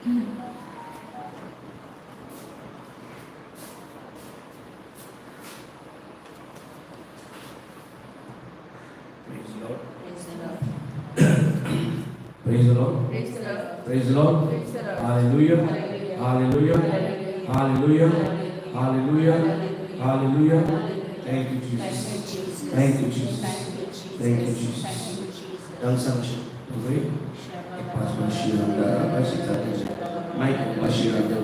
Praise the Lord. Praise the Lord. Praise the Lord. Praise the Lord. Praise the Lord. Praise the Lord. Hallelujah. Hallelujah. Hallelujah. Hallelujah. Hallelujah. Hallelujah. Thank you, Thank Jesus. you, Jesus. Thank you, Jesus. Thank you, Jesus. Thank you, Jesus. Thank you, Jesus. tongues okay? Mike Bashiranda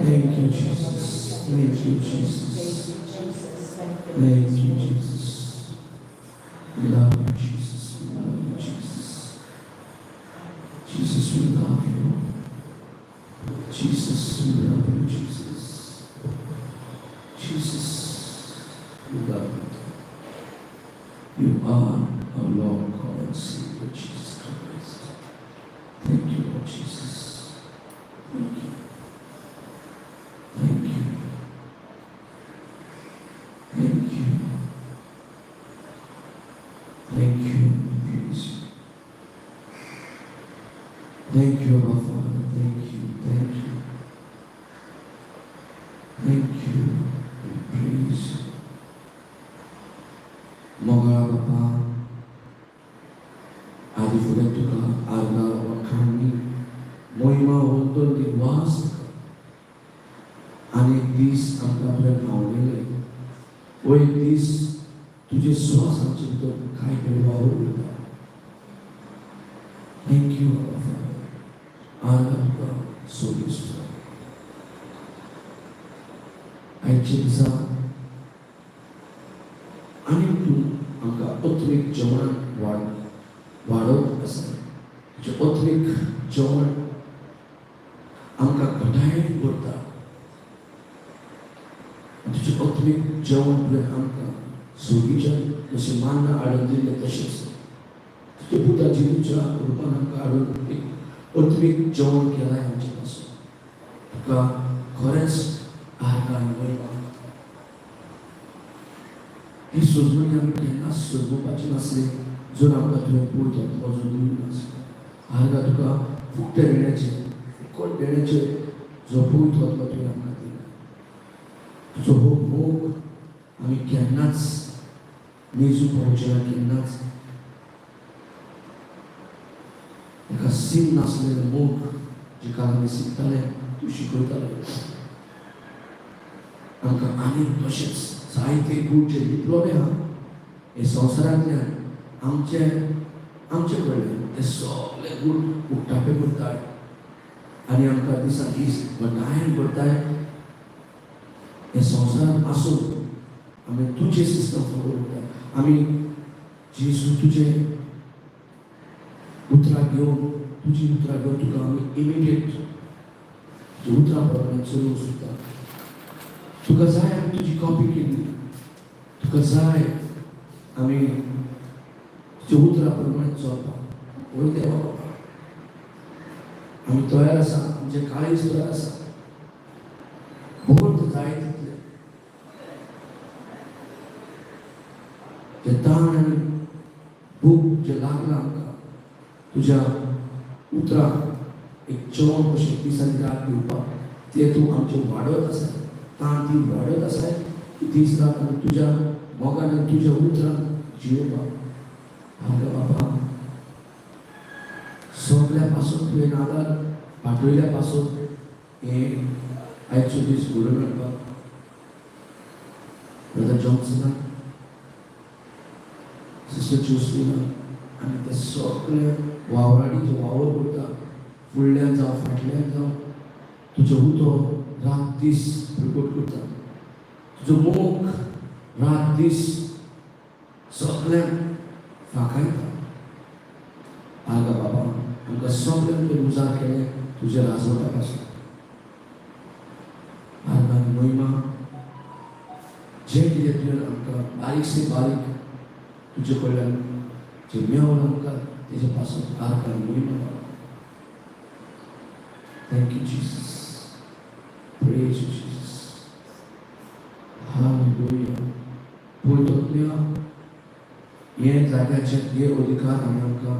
Thank you, Jesus. Thank you, Jesus. Thank you, Jesus. We love you, Jesus. We love you, Jesus. Jesus, we love you. Jesus, we love you, Jesus. Jesus, we love you. You are our Lord, God, and Savior, Jesus Christ. Thank you, Lord Jesus. Thank you. Thank you. Thank you. Thank you. Praise you. Thank you, Abba Father. Thank you. Thank you. Thank you. We praise you. मोगाळ बापा, आदी फुडें तुका आर्गां, वखाणी, मोहिमा, वंदन, दिवास. आनी एक दीस आमकां आपल्या पावलेले वो एक दीस तुजे श्वास आमचे भितर काय वावर उरता. Thank you. आर्गां तुका सोबीत सुद्दां. आयच्या दिसा आनी तूं आमकां अत्मीक जेवण वाडोवप आसा. तुजें अत्मीक जेवण आमकां घटायेन करता. तुजें अत्मीक जेवण तुवें आमकां सोगीच्यान जशें मान्ना हाडून दिल्लें, तशेंच तुज्या पुता जिजूच्या रुपान आमकां हाडून एक अत्मीक जेवण केलां आमचे पासून. तुका खरेंच आर्गां, महिमा. ही सजमणी आमी केन्नाच सजमोवपाची नासली जर आमकां तुवें पळयता तुका जर दिवंक नासलें. आर्गां तुका. फुकटे देण्याचे, फुकट देण्याचे जो पवित्र आत्मा तुवें आमकां दिला, तुजो हो मोग आमी केन्नाच मेजूंक पावचे ना. केन्नाच एका सीम नासलेलो मोग जिका आमी शिकताले, तूं शिकयताले आमकां. आनी तशेंच जायते गूण जे लिपलोले आहा हे संवसारांतल्यान आमचे आमचे कडल्यान, ते सगळे गूण उक्तापे करताय आनी आमकां दिसान दीस घटायेन करताय. हे संवसारांत आसून आमी तुजें सिस्टम फॉलो करता. आमी जेजू तुजें उतरां घेवन, तुजी उतरां घेवन तुका आमी इमिडिएट तुज्या उतरां प्रमाणे चलोवंक सोदता. तुका जाय आमी तुजी कॉपी केली, तुका जाय आमी तुज्या उतरां प्रमाणे चलपाक. वय देवा बाबा, आमी तयार आसा, आमचें काळीज तयार आसा, भोंवत जाय तितलें जे ताण आनी भूक जे लागला आमकां तुज्या उतराक एक जेवण कशें दीस आनी रात दिवपाक, ते तूं आमचें वाडत आसा, ताण ती वाडत आसा की दीस रात आमी तुज्या मोगान आनी तुज्या उतरान जियोवपाक. हांगा बाबा सगल्या पासून तुवें आदार पाठयल्या पासून हे आयचो दीस घडोवन हाडपाक ब्रदर जॉन्सनाक, सिस्टर जोसलिनाक आनी ते सगळे वावराडी जे वावर करता, फुडल्यान जावं फाटल्यान जावं, तुजो उतो रात दीस प्रकट करता, तुजो मोग रात दीस सगळ्यांक फांकायता. आगा बाबा, आमकां सगळ्यांक तुवें उजार केलें तुज्या राजवटा पासून. आर्गां महिमा जें कितें तुवें आमकां बारीक से बारीक तुजे कडल्यान जें मेवलां आमकां तेजे पासून आर्गां महिमा बाबा. Thank you Jesus, praise you Jesus, hallelujah. पवित्र हे जाग्याचे हे अधिकार आमी आमकां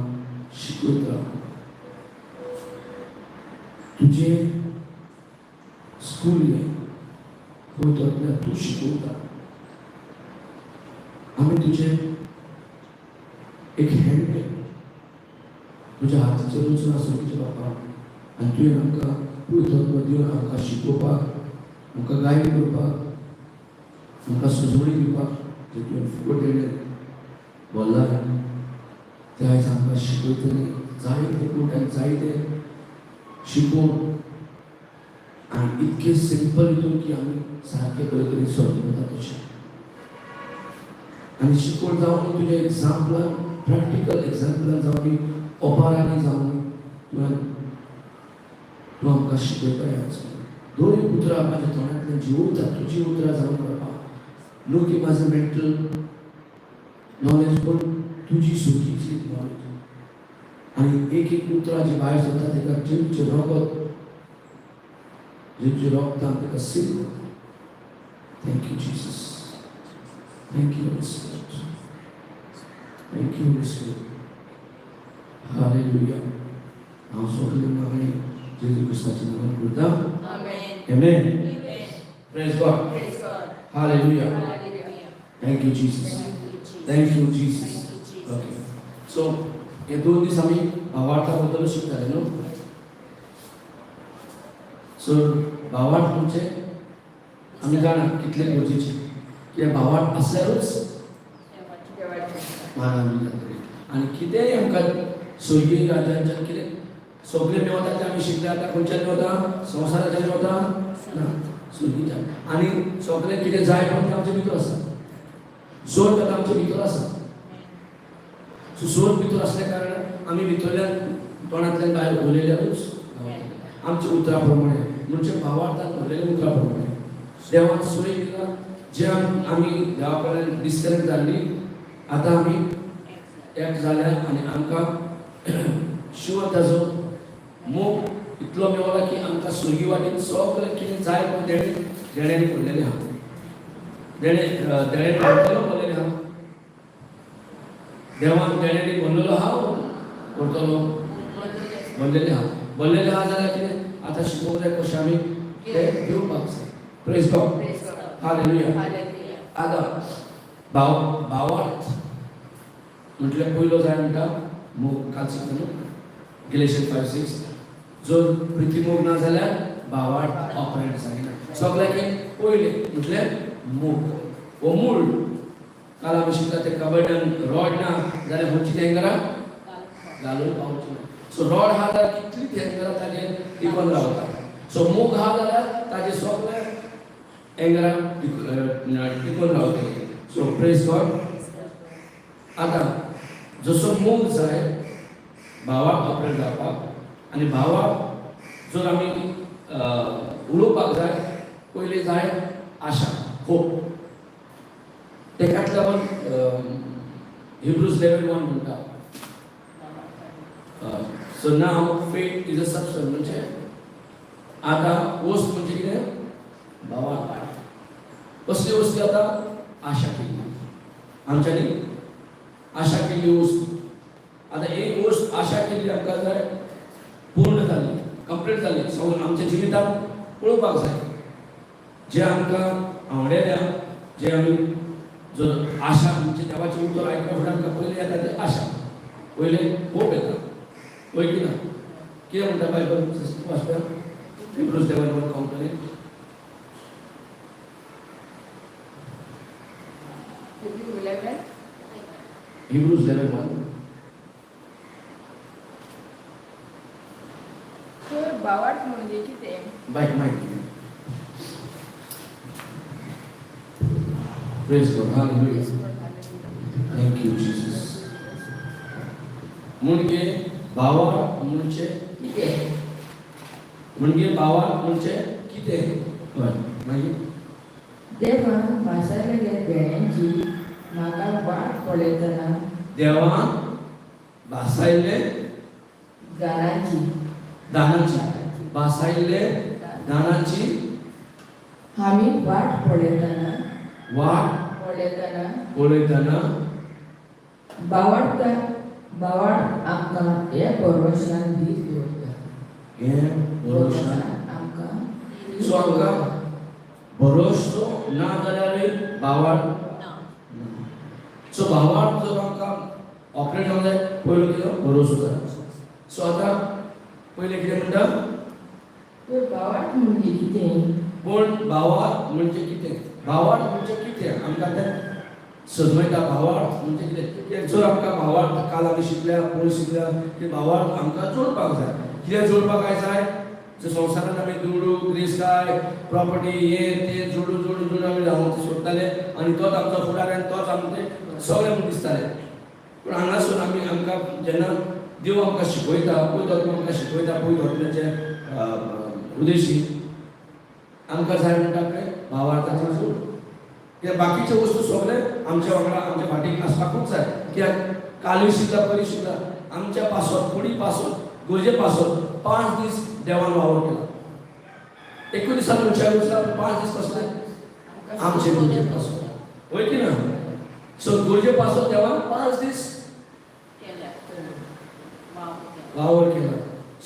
शिकयता. तुजें स्कूल हें, पवित्र तूं शिकयता. आमी तुजें एक हँड, तुज्या हाताचेर वचून आसा तुज्या बापा, आनी तुवें आमकां पवित्र दिवन आमकां शिकोवपाक, आमकां गायड करपाक, आमकां सुचोवणी दिवपाक जे तुवें फुकट दिलें बोल्ला, ते आयज आमकां शिकयतले जायते कूट आनी जायते शिकोवन आनी इतके सिंपल हितून की आमी सारके बरे तरेन समजता तशें. आनी शिकवण जावन तुज्या एग्जाम्पलान, प्रॅक्टिकल एग्जाम्पलान जावन, ओपारांनी जावन तुवें तूं आमकां शिकयता. आयज दोन उतरां म्हाज्या तोंडांतल्यान जी उतरां तुजी उतरां जावन बाबा, न्हू की म्हाजो मेंटल नॉलेज, पूण तुजी सुखीची नॉलेज. आनी एक एक उतरां जी भायर सरता तेका जेजूचें रगत, जेजूचें रगतान तेका सील करता. Thank you Jesus, thank you Holy Spirit, thank you Holy Spirit, hallelujah. हांव सगळें मागणें जेजू क्रिस्ताच्या नांवान करता. Amen. Amen. Amen. Praise God. Praise God. Hallelujah. Hallelujah. Thank you Jesus. Thank you, Jesus. Thank you Jesus. Thank you, Jesus. Okay, so हे 2 दीस आमी भावार्था बद्दल शिकताले न्हू. सो भावार्थ म्हणजे आमी जाणा कितले गरजेचे, कित्याक भावार्थ आसल्यारूच मानान जातली आनी कितेंय आमकां स्वर्गीय राज्यांच्यान कितें सगळें मेवता तें आमी शिकले. आतां खंयच्यान मेवता? संवसाराच्यान मेवता ना, स्वर्गीच्यान. आनी सगळें कितें जाय पण तें आमचे भितर आसा, जोर आतां आमचे भितर आसा. सो जोर भितर आसल्या कारणान आमी भितरल्यान तोंडांतल्यान भायर उलयल्यारूच आमच्या उतरा प्रमाणे, म्हणजे भावार्थान भरलेल्या उतरा प्रमाणे देवान सोय दिला. जे आमी देवा कडल्यान डिस्कनेक्ट जाल्ली, आतां आमी एक जाल्या आनी आमकां शिव ताजो मोग इतलो मेवला की आमकां स्वर्गी वाटेन सगळें कितें जाय पण देणे देण्यांनी भरलेलें आहा. देणे देणे भरतलो भरलेलें आहा. देवान देण्यांनी भरलेलो आहा, करतलो भरलेलें आहा. भरलेलें आहा जाल्यार कितें आतां शिकोवंक जाय कशें आमी ते दिवपाक जाय. Praise God. Praise God. Hallelujah. Hallelujah. आतां भावार्थ म्हटल्यार पयलो जाय म्हणटा मोग. काल शिकता न्हू गलेशियन 5:6. जर प्रिती मोग ना जाल्यार भावार्थ ऑपरेट जायना. सगळ्याक पयलें म्हटल्यार मोग हो मूळ. काल आमी शिकला ते कबड्यान रॉड ना जाल्यार खंयची थेंगरां घालून पावची ना. सो रॉड आहा जाल्यार कितली थेंगरां ताजेर टिकून रावता. सो मोग आहा जाल्यार ताजे सगळे एंगराक टिकून रावतली. So praise God. आतां जसो मोग जाय भावाक ऑपरेट जावपाक आनी भावाक जर आमी उलोवपाक जाय, पयलीं जाय आशा, होप. तेकाच लागून हिब्रूज 11:1 म्हणटा, so now faith is a substance. म्हणजे आतां वस्त म्हणजे कितें? भावार्थ. कसली वस्तू? आतां आशा केल्ली, आमच्यांनी आशा केल्ली वस्तू. आतां एक वस्त आशा केल्ली आमकां जाय, पूर्ण जाली, कंप्लीट जाली, सो आमच्या जिवितांत पळोवपाक जाय. जे आमकां आवडलेल्या, जे आमी जर आशा म्हणजे देवाचें उतर आयकल्या फुडें आमकां पयलीं येता ते आशा, पयलें होप येता. वय की ना? कितें म्हणटा बायबल वाचप्या? Hebrews 11:1 count. Hebrew 11. Hebrews 11:1. तर भावार्थ म्हणजे कितें? Bike mic. Praise God. Hallelujah. Thank you, Jesus. म्हणजे भावार्थ म्हणजे कितें? म्हणजे भावार्थ म्हणजे कितें? हय, मागीर. देवान भासायलेल्या देण्यांची म्हाका वाट पळयतना. देवान भासायल्ले दानाची. दानाची, भासायल्ले दानाची आमी वाट पळयतना, वाट पळयतना, पळयतना, भावार्थ भावार्थ आमकां हे भरवशान दीस दवरता. हे भरोशान आमकां. सो आमकां भरोसो ना जाल्यारय भावार्थ. सो भावार्थ जर आमकां ऑपरेट जावंक जाय, पयलो कितें? भरोसो जाय. सो आतां पयलें कितें म्हणटा? तर भावार्थ म्हणजे कितें? पूण भावार्थ म्हणजे कितें? भावार्थ म्हणजे कितें? आमकां तें सजमयता. भावार्थ म्हणजे कितें? कित्याक जर आमकां भावार्थ काल आमी शिकल्या, पयर शिकल्या की भावार्थ आमकां जोडपाक जाय. कितें जोडपाक काय जाय? जर संवसारांत आमी दुडू, गिरेस्तकाय, प्रॉपर्टी, हे ते जोडून जोडून जोडून आमी रावंक सोदताले आनी तोच आमचो फुडार आनी तोच आमचें सगळें म्हूण दिसतालें. पूण हांगासून आमी आमकां जेन्ना देव आमकां शिकयता, पवित्र आत्मो आमकां शिकयता, पवित्र आत्म्याचे उद्देशी आमकां जाय म्हणटा पळय भावार्थाचो जोड. कित्याक बाकीच्यो वस्तू सगळे आमच्या वांगडा, आमच्या फाटीक आसपाकूच जाय. कित्याक कालूय शिकला, पयलीं शिकला, आमच्या पासत, कुडी पासत, गरजे पासत 5 दीस देवान वावर केला. एकूय दिसान मनशाक वचला, 5 दीस कसले? आमचे गरजे पासत. वय की ना? सो गरजे पासत देवान 5 दीस वावर केला.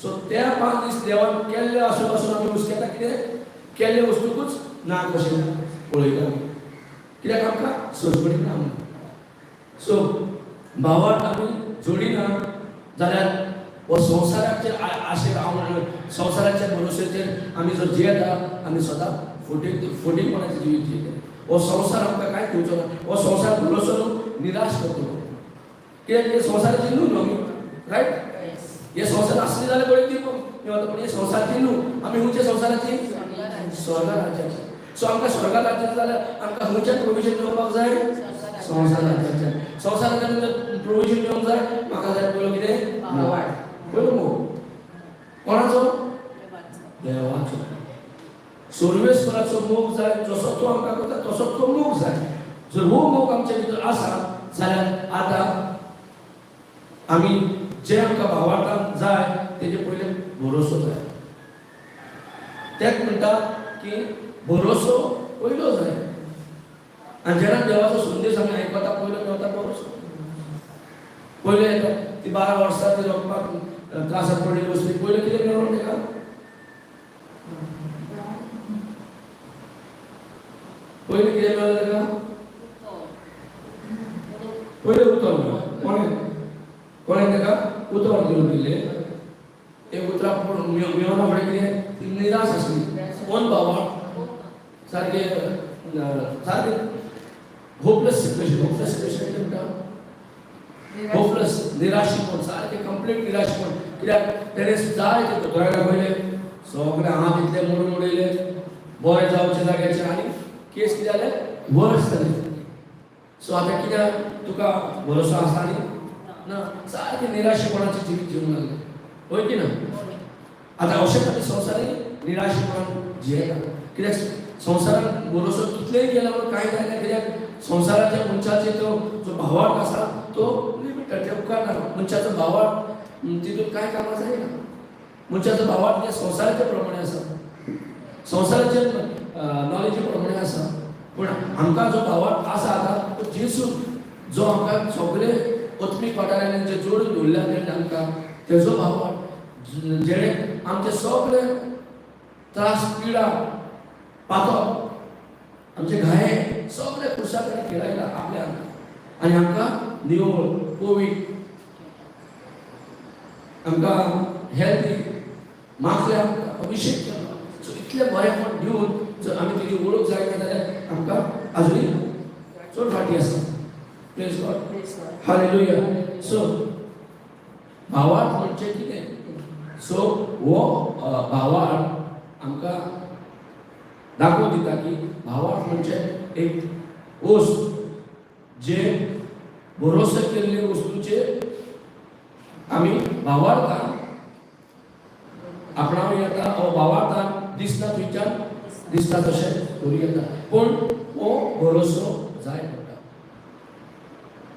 सो त्या 5 दीस देवान केल्ले आसून आसून आमी हुस्केता कितें? केल्ले वस्तूकूच ना कशें पळयता आमी, कित्याक आमकां सजमणी ना म्हणून. सो भावार्थ आमी जोडिना जाल्यार हो संवसाराचे आशेर, संवसाराच्या भरोश्याचेर आमी जर जियेता, आमी सदां फोटीपणाचें जिवीत जियेतले. हो संवसार आमकां कांय दिवचो ना. हो संवसार भरोसो न्हू, निराश करतलो. कित्याक हे संवसाराचे न्हू न्हू आमी, रायट? हे संवसार आसले जाल्यार बरें दिवपाक, पण हे संवसारची न्हू आमी. खंयच्या संवसाराची? स्वर्गा राज्याची. सो आमकां स्वर्गा राज्याचे जाल्यार आमकां खंयच्यान प्रोविजन मेळोवपाक जाय? संवसार राज्याच्यान. संवसार राज्यान प्रोविजन मेळोवंक जाय, म्हाका जाय पयलो कितें? भावार्थ. पयलो मोग. कोणाचो? देवाचो, सर्वेस्पराचो मोग जाय. जसो तो आमकां करता तसो तो मोग जाय. जर हो मोग आमच्या भितर आसा जाल्यार आतां आमी जे आमकां भावार्थान जाय तेजे पयले भरोसो जाय. तेच म्हणटा की भरोसो पयलो जाय. आनी जेन्ना देवाचो संदेश आमी आयकता, पयलो मेळटा भरोसो. पयले येता ती 12 वर्सां ती रोखपाक त्रासात पडलेली वस्तू, पयलें कितें मेळोन ताका? पयलें कितें मेळ्ळें ताका? पयलें उतर मेळ्ळें. कोणें कोणें ताका उतर दिवन दिलें? ते उतरां मेळना फुडें कितें? ती निराश आसली. कोण बाबा सारकें सारकें होपलेस सिच्युएशन. होपलेस सिच्युएशन कितें म्हणटा? होपलेस, निराशीपण, सारकें कंप्लीट निराशीपण. कित्याक तेणें जाय ते दोतोराक दाखयलें, सगळें हात इतले मोडून उडयले, बरें जावचे जाग्याचे आनी केस कितें जालें, वर्स जालें. सो आतां कित्याक तुका भरोसो आसा न्ही ना, सारकें निराशेपणाचें जिवीत जिवंक लागलें, हय की ना? आतां अशेंच आमी संवसारी निराशेपणान जियेता, कित्याक संवसारान भरोसो कितलेय केला म्हणून कांय जायना, कित्याक संवसाराच्या मनशाचे तो जो भावार्थ आसा तो लिमिटेड, ते उपकारना. मनशाचो भावार्थ तितून कांय कामां जायना. मनशाचो भावार्थ हे संवसाराच्या प्रमाणे आसा, संवसाराचे नॉलेजी प्रमाणे आसा. पूण आमकां जो भावार्थ आसा आतां तो जेजू, जो आमकां सगळे आत्मीक वाठारांनी जे जोडून दवरल्या तेणे आमकां तेजो भावार्थ, जेणे आमचे सगळे त्रास, पिडा, पातक, आमचे घाये सगळे क्रुसा कडेन खेळायला आपल्या आनी आमकां निवळ, कोवीड, आमकां हेल्दी माखल्या, आमकां अभिशेक केलो. सो इतलें बरेंपण दिवन जर आमी तुजी वळख जायना जाल्यार आमकां आजुनूय चड फाटीं आसा. Praise God. Praise God. Hallelujah. So भावार्थ म्हणजे कितें? सो हो भावार्थ आमकां दाखोवन दिता की भावार्थ म्हणजे एक वस्त जे भरोसो केल्ले वस्तूचेर आमी भावार्थान आपणावं येता ओ भावार्थान दिसता थंयच्यान दिसता तशें करूं येता, पूण हो भरोसो जाय पडटा.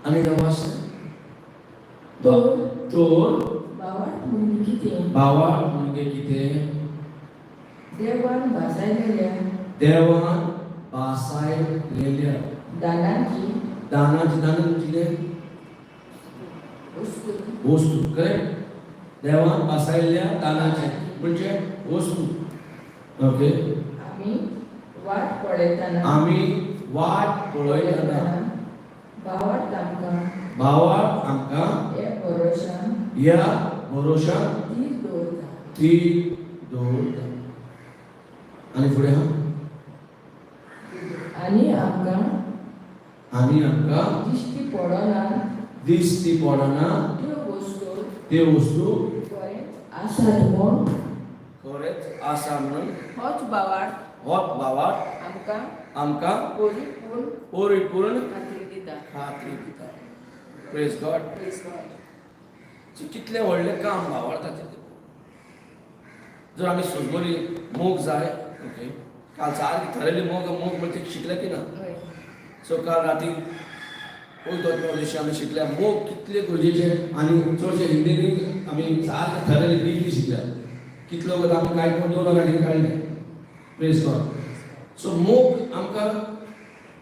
आनी वाचता. तर तर भावार्थ म्हणजे कितें? भावार्थ म्हणजे कितें? देवान भासायलेल्या देवान भासायलेल्या दानाची दानाची, दानान कितें? वस्तू. वस्तू, करेक्ट. देवान भासायल्ल्या दानाचे म्हणजे वस्तू, ओके. आमी वाट पळयतना, आमी वाट पळयतना भावार्थ आमकां भावार्थ आमकां हे भरोशान ह्या भरोशान थीर दवरता. ती दवरता. आनी फुडें हा. आनी आमकां आनी आमकां दिश्टी पडना दिश्टी पडना त्यो वस्तू त्यो वस्तू खरेंच आसात म्हूण खरेंच आसा म्हणून होच भावार्थ होच भावार्थ आमकां आमकां परिपूर्ण परिपूर्ण खात्री दिता. खात्री दिता. Praise God. Praise God. So कितलें व्हडलें काम भावार्थाचें तें. जर आमी सोजमोरी मोग जाय, ओके. काल सारकी थरयली मोग, मोग म्हणजे शिकले की ना? हय. सो काल राती पयलो दिसा आमी शिकल्या मोग कितले गरजेचे, आनी चडशे हिंदीनी आमी सारके थरयले डिपली शिकल्या. कितलो वगत आमी कांय कोण दोन वरां काडले. Praise God. सो मोग आमकां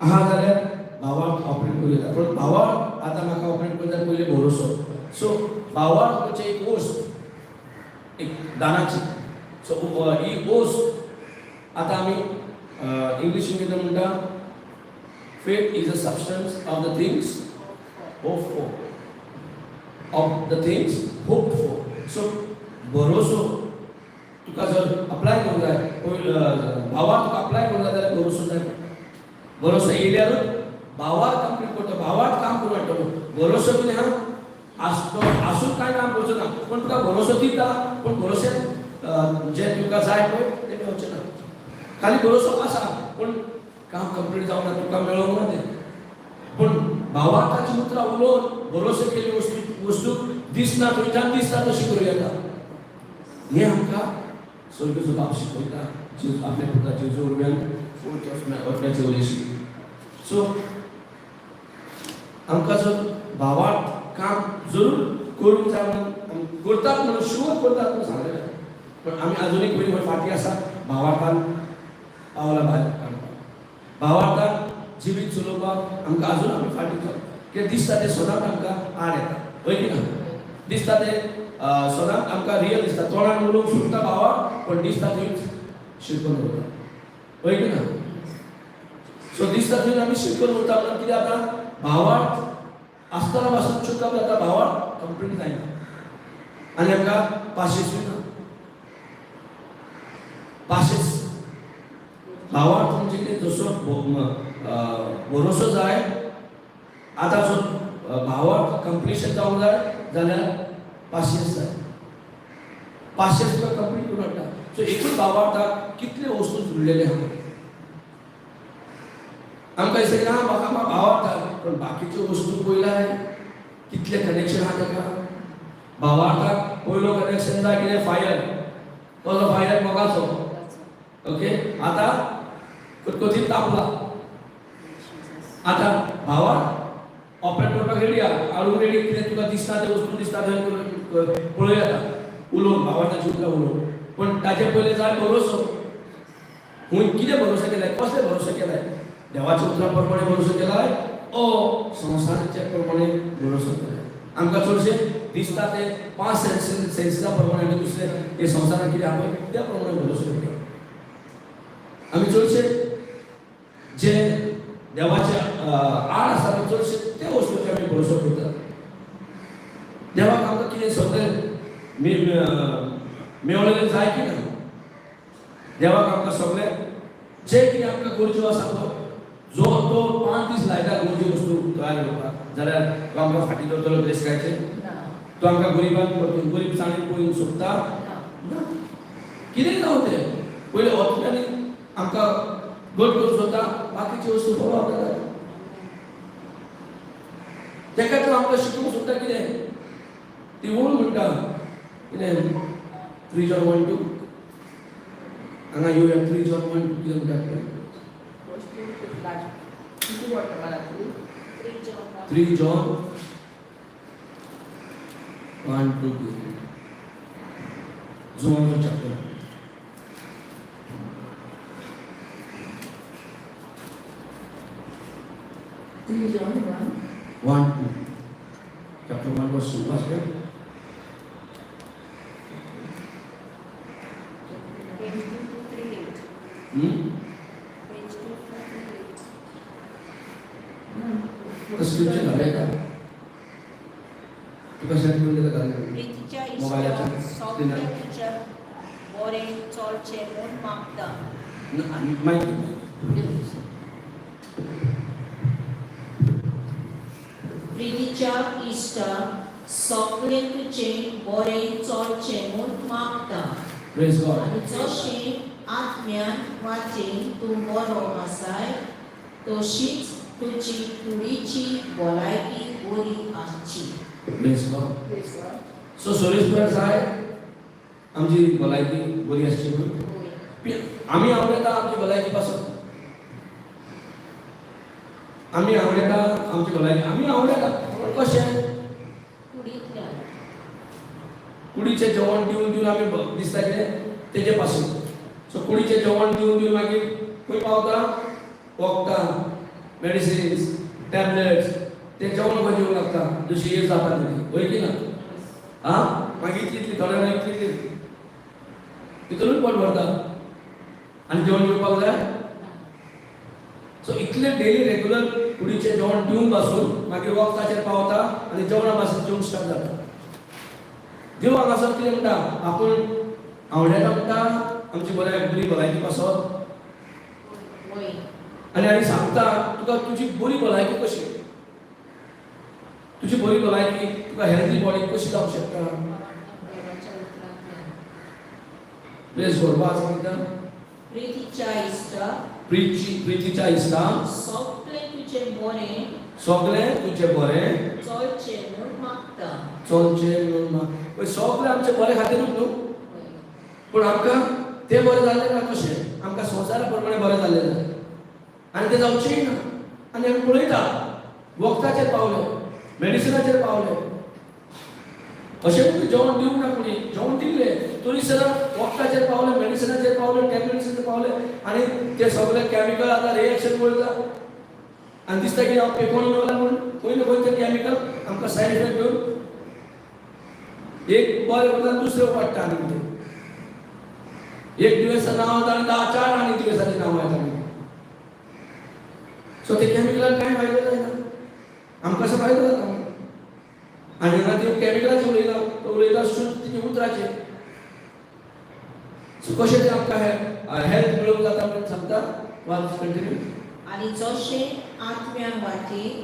आहा जाल्यार भावार्थ ऑपरेट करूं येता, पूण भावार्थ आतां म्हाका ऑपरेट करूं जाय पयलीं भरोसो. सो भावार्थ म्हणजे एक वस्त, एक दानाची. सो ही वस्त आतां आमी इंग्लिशीन कितें म्हणटा? Faith is a substance of the things hoped for, of the things hoped for. So भरोसो तुका जर अप्लाय करूंक जाय, भावार्थ तुका अप्लाय करूंक जाय जाल्यार भरोसो जाय. भरोसो येयल्यारूच भावार्थ कंप्लीट करता, भावार्थ काम करूं हाडटलो. भरोसो कितें आहा आसतो आसून कांय काम करचो ना, पूण तुका भरोसो दिता, पूण भरोसे जे तुका जाय पळय तें मेळचें ना. खाली भरोसो आसा पूण काम कंप्लीट जावना, तुका मेळोंक ना तें. पूण भावार्थाची उतरां उलोवन भरोसो केल्ली वस्तू, वस्तू दिसना थंयच्यान दिसता तशी करूं येता. हें आमकां स्वर्गाचो बाप शिकयता आपल्या पुता जेजू वरव्यान फोर्थ उलयशी. सो आमकां जर भावार्थ काम जरूर करूंक जाय म्हणून करतात म्हणून शुअर करतात म्हणून सांगलेलें, पण आमी आजुनूय खंय खंय फाटीं आसा भावार्थान पावलां भायर काडपाक, भावार्थान जिवीत चलोवपाक आमकां अजून आमी फाटीं चलता. कित्याक दिसता तें सदांच आमकां आड येता, हय की ना? दिसता तें सदांच आमकां रियल दिसता. तोंडान उलोवंक सुटता भावार्थ, पण दिसता थंयच शिरकून उरता, हय की ना? सो दिसता थंय आमी शिरकून उरता म्हणून कितें जाता, भावार्थ आसतना पासून चुकप जाता, भावार्थ कंप्लीट जायना आनी आमकां पाशेसूय ना. पाशेस भावार्थ म्हणजे कितें? जसो भरोसो जाय, आतां जो भावार्थ कंप्लिशन जावंक जाय जाल्यार पाशेस जाय. पाशेस तुका कंप्लीट करून हाडटा. सो एकूच भावार्थाक कितले वस्तू जुळलेले आहा. आमकां दिसता की ना, म्हाका भावार्थाक, पूण बाकीच्यो वस्तू पयलाय कितलें कनेक्शन आहा ताका. भावार्थाक पयलो कनेक्शन जाय कितें? फायर. कसलो फायर? मोगाचो. ओके, आतां कथकथीत तापला. आतां भावार्थ ऑपरेट करपाक रेडी आहा, हाडूंक रेडी. कितें तुका दिसता तें वस्तू दिसता थंय पळोवया येता उलोवन, भावार्थाची उतरां उलोवन. पूण ताचे पयलें जाय भरोसो. खूंय कितें भरोसो केलाय? कसले भरोसो केलाय? देवाच्या उतरां प्रमाणे भरोसो केलाय ओ संवसाराच्या प्रमाणे भरोसो केलाय? आमकां चडशें दिसता ते पांच सेन्सिसा प्रमाणे आमी दुसरे हे संवसारान कितें आहा पळय त्या प्रमाणे भरोसो करता आमी. चडशे जे देवाचे आड आसा ते चडशे ते वस्तूचे आमी भरोसो करतात. देवाक आमकां कितें सगळें मेळलेलें जाय की ना? देवाक आमकां सगळें जे कितें आमकां गरज्यो आसा पळय, जो तो 5 दीस लायता गरज्यो वस्तू तयार करपाक, जाल्यार तो आमकां फाटीं दवरतलो बेसकायचें? ना. तो आमकां गरिबान गरीब चाळीन पळोवन सोदता? ना. ना. कितेंय जावं, तें पयलें आत्म्यानी आमकां घट करूंक सोदता, बाकीच्यो वस्तू फॉलो जाता. तेका तो आमकां शिकोवंक सोदता. कितें ती ओळ म्हणटा कितें? 3 John 1:2. हांगा येवया. 3 John 1:2 कितें म्हणटा पळय. किती वर्तमानातली? 3 John 1:2. John chapter. 3 John 1 1:2, chapter 1 verse 2. वाच. Page 2238. Page 2238. Scripture घालूया का तुका? सेंड करून दिता, घाल. प्रितीच्या मोबायलाच्या इश्टा, स्क्रिनार. सगळें तुज्या बरें चलचें म्हूण मागता. मागीर. प्रितीच्या इश्टा, सगळें तुजें बरें चलचें म्हूण मागता. Praise God. आनी जशें आत्म्यान वाचेन तूं बरो आसाय, तशीच तुजी कुडीची भलायकी बरी आसची. Praise God. सो सोरेश्वर जाय आमची भलायकी बरी आसची म्हणून. आमी आवडटा आमची भलायकी पासून, आमी आवडटा आमची भलायकी, आमी आवडटा. पूण कशें? कुडींतल्यान. कुडीचें जेवण दिवन दिवन आमी दिसता कितें तेजे पासून. सो कुडीचें जेवण दिवन दिवन मागीर खंय पावता? वखदां, मेडिसिन्स, टॅबलेट्स, ते जेवण खंय दिवंक लागता जशी एज जाता तेजी. वय की ना? आं, मागीर इतली इतली थोड्या इतली इतली तितूनच पोट भरता आनी जेवण जेवपाक जाय. सो इतले डेली रेगुलर कुडीचें जेवण दिवन पासून मागीर वखदाचेर पावता आनी जेवणा पासून जेवण स्टार्ट जाता. देव हांगासर कितें म्हणटा? आपूण आवडटा म्हणटा आमची बऱ्या बरी भलायकी पासत. वय. आनी आनी सांगता तुका तुजी बरी भलायकी कशी, तुजी बरी भलायकी, तुका हेल्दी बॉडी कशी जावंक शकता. देवाच्या उतरांतल्यान. प्रेज गॉड. वाच म्हणटा. प्रितीच्या इश्टा, प्रितीच्या इश्टा, सगळें तुजें बरें सगळें तुजें बरें चलचें म्हूण मागता. चलचें म्हणून पळय, सगळें आमचें बरें खातीरूच न्हू? पूण आमकां तें बरें जालें ना. कशें आमकां संवसारा प्रमाणे बरें जालें ना आनी तें जावचेंय ना. आनी आमी पळयता वखदाचेर पावले, मेडिसिनाचेर पावले. अशें न्हू की जेवण दिवंक ना कोणी, जेवण दिल्लें, तरी सुद्दां वखदाचेर पावले, मेडिसिनाचेर पावले, टॅबलेट्साचेर पावले आनी ते सगळे कॅमिकल आतां रिएक्शन पळयता आनी दिसता की हांव पेकोन येवला म्हणून खंय ना खंय ते कॅमिकल आमकां सायड इफेक्ट घेवन एक बरें उरता, दुसरें वाडटा. आनी कितें एक दुयेंसा नांव येता आनी 10 चार आनी दुयेंसाचीं नांवां येता. सो ते कॅमिकलान कांय फायदो जायना आमकां, कसो फायदो जाता? आनी हांगा त्यो कॅमिकलाचेर उलयना, तो उलयता शुद्ध तिचे उतराचेर. सो कशें तें आमकां हेल्थ मेळोवंक जाता म्हणून सांगता. वाच, कंटिन्यू. आनी जशें आत्म्या वाटेन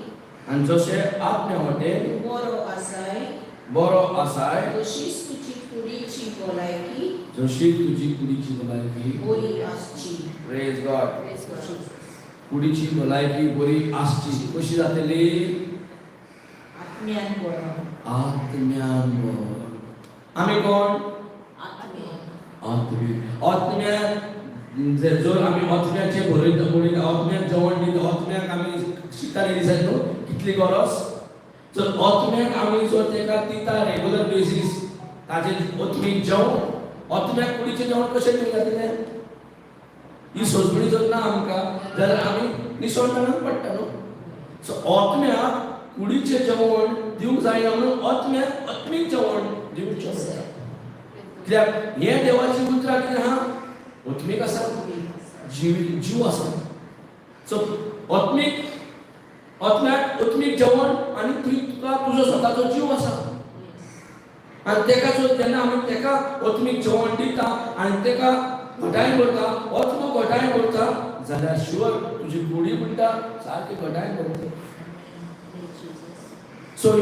आनी जशें आत्म्या वाटेन तूं बरो आसाय, बरो आसाय, तशीच तुजी कुडीची भलायकी जशी तुजी कुडीची भलायकी बरी आसची. Praise God. Praise God. कुडीची भलायकी बरी आसची. कशी जातली? आत्म्यान बरो. आत्म्यान बरो. आमी कोण? आत्मे. आत्मे. आत्म्या जर आमी आत्म्याचे बरयता बरयता, आत्म्याक जेवण दिता, आत्म्याक आमी शिकता दिसांनी न्हू कितली गरज. जर आत्म्याक आमी जर ताका दिता रेगुलर बेसीस ताजें आत्मीक जेवण, आत्म्याक कुडीचें जेवण कशें दिवंक जातलें? ही सोजमणी जर ना आमकां जाल्यार आमी निसणपणाक पडटा न्हू. सो आत्म्याक कुडीचें जेवण दिवंक जायना म्हणून आत्म्याक आत्मीक जेवण दिवचें आसता. कित्याक हें देवाची उतरां कितें आहा? आत्मीक आसा, जीव जीव आसा. सो आत्मीक आत्म्याक आत्मीक जेवण आनी तुका तुजो स्वताचो जीव आसा. आनी तेका जो जेन्ना आमी तेका आत्मीक जेवण दिता आनी तेका घटाय करता, आत्मो घटाय करता, जाल्यार शुअर तुजी कुडी म्हणटा सारकी घटाय करता. सो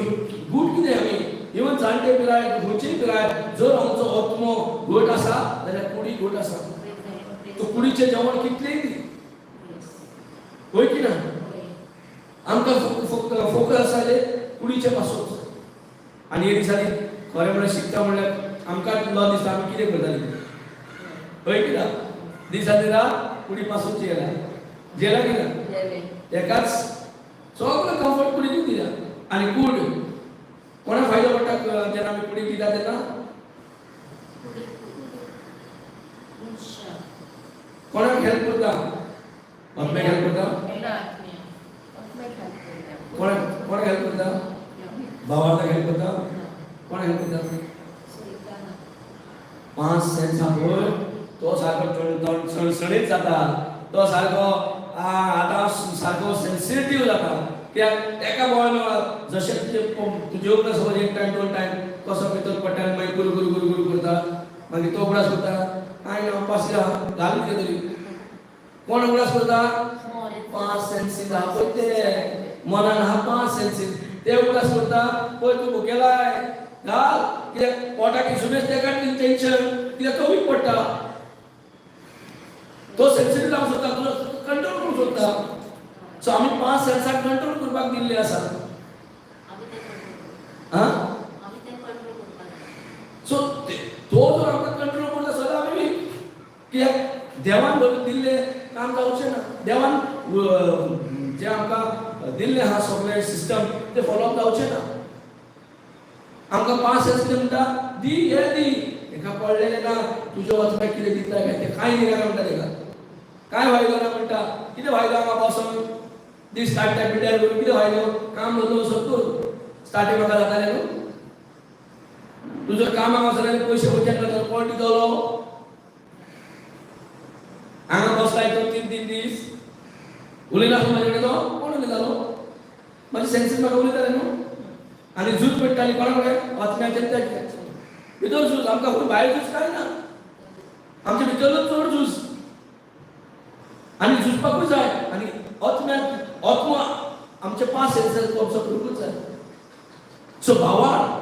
गूड कितें आमी इवन जाणटे पिराय, खंयचीय पिराय, जर आमचो आत्मो घट आसा जाल्यार कुडी घट आसा. तो कुडीचें जेवण कितलेंय दी, हय की ना? आमकां फक्त फोकस आसा ते कुडीचे पासून. आनी हे दिसांनी खरें म्हणल्यार शिकता म्हणल्यार आमकां लॉ दिसता आमी कितें करताली, हय की ना? दिसांनी रात कुडी पासून जेला जेला की ना? तेकाच सगळो कम्फर्ट कुडीकूच दिला. आनी कूड कोणाक फायदो पडटा जेन्ना आमी कुडीक दिता तेन्ना? कोणाक हेल्प करता? आत्म्याक हेल्प करता? कोणाक कोणाक हेल्प करता? भावार्थाक हेल्प करता? कोणाक हेल्प करता? पांच सेन्स पळय तो सारको सणसणीत जाता, तो सारको आतां सारको सेन्सिटीव जाता. कित्याक तेका बोळ मेळना. जशें तुजें तुजे उगडास समज एक टायम दोन टायम कसो भितर पडटा आनी मागीर गुरू गुरू गुरू गुरू करता, मागीर तो उगडास करता कांय ना पासया घाल कितें तरी. कोण उगडास करता? पांच सेन्सीस आहा पळय ते मनान आहा पांच सेन्सीस, ते उगडास करता पळय तूं भुकेलाय घाल. कित्याक पोटाक सुबेज तेका टेन्शन, कित्याक तो वीक पडटा, तो सेन्सिटीव जावंक सोदता, तुजो कंट्रोल करूंक सोदता. सो आमी पांच सेन्साक कंट्रोल करपाक दिल्ले आसा. आं, सो तो जर आमकां कंट्रोल करता सदां आमी वीक. कित्याक देवान दिल्लें काम जावचें ना. देवान जें आमकां दिल्लें आहा सगळें सिस्टम तें फॉलो अप जावचें ना. आमकां पांच सेन्स कितें म्हणटा? दी हे दी. तेका पडलेलें ना तुज्या वचपाक कितें दिता काय तें, कांय दिनाका म्हणटा तेका, कांय फायदो ना म्हणटा. कितें फायदो हांगा बसोन दीस काडटा पिड्ड्यार करून कितें फायदो? काम धंदो वचत करूं स्टार्टींग म्हाका जातालें न्हू. तुजो कामाक वचना जाल्यार पयशे खंयच्यान मेळटले? कोण दितलो? हांगा बसलाय तो तीन तीन दीस उलयना म्हाजे कडेन. तो कोण उलयतालो? म्हाजे सेन्सीस म्हाका उलयताले न्हू. आनी झूज पडटाली कोणा कडेन? आत्म्याचेर त्याच्या भितर झूज. आमकां खंय भायर झूज कांय ना, आमच्या भितरलो चड झूज आनी झुजपाकूय जाय. आनी आत्म्याक आत्मा आमचे पांच सेन्सीस कब्जो करूंकूच जाय. सो भावार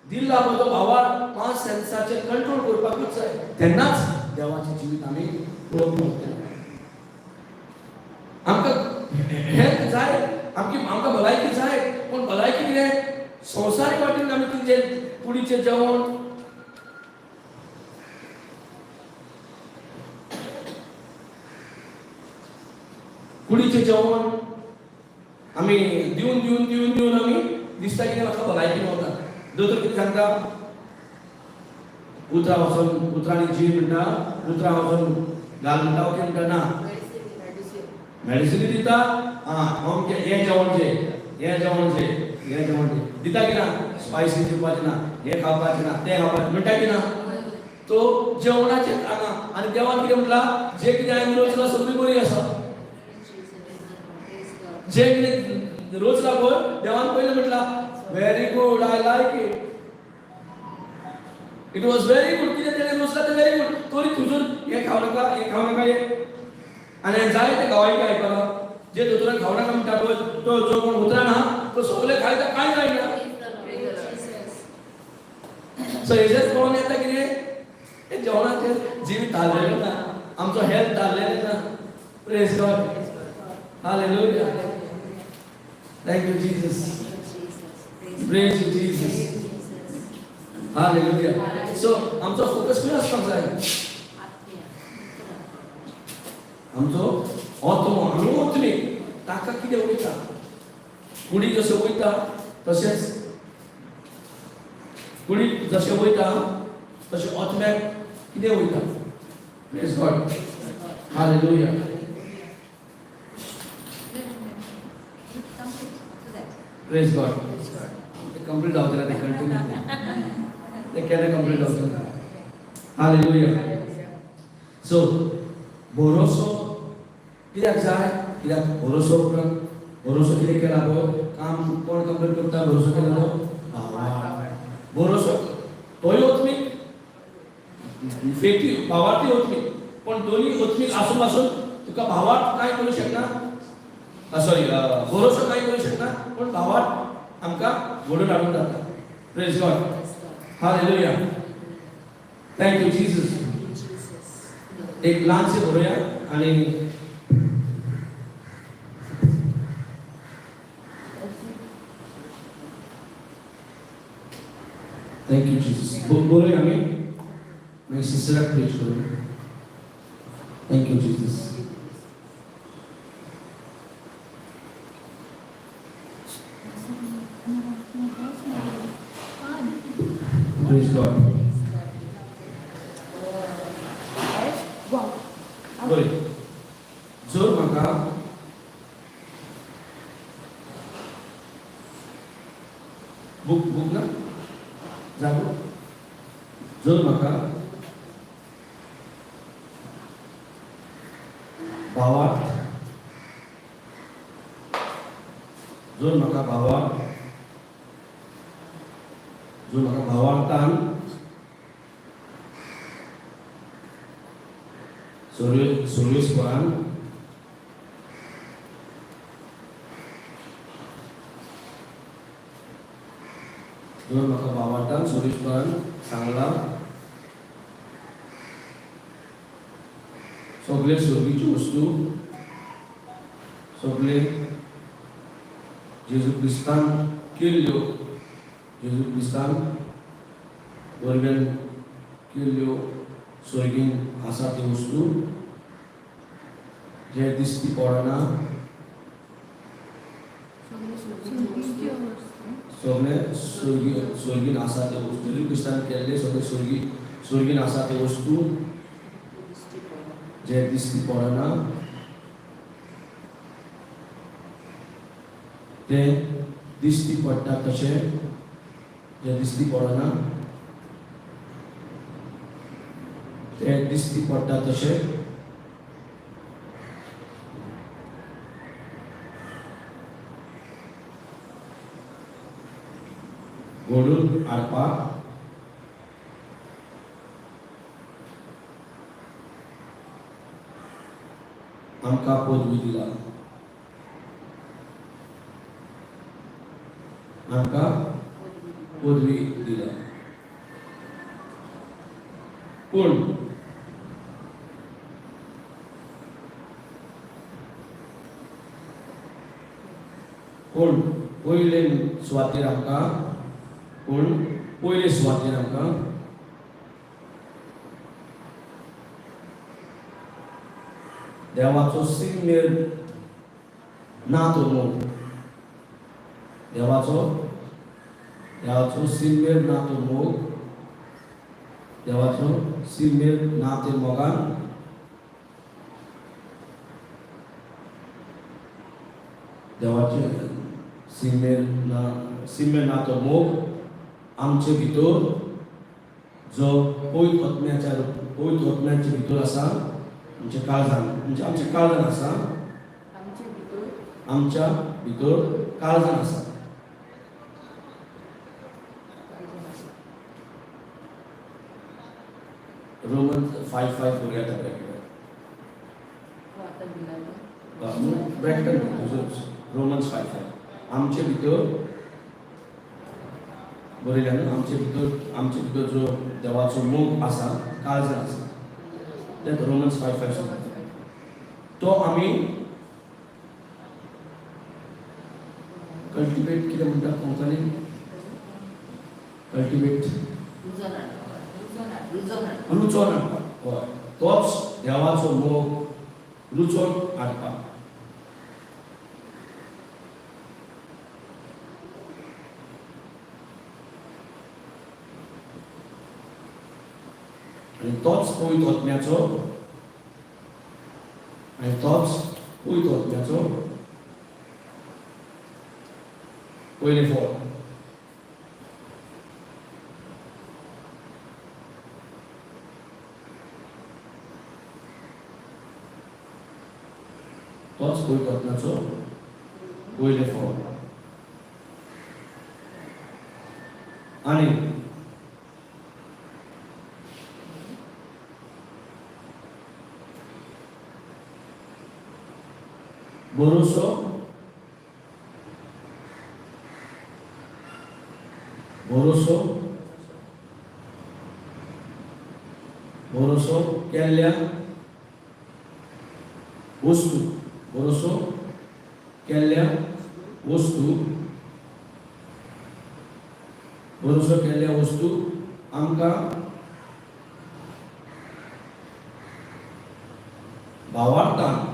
दिल्ला पळय तो भावार पांच सेन्साचेर कंट्रोल करपाकूच जाय, तेन्नाच देवाचें जिवीत आमी पळोवंक मेळटलें. आमकां हेल्थ जाय, आमची आमकां भलायकी जाय, पूण भलायकी कितें संवसारीक वाटेन आमी तुमचें कुडीचें जेवण कुडीचें जेवण आमी दिवन दिवन दिवन दिवन आमी दिसता कितें म्हाका भलायकी मेवता. दोतोर कितें सांगता? उतरां वचून उतरांनी जी म्हणटा, उतरां वचून घाल म्हणटा, ओके म्हणटा ना मेडिसिनी दिता. आं अमकें हें जेवण जे हें जेवण जे हें जेवण जे दिता की ना, स्पायसी दिवपाचें ना, हें खावपाचें ना, तें खावपाचें म्हणटा की ना. तो जेवणाचें हांगा. आनी देवान कितें म्हटलां? जें कितें हांवें रोजलां सगळीं बरी आसा, जें कितें रोजलां पळय देवान पयलें म्हटलां very good, I like it, it was very good. कितें तेणें रोजलां तें व्हेरी गूड, तरी तुजो हें खावं नाका, हें खावं नाका, हें आनी जाय तें गांवांक आयकलां. जे दोतोरान खावं नाका म्हणटा पळय तो जो कोण उतरान आहा तो सगळें खायता, कांय जायना. सो हेजेच पळोवन येता कितें हें जेवणाचेर जिवीत थारलेलें ना, आमचो हेल्थ थारलेलें ना. Praise God. Hallelujah. Thank you Jesus. Praise you Jesus. Hallelujah. So आमचो फोकस खंय आसपाक जाय? आमचो आत्मो, आमी आत्मीक, ताका कितें वयता, कुडी जशें वयता तशेंच कुडी जशें वयता तशें आत्म्याक कितें वयता. Praise God. Hallelujah. Praise God. ते कंप्लीट जावचें ना, ते कंटिन्यू, ते केन्ना कंप्लीट जावचें ना. हालेलुया. सो भरोसो कित्याक जाय? कित्याक भरोसो उपरांत भरोसो कितें केला पळय, काम कोण कंप्लीट करता? भरोसो केला तो भरोसो तोय आत्मीक, फेती भावार्थी आत्मीक, पण दोन्ही आत्मीक आसून आसून तुका भावार्थ कांय करूं शकना, सॉरी भरोसो कांय करूं शकना, पण भावार्थ आमकां घडोवन हाडूंक जाता. Praise God. Hallelujah. Thank you Jesus. एक ल्हानशें बरोवया आनी thank you Jesus. बरोवया आमी, मागीर सिस्टराक प्रेज करूं. Thank you Jesus. Praise God. बरें, जर म्हाका बूक बूक ना जागो, जर म्हाका भावार्थ, जर म्हाका भावार्थ, जर म्हाका भावार्थान सर्वेस्परान जर म्हाका भावार्थान सर्वेस्परान सांगलां सगळे सर्गीच्यो वस्तू सगळे जेजू क्रिस्तान केल्ल्यो, जेजू क्रिस्तान वरव्यान केल्ल्यो स्वर्गीन आसा त्यो वस्तू जे दिसती पडना, सगळे स्वर्गी स्वर्गीन आसा त्यो वस्तू, जेजू क्रिस्तान केल्ले सगळे स्वर्गीन आसा त्यो वस्तू जे दिसती पडना ते दिसती पडटा तशें, जे दिसती पडना ते दिसती पडटा तशें घडून हाडपाक आमकां पदवी दिला, आमकां पदवी दिला. पूण पूण पयले सुवातेर आमकां, पूण पयले सुवातेर आमकां देवाचो सिमेर ना तो मोग, देवाचो देवाचो सिमेर ना तो मोग, देवाचो सिमेर ना ते मोगान देवाचे सिमेर ना, सिमेर ना तो मोग आमचे भितर जो पवित्र आत्म्याच्या, पवित्र आत्म्याचे भितर आसा, आमच्या काळजान, म्हणजे आमच्या काळजान आसा, आमच्या भितर काळजान आसा. रोमन 5:5 बरोवया ब्रॅकेटार, ब्रॅकेटान रोमन्स 5:5. आमचे भितर बरयल्या न्हू, आमचे भितर, आमचे भितर जो देवाचो मोग आसा, काळजान आसा, तें रोमन्स 5:5 सांगता. तो आमी कितें म्हणटा कोंकणीन? कल्टिवेट, रुचोन हाडपाक. हय, तोच देवाचो मोग रुचोन हाडपाक. आनी तोच पवित्र आत्म्याचो, आनी तोच पवित्र आत्म्याचो पयलें फळ. तोच पवित्र आत्म्याचो पयलें फळ. आनी भरोसो भरोसो भरोसो केल्ल्या वस्तू, भरोसो केल्ल्या वस्तू, भरोसो केल्ल्या वस्तू आमकां भावार्थान,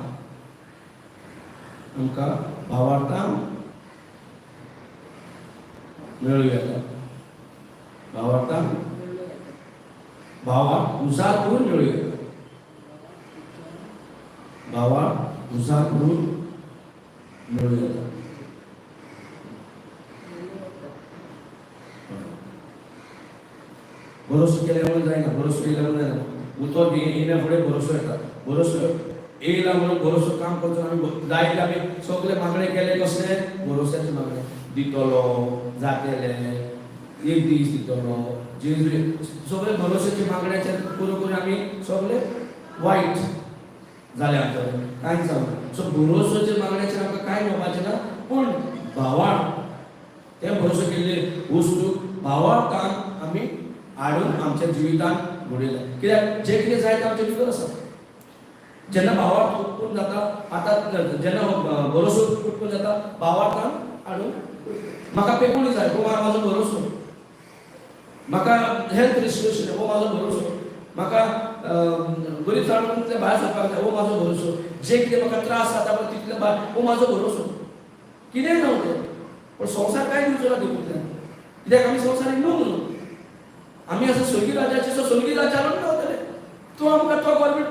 आमकां भावार्थान मेळूं येता. भावार्थान, भावार्थ उजार करून मेळूं येता. भावार्थ उजार करून मेळूं येता. भरोसो केल्या म्हणून जायना, भरोसो केल्या म्हणून जायना. उतर येयना फुडें भरोसो येता. भरोसो येयला म्हणून भरोसो काम करचो. आमी जायते आमी सगळे मागणे केले. कसले भरोश्याचे मागणे? दितलो, जातेले, एक दीस दितलो, जेजू, सगळे भरोश्याचे मागण्याचे करून करून आमी सगळे वायट जाले. आमच्या कांयच जावना. सो भरोसोचे मागण्याचेर आमकां कांय मेळपाचें ना, पूण भावार्थ, ते भरोसो केल्ले वस्तू भावार्थान आमी हाडून आमच्या जिवितान घडयला. कित्याक जें कितें जाय तें आमच्या भितर आसा. जेन्ना भावार्थ उत्पन्न जाता, आतां जेन्ना भरोसो उत्पन्न जाता, भावार्थान हाडून, म्हाका पेपोणी जाय, हो म्हाजो भरोसो. म्हाका हेल्थ रिस्टोरेशन, हो म्हाजो भरोसो. म्हाका गरीब साणून भायर सरपाक जाय, हो म्हाजो भरोसो. जे कितें म्हाका त्रास जाता पळय तितले भायर, हो म्हाजो भरोसो. कितेंय जावं तें, पूण संवसार कांय दिवचो ना तितूंतल्यान. कित्याक आमी संवसारीक न्हू म्हणून आमी आसा स्वर्गी राजाचे. सो स्वर्गी राजान रावतले. तो आमकां तो गव्हर्मेंट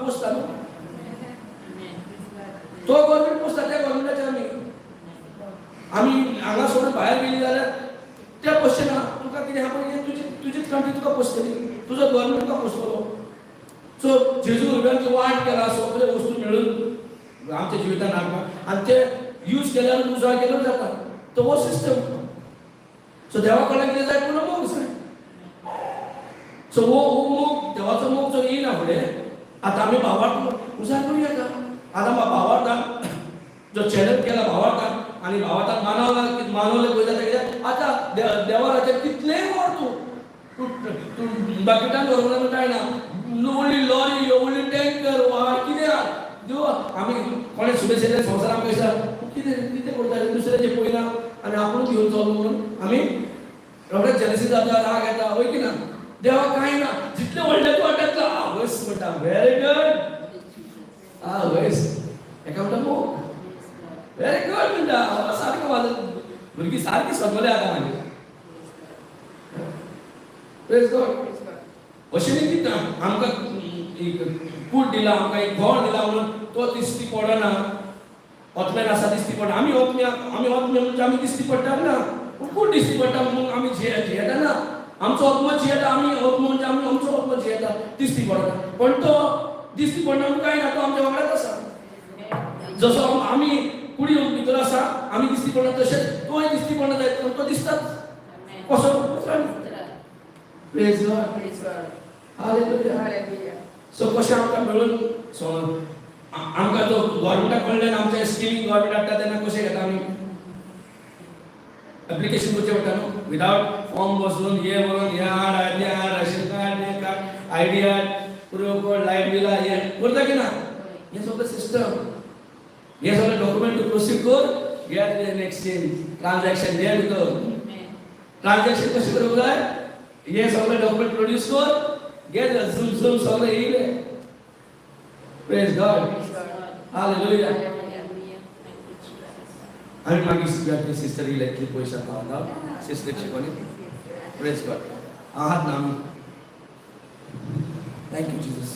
पोसता न्हू, तो गव्हर्मेंट पोसता. त्या गव्हर्मेंटाचे आमी आमी हांगा सोडून भायर गेली जाल्यार ते पोसचे ना तुका. कितें आहा पळय, तुजी तुजीच कंट्री तुका पोसतली, तुजो गव्हर्मेंट तुका पोसतलो. सो जेजू रुपयांची वाट केला सगळे वस्तू मेळून आमच्या जिवितान हाडपाक, आनी ते यूज केल्यार, उजवाड केल्यार जाता. तो हो सिस्टम. सो देवा कडल्यान कितें जाय? पूण मोग जाय. सो हो हो मोग, देवाचो मोग जो येयना फुडें, आतां आमी भावार्थ उजार करूं येता. आतां भावार्थान जो चॅनल केला भावार्थान आनी भावार्थान मानवला, मानवले पळय जाता. कित्याक आतां देवा राज्याक कितलेंय व्हर, तूं तूं तूं बाकीटान व्हरूंक ना, कांय ना. व्हडली लॉरी, व्हडली टँकर वा कितें देव, आमी कोणें सुबेसे संवसार आमकां दिसता कितें कितें करता, दुसऱ्याचें पळयना आनी आपूण घेवन चल्लो म्हणून आमी रोखडेच जेलसी जाता, राग येता, हय की ना? देवा कांय ना. जितलें व्हडलें तूं वाटत, आवयस म्हणटा, व्हेरी गुड. आवयस एका म्हणटा मोग, व्हेरी गुड म्हणटा. सारकें, म्हाजो भुरगीं सारकी सगळे आतां मागीर. प्रेज गॉड. अशें न्ही की आमकां एक कूड दिला, आमकां एक घोळ दिला म्हणून तो दिश्टी पडना. ओतम्यान आसा, दिश्टी पडना. आमी ओतम्या, आमी ओतम्या म्हणजे आमी दिश्टी पडटा ना, पूण कूड दिश्टी पडटा म्हणून आमी जियेता ना. आमचो आत्मो जियेता. आमी आत्मो म्हणजे आमी, आमचो आत्मो जियेता, दिश्टी पडना. पण तो दिश्टी पडना म्हणून कांय ना, तो आमच्या वांगडाच आसा. जसो आमी कुडी भितर आसा, आमी दिश्टी पडना, तशेंच तोय दिश्टी पडना जायत, पण तो दिसताच. कसो? Praise God. Hallelujah. सो कशें आमकां मेळून आमकां तो गव्हर्मेंटा कडल्यान आमचे स्किमी गव्हर्मेंट हाडटा तेन्ना कशें घेता आमी? एप्लिकेशन करचें पडटा न्हू, विदावट फॉर्म बसून हे बरोवन, हे हाड, तें हाड, राशन कार्ड, हें कार्ड, आयडी हाड, प्रूफ कोड, लायट बिलां, हें करता की ना? हें सगळें सिस्टम, हे सगळे डॉक्युमेंट तूं प्रोसीड कर. घे एक्सचेंज ट्रान्झॅक्शन घे भितर. ट्रान्झॅक्शन कशें करूंक जाय हे सगळे डॉक्युमेंट प्रोड्यूस कर, घे झूम झूम सगळे येयले. Praise God. Hallelujah. आमी मागीर सिस्टर येयले इतले पयशे पावता सिस्टर शिकोवनी. प्रेज गॉड. आहात ना आमी. Thank you Jesus.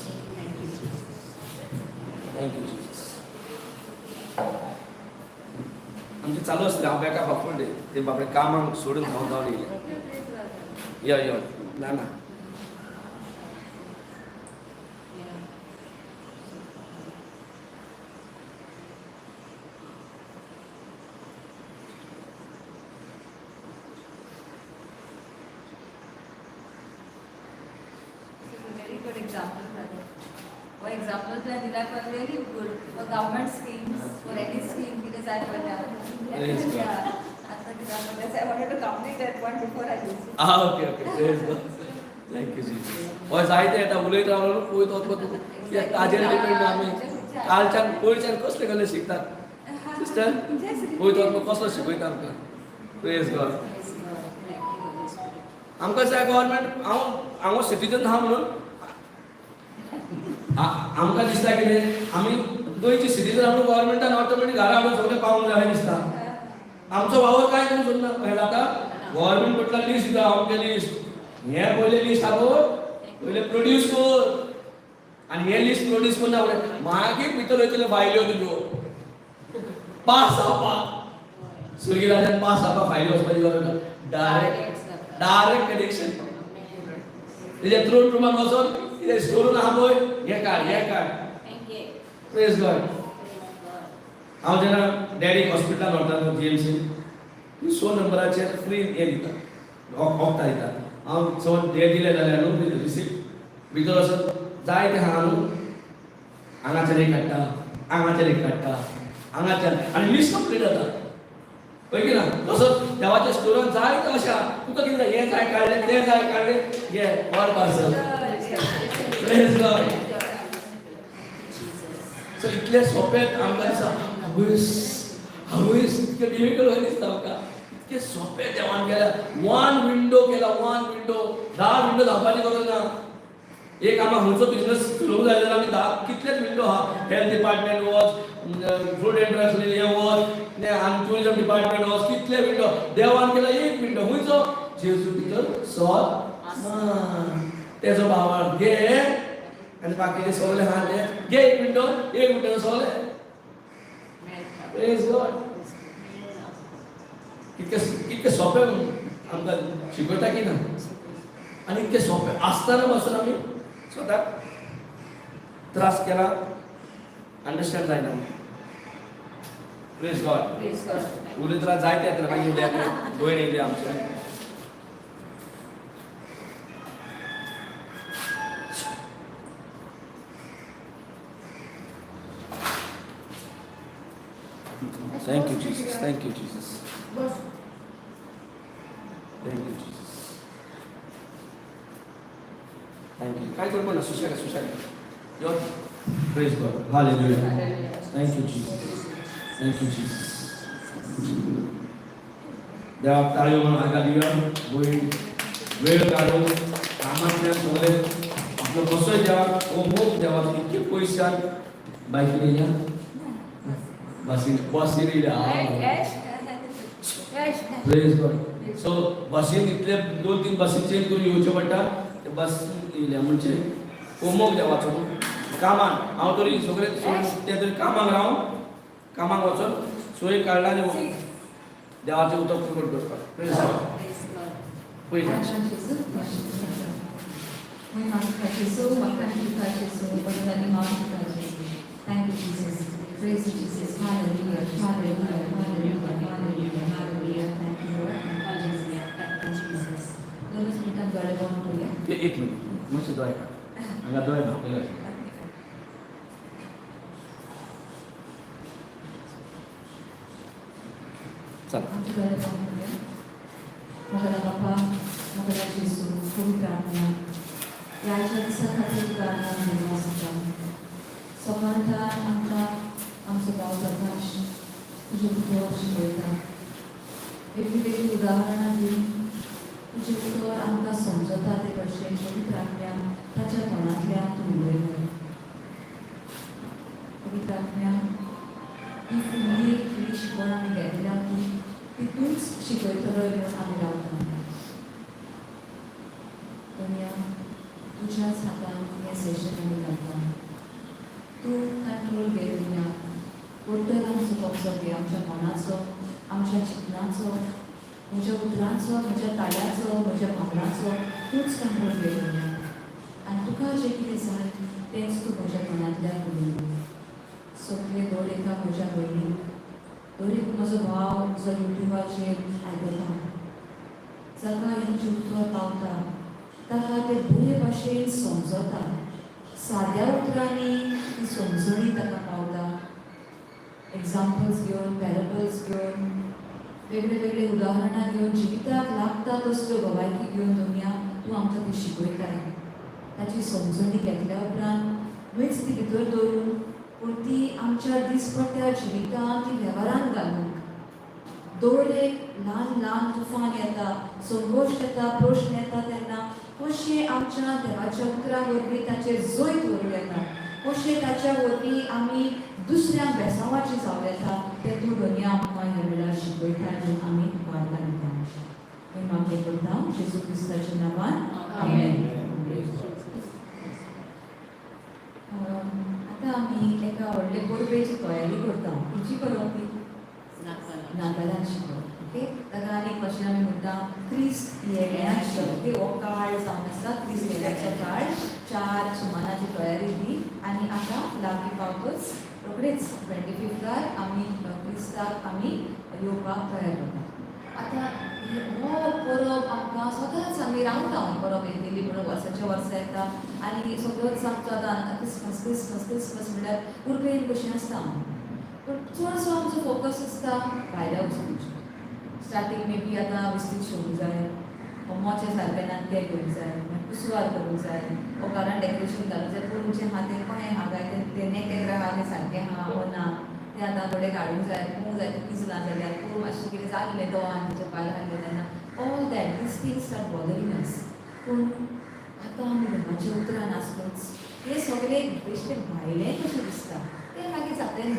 Thank you Jesus. आमचें चालू आसलें. हांव बेका बाफुडे ते बाबडे कामाक सोडून धांवन धांवन येयले. यो यो ना ना. This is a very good example, brother. For example, that दिला पण really good for government schemes, for any scheme because I पडला. Praise God. आता कित्याक I wanted to complete that one before I lose it. Ah, okay okay. Praise God. Thank you Jesus. हय जायते येता उलयत रावलो पळयत वचपा तुका कित्याक ताजेर डिपेंड. आमी कालच्यान पयरच्यान कसले कसले शिकतात सिस्टर, पळयत वचपा कसलो शिकयता आमकां. Praise God. Praise God. Thank you, Holy Spirit. आमकां जाय गव्हर्मेंट. हांव हांव सिटीजन आहा म्हणून आमकां दिसता कितें आमी गोंयची सिटीजन म्हणून गव्हर्मेंटान ऑटोमॅटीक घरा हाडून सगळें पावूंक जाय अशें दिसता. आमचो वावर कांय करूंक सोदना. हें जाता गव्हर्मेंट म्हटल्यार लिस्ट दिता अमकें लिस्ट, हें पयलें लिस्ट आहा पळय पयलें प्रोड्यूस कर आनी हें लिस्ट प्रोड्यूस करना फुडें मागीर भितर वयतल्यो फायल्यो तुज्यो पास जावपाक. सुर्गी राजान पास जावपाक फायल्यो वचपाची गरज ना. डायरेक्ट डायरेक्ट कनेक्शन तेज्या थ्रोन रुमान वचोन कितें स्टोरून आहा पळय हें काड हें काड. Thank you. Praise God. Praise God. हांव जेन्ना डॅडीक हॉस्पिटलान व्हरतालो जीएमसी, 100 नंबराचेर फ्री हें दिता, वखदां दिता. हांव समज हें दिलें जाल्यार न्हू रिसिप्ट भितर वचून जाय तें आहा न्हू, हांगाच्यान एक काडटा, हांगाच्यान एक काडटा, हांगाच्यान, आनी लिस्ट कंप्लीट जाता. हय की ना? तसोच देवाच्या स्टोरान जाय तें अशें आहा. तुका कितें जाय, हें जाय काडलें, तें जाय काडलें, घे वर parcel. Praise God. Jesus. So इतलें सोंपें आमकां दिसता. हांवेस हांवेस इतकें डिफिकल्ट कशें दिसता आमकां. इतकें सोंपें देवान केल्या. वन विंडो केला, वन विंडो. 10 विंडो धांवपाची गरज ना. एक आमकां खंयचो बिजनस चलोवंक जाय जाल्यार आमी 10 कितलेच विंडो आहा. हेल्थ डिपार्टमेंट वच, फूड एंड ड्रग्स हें वच, आनी ट्युरिजम डिपार्टमेंट वच, कितले विंडो. देवान केला एक विंडो. खंयचो? जेजू भितर सोद तेजो भावार्थ घे आनी बाकीचे सगळे आहा ते घे. एक विंडो, एक विंडो सगळे. Praise God. कितके कितके सोंपें आमकां शिकयता की ना. आनी इतकें सोंपें आसतना पासून आमी स्वताक त्रास केला, अंडरस्टँड जायना. Praise God. Praise God. उलयत राव जायते येतले मागीर उलया. भयण येयली आमचे. Thank you, Jesus. Thank you, Jesus. Thank you, Jesus. Thank you. काय करू ना सुशेगा सुशेगा. यो. Praise God. Hallelujah. Thank you, Jesus. Thank you, Jesus. देवाक ताळयो म्हणून हांगा दिया. भयण वेळ काडून कामांतल्यान सगळे आपलो कसोय देवाक हो मोग देवाचो इतके पयशान बायकीन येयल्या, बसीन बसीन येयल्या. Praise God. सो बसीन इतले 2-3 बसी चेंज करून येवचें पडटा, ते बस येयल्या म्हणजे हो मोग देवाचो न्हू. कामान हांव तरी सगळें सोडून ते तरी कामाक रावन कामाक वचोन सोय काडला आनी देवाचें उदक प्रकट करपाक. Praise God. Praise God. पयलीं Jesu, thank you, Jesus. Praise you, Jesus. Hallelujah. Hallelujah. Hallelujah. Hallelujah. Hallelujah. Thank you, Lord. Thank you, Jesus. Thank you, Jesus. दोनच मिनिटां दोळे बंद करूया. एक मिनिट, मातशें दोळे काड. हांगा दोळे धांपले. चल. आमचे दोळे बंद करूया. मोगेल्या बापा, मोगेल्या जेजू, पवित्र आत्मा, ह्या आयच्या दिसा खातीर तुका आमी धन्यवाद. सकाळटा आमकां आमचो भाव प्रकाश तुज्या पुता उतर शिकयता, वेगळीं वेगळीं उदाहरणां दिवन तुजें उतर आमकां समजता ते भशेन पवित्र आत्म्यान ताच्या तोंडांतल्यान तूं उलयलो. पवित्र आत्म्यान ही फुडली ही शिकवण आमी घेतल्या, तूं तितूच शिकयतलो म्हणून आमी रावता. दुनिया तुज्याच हातान हें सेशन आमी घालता. तूं कंट्रोल घे दुनिया, टोटल आमचो कब्जो घे, आमच्या मनाचो, आमच्या चिंतनाचो, म्हज्या उतरांचो, म्हज्या ताळ्याचो, म्हज्या भावनाचो, तूंच कंट्रोल घे दुनिया. आनी तुका जें कितें जाय तेंच तूं म्हज्या मनांतल्यान उलय. सगळे दर एका म्हज्या भयणीक, दर एक म्हजो भाव जो युट्युबाचेर आयकता, जाका हें उतर पावता, ताका ते बरे भाशेन समजता, साद्या उतरांनी ती समजणी ताका पावता. एग्जाम्पल्स घेवन, पॅरेबल्स घेवन, वेगळे वेगळे उदाहरणां घेवन, जिविताक लागता तसल्यो भलायकी घेवन दुनिया तूं आमकां ती शिकयताय. ताची समजणी घेतल्या उपरांत न्हयच ती भितर दवरून, पूण ती आमच्या दिसपट्ट्या जिवितांत ती वेव्हारांत घालूंक. दर एक ल्हान ल्हान तुफान येता, संघर्श येता, प्रश्न येता तेन्ना कशें आमच्या देवाच्या उतरा वरवीं ताचेर जैत व्हरूं येता, कशें ताच्या वरवीं आमी दुसऱ्यांक बेसांवाची जावं येता, तें तूं दुनिया आमकां ह्या वेळार शिकयता आनी आमी वाडटा दिता. हें मागणें करता जेजू क्रिस्ताच्या नांवान, आमेन. आतां आमी एका व्हडले परबेची तयारी करता. खंयची परब ती? नातालांची परब. ओके, ताका आनी एक भाशेन आमी म्हणटा क्रिस्त येण्याची. ओके, हो काळ जावन आसा क्रिस्त येण्याचो काळ. चार सुमानाची तयारी ती आनी आतां लागीं पावतच रोखडेच 25 आर आमी क्रिस्ताक आमी येवपाक तयार जाता. आतां हो परब आमकां सदांच आमी रावता, परब येतली म्हणून वर्साच्या वर्सा येता आनी सगळोच आमचो आतां क्रिसमस क्रिसमस क्रिसमस म्हणल्यार उर्बेन कशें आसता आमी. पूण चडसो आमचो फोकस आसता भायल्या वस्तूचेर. स्टार्टींग मे बी आतां विस्तीद शिवूंक जाय, मोचे सारकें ना तें घेवंक जाय, मागीर कुसवार करूंक जाय, वो घरान डेकोरेशन घालूंक जाय. पूण जें आहा तें कशें आहा काय, तें नेक आहा तें सारकें आहा वो ना, तें आतां थोडें काडूंक जाय, पोवूंक जाय, तें पिजलां जाल्यार पूण मातशें कितें जाल्लें दोवान तेच्या पाल घाल्लें तेन्ना, all that these things are bothering us. पूण आतां आमी देवाच्या उतरान आसतच हें सगळें बेश्टें भायलें कशें दिसता, तें मागीर जातलें.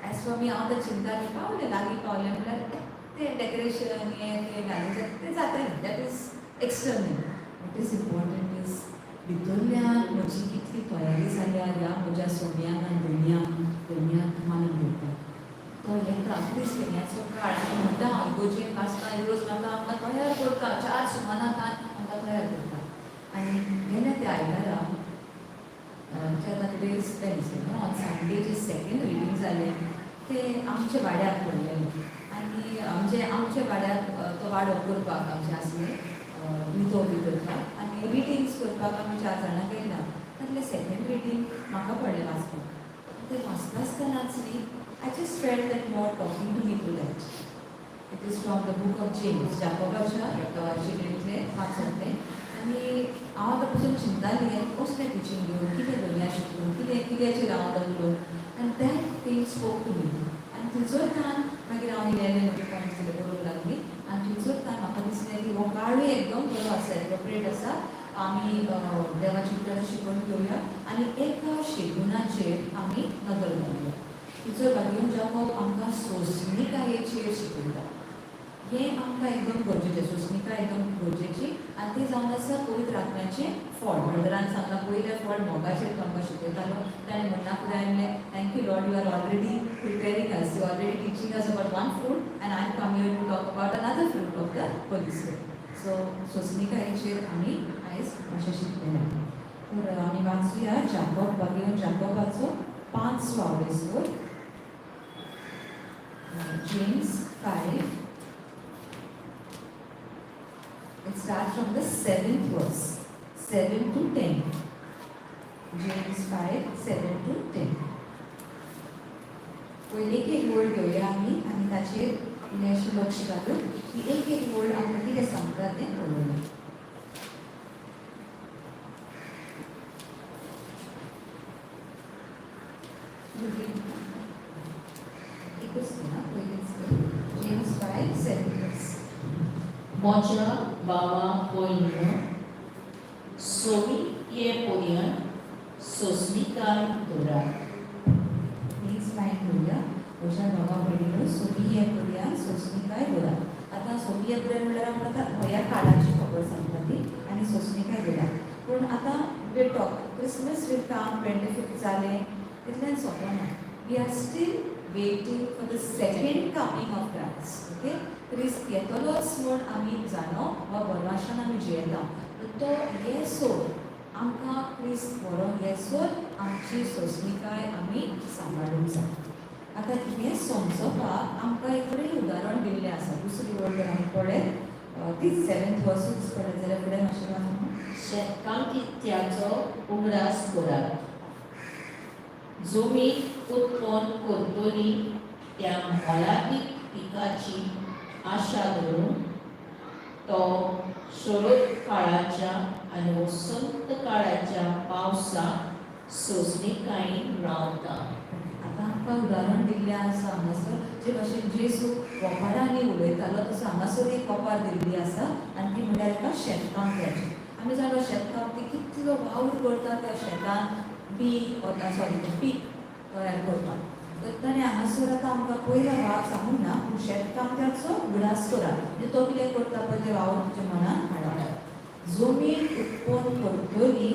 एज फॉर मी, हांव आतां चिंता पावलें, लागीं पावलें म्हणल्यार तें डेकोरेशन हें तें घालूंक जाय, तें जातलें. That is external. What is important is भितरल्यान म्हजी कितली तयारी जाल्या ह्या म्हज्या सोम्याक आनी धनयाक, धनयाक मानून घेवपाक. तो येता क्रिस्त येण्याचो काळ आनी म्हणटा हांव इगोर्जेन वाचता, इगोर्ज म्हाका आमकां तयार करता, चार सुमानाक आमकां तयार करता. आनी गेल्या त्या आयतारा, आतां today is Wednesday, on Sunday J second reading जालें तें आमच्या वाड्याक पडलेलें. आनी आमचे आमच्या वाड्याक तो वाडो करपाक आमचें आसलें नितो बी करपाक आनी रिडींग्स करपाक आमी चार जाणां गेला. तातलें सेकंड रिडींग म्हाका पडलें वाचपाक. तें वाचता आसतनाच न्ही, I just felt that Lord talking to me through that. It is from the book of James, जाकोबाच्या चिटयेंतलें वाचत तें. आनी हांव आतां पसून चिंतालें कसलें टिचींग घेवन, कितें दुनिया शिकून, कितें कित्याचेर हांव आतां उलोवन, आनी that thing spoke to me. आनी थंयसरल्यान मागीर हांव इल्लें म्हजे पॉयंट्स दिले, बरोवंक लागली. आनी थंयसरल्यान म्हाका दिसलें की हो काळूय एकदम बरो आसा, एप्रोप्रिएट आसा. आमी देवाची उतरां शिकून घेवया आनी एका शेगुणाचेर आमी नदर घालुया. थंयसर भागीवन जाकोब आमकां सोंसणिकायेचेर शिकयता. हें आमकां एकदम गरजेचें, सोंसणिकाय एकदम गरजेची. आनी तें जावन आसा पवित्र आत्म्याचें फळ. ब्रदरान सांगलां, पयलें फळ मोगाचेर तो आमकां शिकयतालो. ताणें म्हणना फुडें म्हणलें, "Thank you Lord, you are already preparing us, you already teaching us about one fruit and I am come here to talk about another fruit of the Holy Spirit." So सोंसणिकायेचेर आमी आयज मातशें शिकतले. तर आमी वाचुया जाकोब बागेवन जाकोबाचो पांचवो वेसूर, James 5. It starts from the seventh verse, 7 to 10. James 5, 7 to 10. पयलीं एक एक word घेवया आमी आनी ताचेर इल्लेंशें लक्ष घालून की एक एक वर्ड आमकां कितें सांगता तें पळोवया. एकूच ना पयलीं. मोजा बाबा पयलो सोवी ये पर्यंत सोंसणीकाय दवरात. प्लीज फायन करूया. म्हज्या बाबा भयणीनो, सोबी हे करुया, सोंसणीकाय दवरात. आतां सोबी हे करुया म्हणल्यार आमकां आतां ह्या काळाची खबर सांगता ती आनी सोंसणीकाय दवरात. पूण आतां we talk Christmas will come, 25th जालें, तितल्यान सोंपना. We are still waiting for the second coming of Christ, okay? क्रिस्त येतलोच म्हूण आमी जाणो वा बरवाशान आमी जियेता. तो येसो आमकां क्रिस्त व्हरोन येसो आमची सोंसणीकाय आमी सांबाळूंक जाय. आतां हें समजपाक आमकां एक बरें उदाहरण दिल्लें आसा. दुसरी वर्ड जर आमी पळयत, तीच सेवन्थ वर्सूच पळयत जाल्यार फुडें मातशें वाच. शेतकामतीत्याचो उगडास करात. जमीन उत्पन्न करतली त्या मोलादीक पिकाची आशा धरून तो शरद काळाच्या आनी वसंत काळाच्या पावसाक सोंसणीकायेन रावता. आतां आमकां उदाहरण दिल्लें आसा हांगासर, जे भशेन जेजू ओपारांनी उलयतालो तसो हांगासर एक ओपार दिल्ली आसा आनी ती म्हणल्यार एका शेतकामत्याची. आमी जाणा शेतकामती कितलो वावर करता त्या शेतान बी सॉरी पीक तयार करपाक. तर ताणें हांगासर आतां आमकां पयलो भाग सांगूंक ना, पूण शेतकामत्याचो उगडास करात, म्हणजे तो कितें करता पळय तें वावर तुज्या मनान हाडप. जमीन उत्पन्न करतली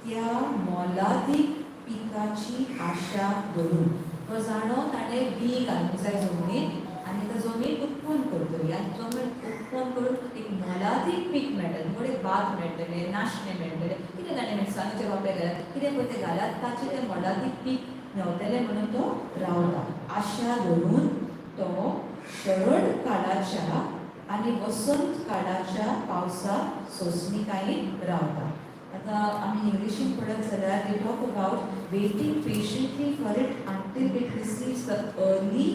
त्या मोलादीक पिकाची आशा धरून तो जाणो ताणें बी घालूंक जाय जमनीत आनी तो जमीन उत्पन्न करतली आनी जमीन उत्पन्न करून एक मोलादीक पीक मेळटलें. म्हणजे भात मेळटलें, नाशणें मेळटलें, कितें ताणें मिरसांगेचे रोपे घाल्यात, कितें पळय तें घाल्यात, ताचें तें मोलादीक पीक मेवतलें म्हणून तो रावता. आशा धरून तो शरद काळाच्या आनी वसंत काळाच्या पावसाक सोंसणीकायेन रावता. आतां आमी इंग्लिशीन पळयत जाल्यार they talk about waiting patiently for it until it receives the early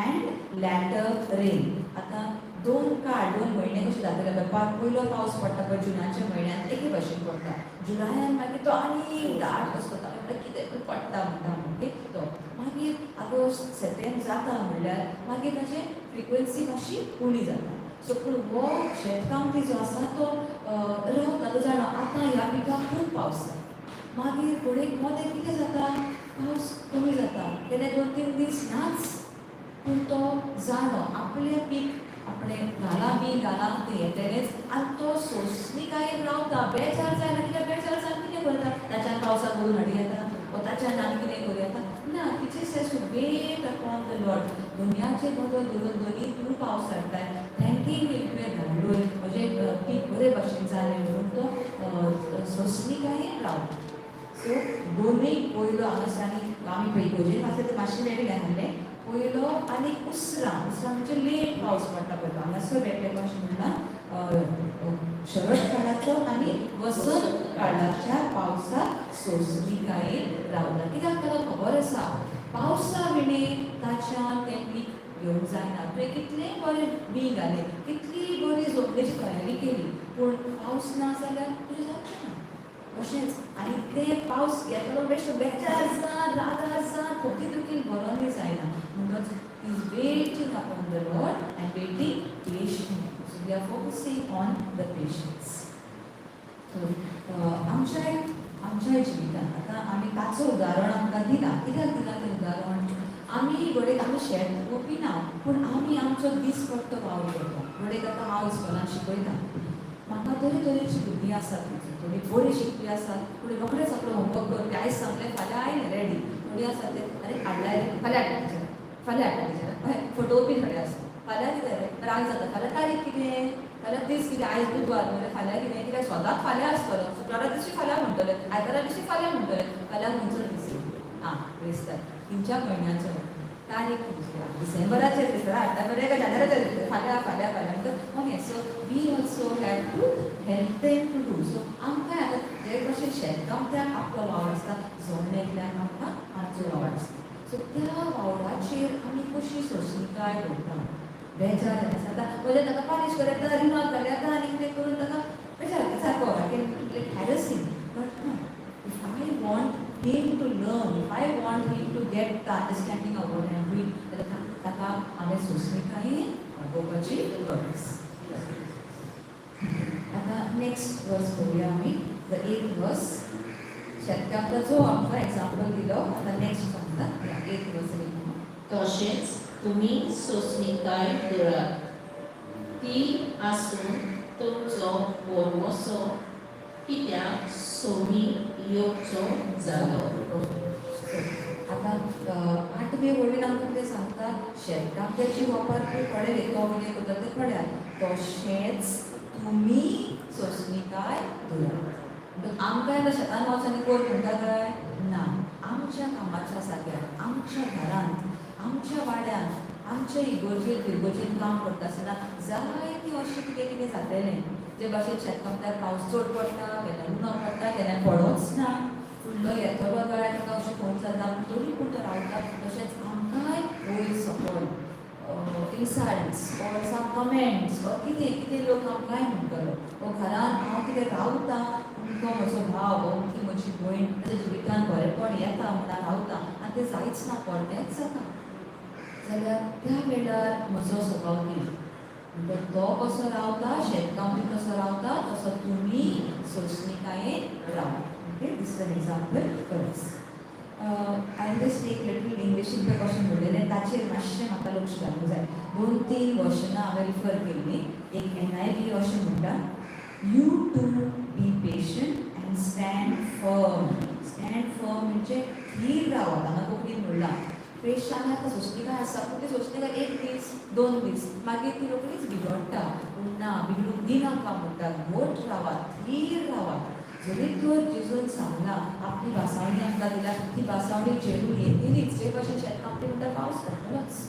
and latter rain. आतां दोन काळ, 2 म्हयने कशे जातले पळय. पयलो पावस पडटा पळय जुनाच्या म्हयन्यांत, एके भशेन पडटा. जुलायान मागीर तो आनी दाट कसो जाता, म्हणल्यार कितें पडटा म्हणटा, ओके. तो मागीर ऑगस्ट सप्टेंबर जाता म्हणल्यार मागीर ताचे फ्रिक्वन्सी मातशी उणी जाता. सो पूण हो शेतकामती जो आसा तो रावता. तो जाणा आतां ह्या पिकाक खूब पावस जाय. मागीर फुडें मदें कितें जाता, पावस कमी जाता, केन्ना 2-3 दीस नाच. पूण तो जाणो आपलें पीक आपणें घालां, बी घालां, तें येतलेंच आनी तो सोंसणीकायेन रावता, बेजार जायना. कित्याक बेजार जावन कितें करता, ताच्यान पावसाक करून हाडूं येता वो ताच्यान आनी कितें करूं येता? ना. He just has to wait upon the Lord. दुनियाचे नदर धरून दोनी तूं पावस हाडटाय, थँकींग तुवें धाडलोय, म्हजें पीक बरे भशेन जालें म्हणून तो सोंसणीकायेन रावता. सो दोनूय, पयलो हांगासर आनी आमी पळय इगर्जेन आसले ते मातशें वेगळें आहलें. पयलो आनी उसरां, उसरां म्हणजे लेट पावस पडटा पळय, हांगासर वेगळें कशें म्हणलां, शरद काळाचो आनी वसंत काळाच्या पावसाक सोंसणीकायेन रावता, कित्याक ताका खबर आसा पावसा विणे ताच्यान तें पीक घेवंक जायना. तुवें कितलेंय बरें बी घालें, कितलीय बरी जमनीची तयारी केली, पूण पावस ना जाल्यार तुजें जावचें ना. तशेंच आनी ते पावस येतलो बेश्टो बेजार जावन, रागार जावन, खोकी दुखीन भरोन जायना. म्हणटच is waiting upon the Lord and waiting patient. So we are focusing on the patience. So आमच्या आमच्या जिवितांत आतां आमी ताचो उदाहरण आमकां दिलां. कित्याक दिलां तें उदाहरण? आमी घडये आमी शेत रोवपी ना, पूण आमी आमचो दीसपट्टो वावर करता. घडये आतां हांव इस्कॉलान शिकयता, म्हाका तरे तरेची भुरगीं आसात. थोडीं बरीं शिकपी आसात, थोडीं रोखडेच आपलो होमवर्क करपी, आयज सांगलें फाल्यां आयलें रेडी. थोडीं आसात ते अरे हाडलाय रे, फाल्यां हाडटा टिचर, फाल्यां हाडटा टिचर. हय, फटोवपी थोडे आसा. फाल्यां कितें रे, राग जाता, फाल्यां तारीख कितें, फाल्यां दीस कितें, आयज बुधवार मरे, फाल्यां कितें? कित्याक स्वताक फाल्यां आसतलो, शुक्रारा दिवशी फाल्यां म्हणटले, आयतारा दिवशी फाल्यां म्हणटले. फाल्यां खंयचो दीस? आं, क्रिस्तांव खंयच्या म्हयन्याचो, तारीख खंयची, डिसेंबराचेर दिसता हाडटा बरें काय जानेराचेर दिसता? फाल्यां, फाल्यां, फाल्यां म्हणटा. Okay, so we also have to help them to do so. आमकां आतां जे कशें शेतकामत्याक आपलो वावर आसता, जण एकल्याक आमकां आमचो वावर आसता. सो त्या वावराचेर आमी कशी सोंसणीकाय दवरता, बेजार जाता. आतां म्हणजे ताका पालिश करता, रिमार्क घालता आनी कितें करून ताका बेजार सारको harassing. But no, if I want him to learn, if I want him to get the understanding of what I am doing, जाल्यार ताका हांवें सोंसणीकायेन वागोवपाची गरज. आतां नेक्स्ट वर्स पळोवया आमी, the eighth वर्स. शेतकामताचो आमकां एग्जाम्पल दिलो, आतां नेक्स्ट सांगता, एथ वर्स. तशेंच तुमी सोंसणीकाय धरात, ती आसून तुमचो भरवंसो कित्याक सोमी येवचो जालो. आतां आठवे वळीन आमकां कितें सांगता? शेतकामत्याची वापर पळयले, तो कितें करता तें पळयात, तशेंच तुमी सोंसणीकाय धरात. म्हणटकच आमकां आतां शेतान वच आनी कर म्हणटा काय ना? आमच्या कामाच्या जाग्यार, आमच्या घरांत, आमच्या वाड्यांत, आमच्या इगोर्जेन फिरगोजेन काम करता आसतना जायतीं अशें कितें कितें जातलें. जे भाशेन शेतकामत्यार पावस चड पडटा, केन्ना उणो पडटा, केन्ना पडोच ना, फुडलो येतलो काय ताका अशें फोन जाता, तरी पूण तो रावता. तशेंच आमकांय वयर सकयल insults or some comments or कितें कितें लोक आमकांय म्हणटलो, वो घरान हांव कितें रावता, अमको म्हजो भाव, अमकी म्हजी भयण, ताच्या जिवितान बरेपण येता म्हणून रावता आनी तें जायच ना, परतेंच जाता जाल्यार त्या वेळार म्हजो स्वभाव कितें? म्हणटा, तो कसो रावता, शेतकामती कसो रावता, तसो तुमी सोंसणीकायेन राव. Okay, this is an example for us. I just take little इंग्लिशीन तें कशें म्हणलेलें ताचेर मातशें म्हाका लक्ष घालूंक जाय. दोन तीन वर्सनां हांवें रिफर केल्लीं. एक एनआयवी अशें म्हणटा, "You too, be patient and stand firm." Stand firm म्हणजे थीर रावात. हांगा कोंकणीन म्हणलां पेशंट. आतां सोंसणीकाय आसा, पूण ती सोंसणीकाय एक दीस, दोन दीस, मागीर ती रोखडीच बिगडटा. पूण ना, बिगडूंक दिनाका म्हणटा, घट रावात, थीर रावात. जरी तर जेजून सांगलां, आपली भासावणी आमकां दिल्या, ती भासावणी चेडून येतलीच. जे भाशेन शेतकामती म्हणटा, पावस पडटलोच,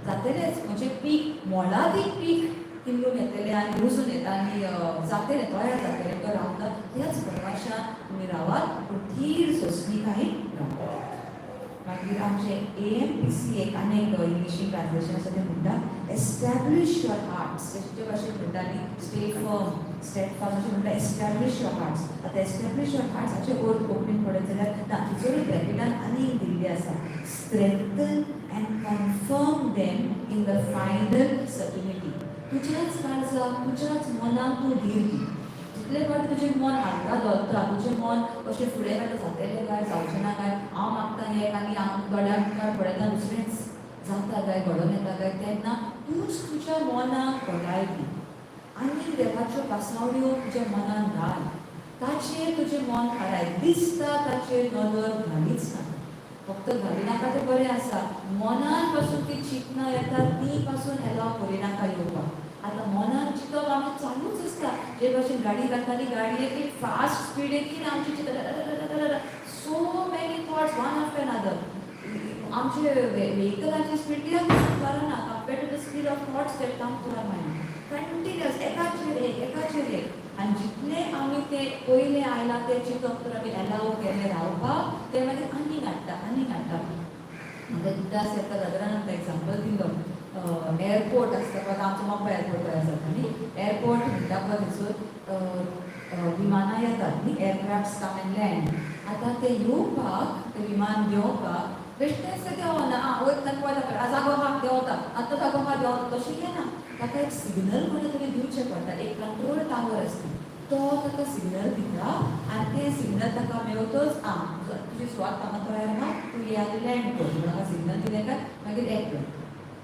जातलेच, म्हणजे पीक, मोलादीक पीक किल्लून येतलें आनी रुजून येता आनी जातलें, तयार जातलें. तो रावता त्याच भरवशान तुमी रावात, पूण थीर सोंसणीकायेन रावात. मागीर आमचें एएमपीसी एक आनी एक इंग्लिशीन ट्रान्सलेशन आसा, तें म्हणटा, "Establish your hearts." जे भाशेन म्हणटा न्ही, स्टे फर्म, स्टेडफास्ट, अशें म्हणटा, "Establish your hearts." आतां एस्टॅब्लिश your hearts हाचे अर्थ कोंकणीन पळयत जाल्यार ना, तिचोरूय ब्रॅकेटान आनी एक दिल्ली आसा, "Strengthen and confirm them in the final certainty." तुज्याच काळजाक, तुज्याच मनाक तूं धीर दी. जितले फावट तुजें मन हालता धरता, तुजें मन अशें फुडें काडटा, जातलें काय जावचें ना काय, हांव मागता एक आनी हांव दोळ्या मुखार पळयता दुसरेंच जाता काय, घडोवन येता काय, तेन्ना तूंच तुज्या मनाक घटाय दी आनी देवाच्यो पासावण्यो तुज्या मनान घाल. ताचेर तुजें मन थाराय. दिसता ताचेर नदर घालीच नाका. फक्त घाली नाका तें बरें आसा, मनान पासून ती चिंतनां येता ती पासून एलाव करिनाका येवपाक. आतां मनान चिंतप आमचें चालूच आसता. जे भाशेन गाडी घालता ती गाडयेक एक फास्ट स्पिडेक आमची चिंतन, so many thoughts, one after another. आमचे व्हेकलाची स्पीड कित्याक कळना compare to the speed of thoughts that come to our mind continuous, एकाचेर एक, एकाचेर एक. आनी जितले आमी ते पयले आयला ते चिंतप तर आमी एलाव केले रावपाक, ते मागीर आनीक हाडटा, आनीक हाडटा. म्हाका उगडास येता, दादरान आमकां एग्जाम्पल दिलो, एअरपोर्ट आसता पळय, आमचो मोपा एअरपोर्ट तयार जाता न्ही. एअरपोर्ट म्हणटा पळय, थंयसर विमानां येतात न्ही, aircrafts come and land. आतां ते येवपाक, ते विमान देंवपाक बेश्टेंच ते देंवना. आं, वयता पळयता पळय, जागो आहा, देंवता, आतां जागो आहा, देंवता, तशें येना. ताका एक सिग्नल कोणें तरी दिवचें पडटा. एक कंट्रोल टावर आसता, तो ताका सिग्नल दिता आनी तें सिग्नल ताका मेळतच, आं, तुजी सुवात हांगा तयार आहा, तूं ये आनी लँड कर म्हणून ताका सिग्नल दिलें काय मागीर एक येता.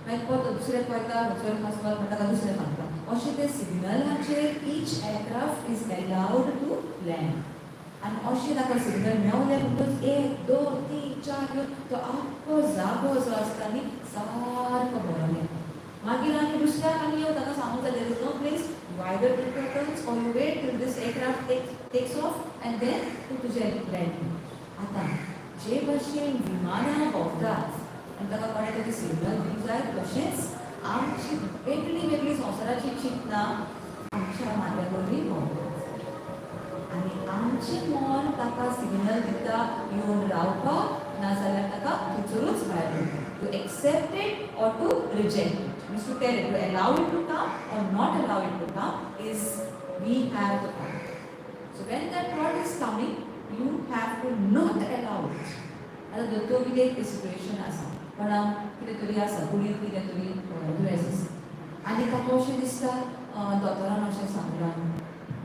मागीर परत दुसरें पळयता, खंयसर आसा सुवात म्हणटा, ताका दुसरें सांगता. अशें ते सिग्नलाचेर each aircraft is allowed to land. आनी अशें ताका सिग्नल मेवलें म्हणटकच एक, दोन, तीन, चार येवन तो आख्खो जागो जो आसता न्ही, सारको भरोन येता. मागीर आनी दुसऱ्याक आनी येवन ताका सांगूंक जाय, there is no place, you either take your turns or you wait till this aircraft takes off and then तूं तुजें लँड. आतां जे भाशेन विमानां भोंवतात आनी ताका कोणें तरी सिग्नल दिवंक जाय, तशेंच आमची वेगळी वेगळी संवसाराची चिंतनां आमच्या माथ्या वरवीं भोंवतात आनी आमचें मन ताका सिग्नल दिता येवन रावपाक, नाजाल्यार ताका थंयसरूच भायर वयता. To accept it or to reject it, means to tell it, to allow it to come or not allow it to come, is we have the power. So when that thought is coming, you have to not allow it. आतां दोतोर कितें situation आसा, कोणाक कितें तरी आसा, कुडीन कितें तरी दुयेंस आसा आनी ताका अशें दिसता, दोतोरान अशें सांगलां.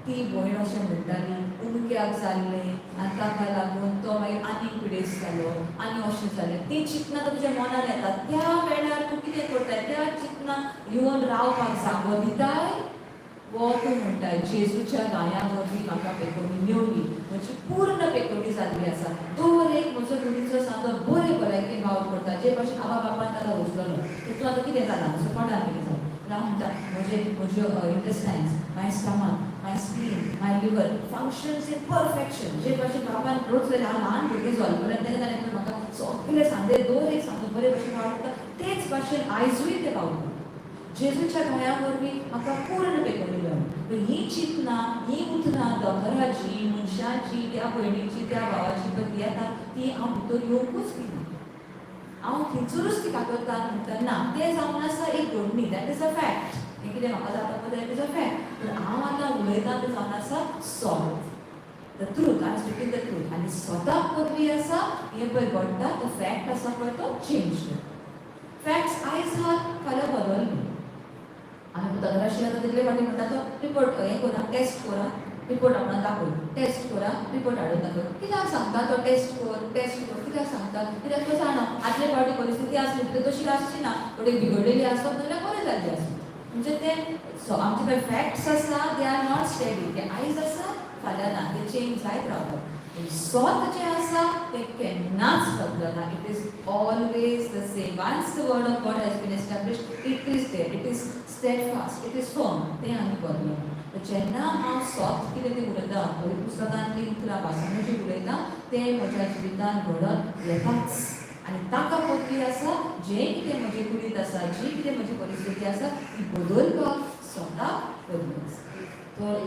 ती भयण अशें म्हणटाली, अमक्याक जाल्लें आनी ताका लागून तो मागीर आनीक पिडेस्त जालो आनी अशें जालें. ती चिंतनां तुज्या मनान येता. त्या वेळार तूं कितें करताय? त्या चिंतनां येवन रावपाक जागो दिताय वो तूं म्हणटाय, जेजूच्या गाया वरवीं म्हाका पेकोवणी मेवली, म्हजी पूर्ण पेकोवणी जाल्ली आसा. दर एक म्हजो कुडीचो सांदो बरे भलायकेन वावर करता, जे भाशेन आबा बापान ताका उचललो. तितून आतां कितें जालां? म्हजो पोटान कितें जालां? हांव म्हणटा, म्हज्यो intestines, my stomach, my spleen, my liver functions in perfection. जे भाशेन बाबान रोचलेलें. हांव ल्हान भुरगें जल्मलें तेन्ना ताणें म्हाका सगळे सांदे, दर एक सांदो बरे भाशेन वावर करता, तेच भाशेन आयजूय ते वावर. जेजूच्या घाया वरवीं म्हाका पूर्ण पेकोवणी मेळ्ळी. ही चिंतनां, ही उतरां दोतोराची, मनशाची, त्या भयणीची, त्या भावाची पळय येता, ती हांव भितर येवंकूच दिना. हांव थंयसरूच ती कातरता. म्हणटा, ना, तें जावन आसा एक घडणी, that is a fact. हें कितें म्हाका जाता पळय, that is a fact. पूण हांव आतां उलयतां तें जावन आसा सत, the truth. I am speaking the truth. आनी स्वताक पदवी आसा, हें पळय घडटा तो फॅक्ट आसा पळय, तो चेंज. फॅक्ट्स आयज आहा, फाल्यां बदलली. आमी दोतोराशी आतां तितले फावटी म्हणटा, तो रिपोर्ट हें करा, टेस्ट करा, रिपोर्ट आपणाक दाखय, टेस्ट करा, रिपोर्ट हाडून दाखय. कित्याक सांगता तो टेस्ट कर, टेस्ट कर? कित्याक सांगता? कित्याक तो जाणा, आदले फावटी परिस्थिती आसली ती तशी आसची ना, थोडी बिगडलेली आसत नाल्यार बरें जाल्ली आसत. म्हणजे ते आमचे पळय फॅक्ट्स आसा, they are not steady. ते आयज आसा, फाल्यां ना, ते चेंज जायत रावतात. सत जें आसा तें केन्नाच बदलना. It is always the same. Once the word of God has been established, it is there, it is steadfast, it is firm. तें आमी बदलना. जेन्ना हांव सत कितें तें उलयता, पवित्र पुस्तकांतलीं उतरां भाशणां जी उलयता, तें म्हज्या जिवितांत घडत येताच. आनी ताका पदवी आसा, जें कितें म्हजे कुडींत आसा, जी कितें म्हजी परिस्थिती आसा, ती बदलपाक स्वताक पदवी आसा. तर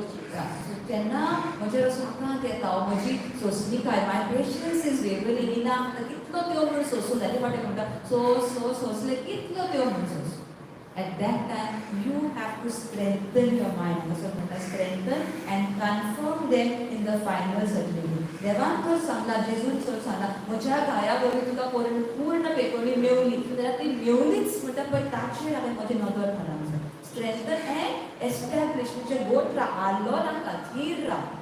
तेन्ना म्हजेर असो आकांत येता, म्हजी सोंसणीकाय, my patience is wavering. ना कितलो त्यो म्हूण सोंसूं? जाले फावटी म्हणटा, सो सो सोंसले, कितलो त्यो म्हूण सोंसूं? At that time, you have to strengthen your mind. असं म्हणटा, strengthen and confirm them in the final certainty. देवान तर सांगला, जेजून तर सांगला, म्हज्या घाया वरवीं तुका पूर्ण पूर्ण पेकोवणी मेवली जाल्यार ती मेवलीच म्हणटा पळय, ताचेर हांवें म्हजी नदर घालूंक जाय. स्ट्रेंथन अँड एस्टॅब्लिश म्हणजे गोट राव, हाल्लो नाका, थीर राव.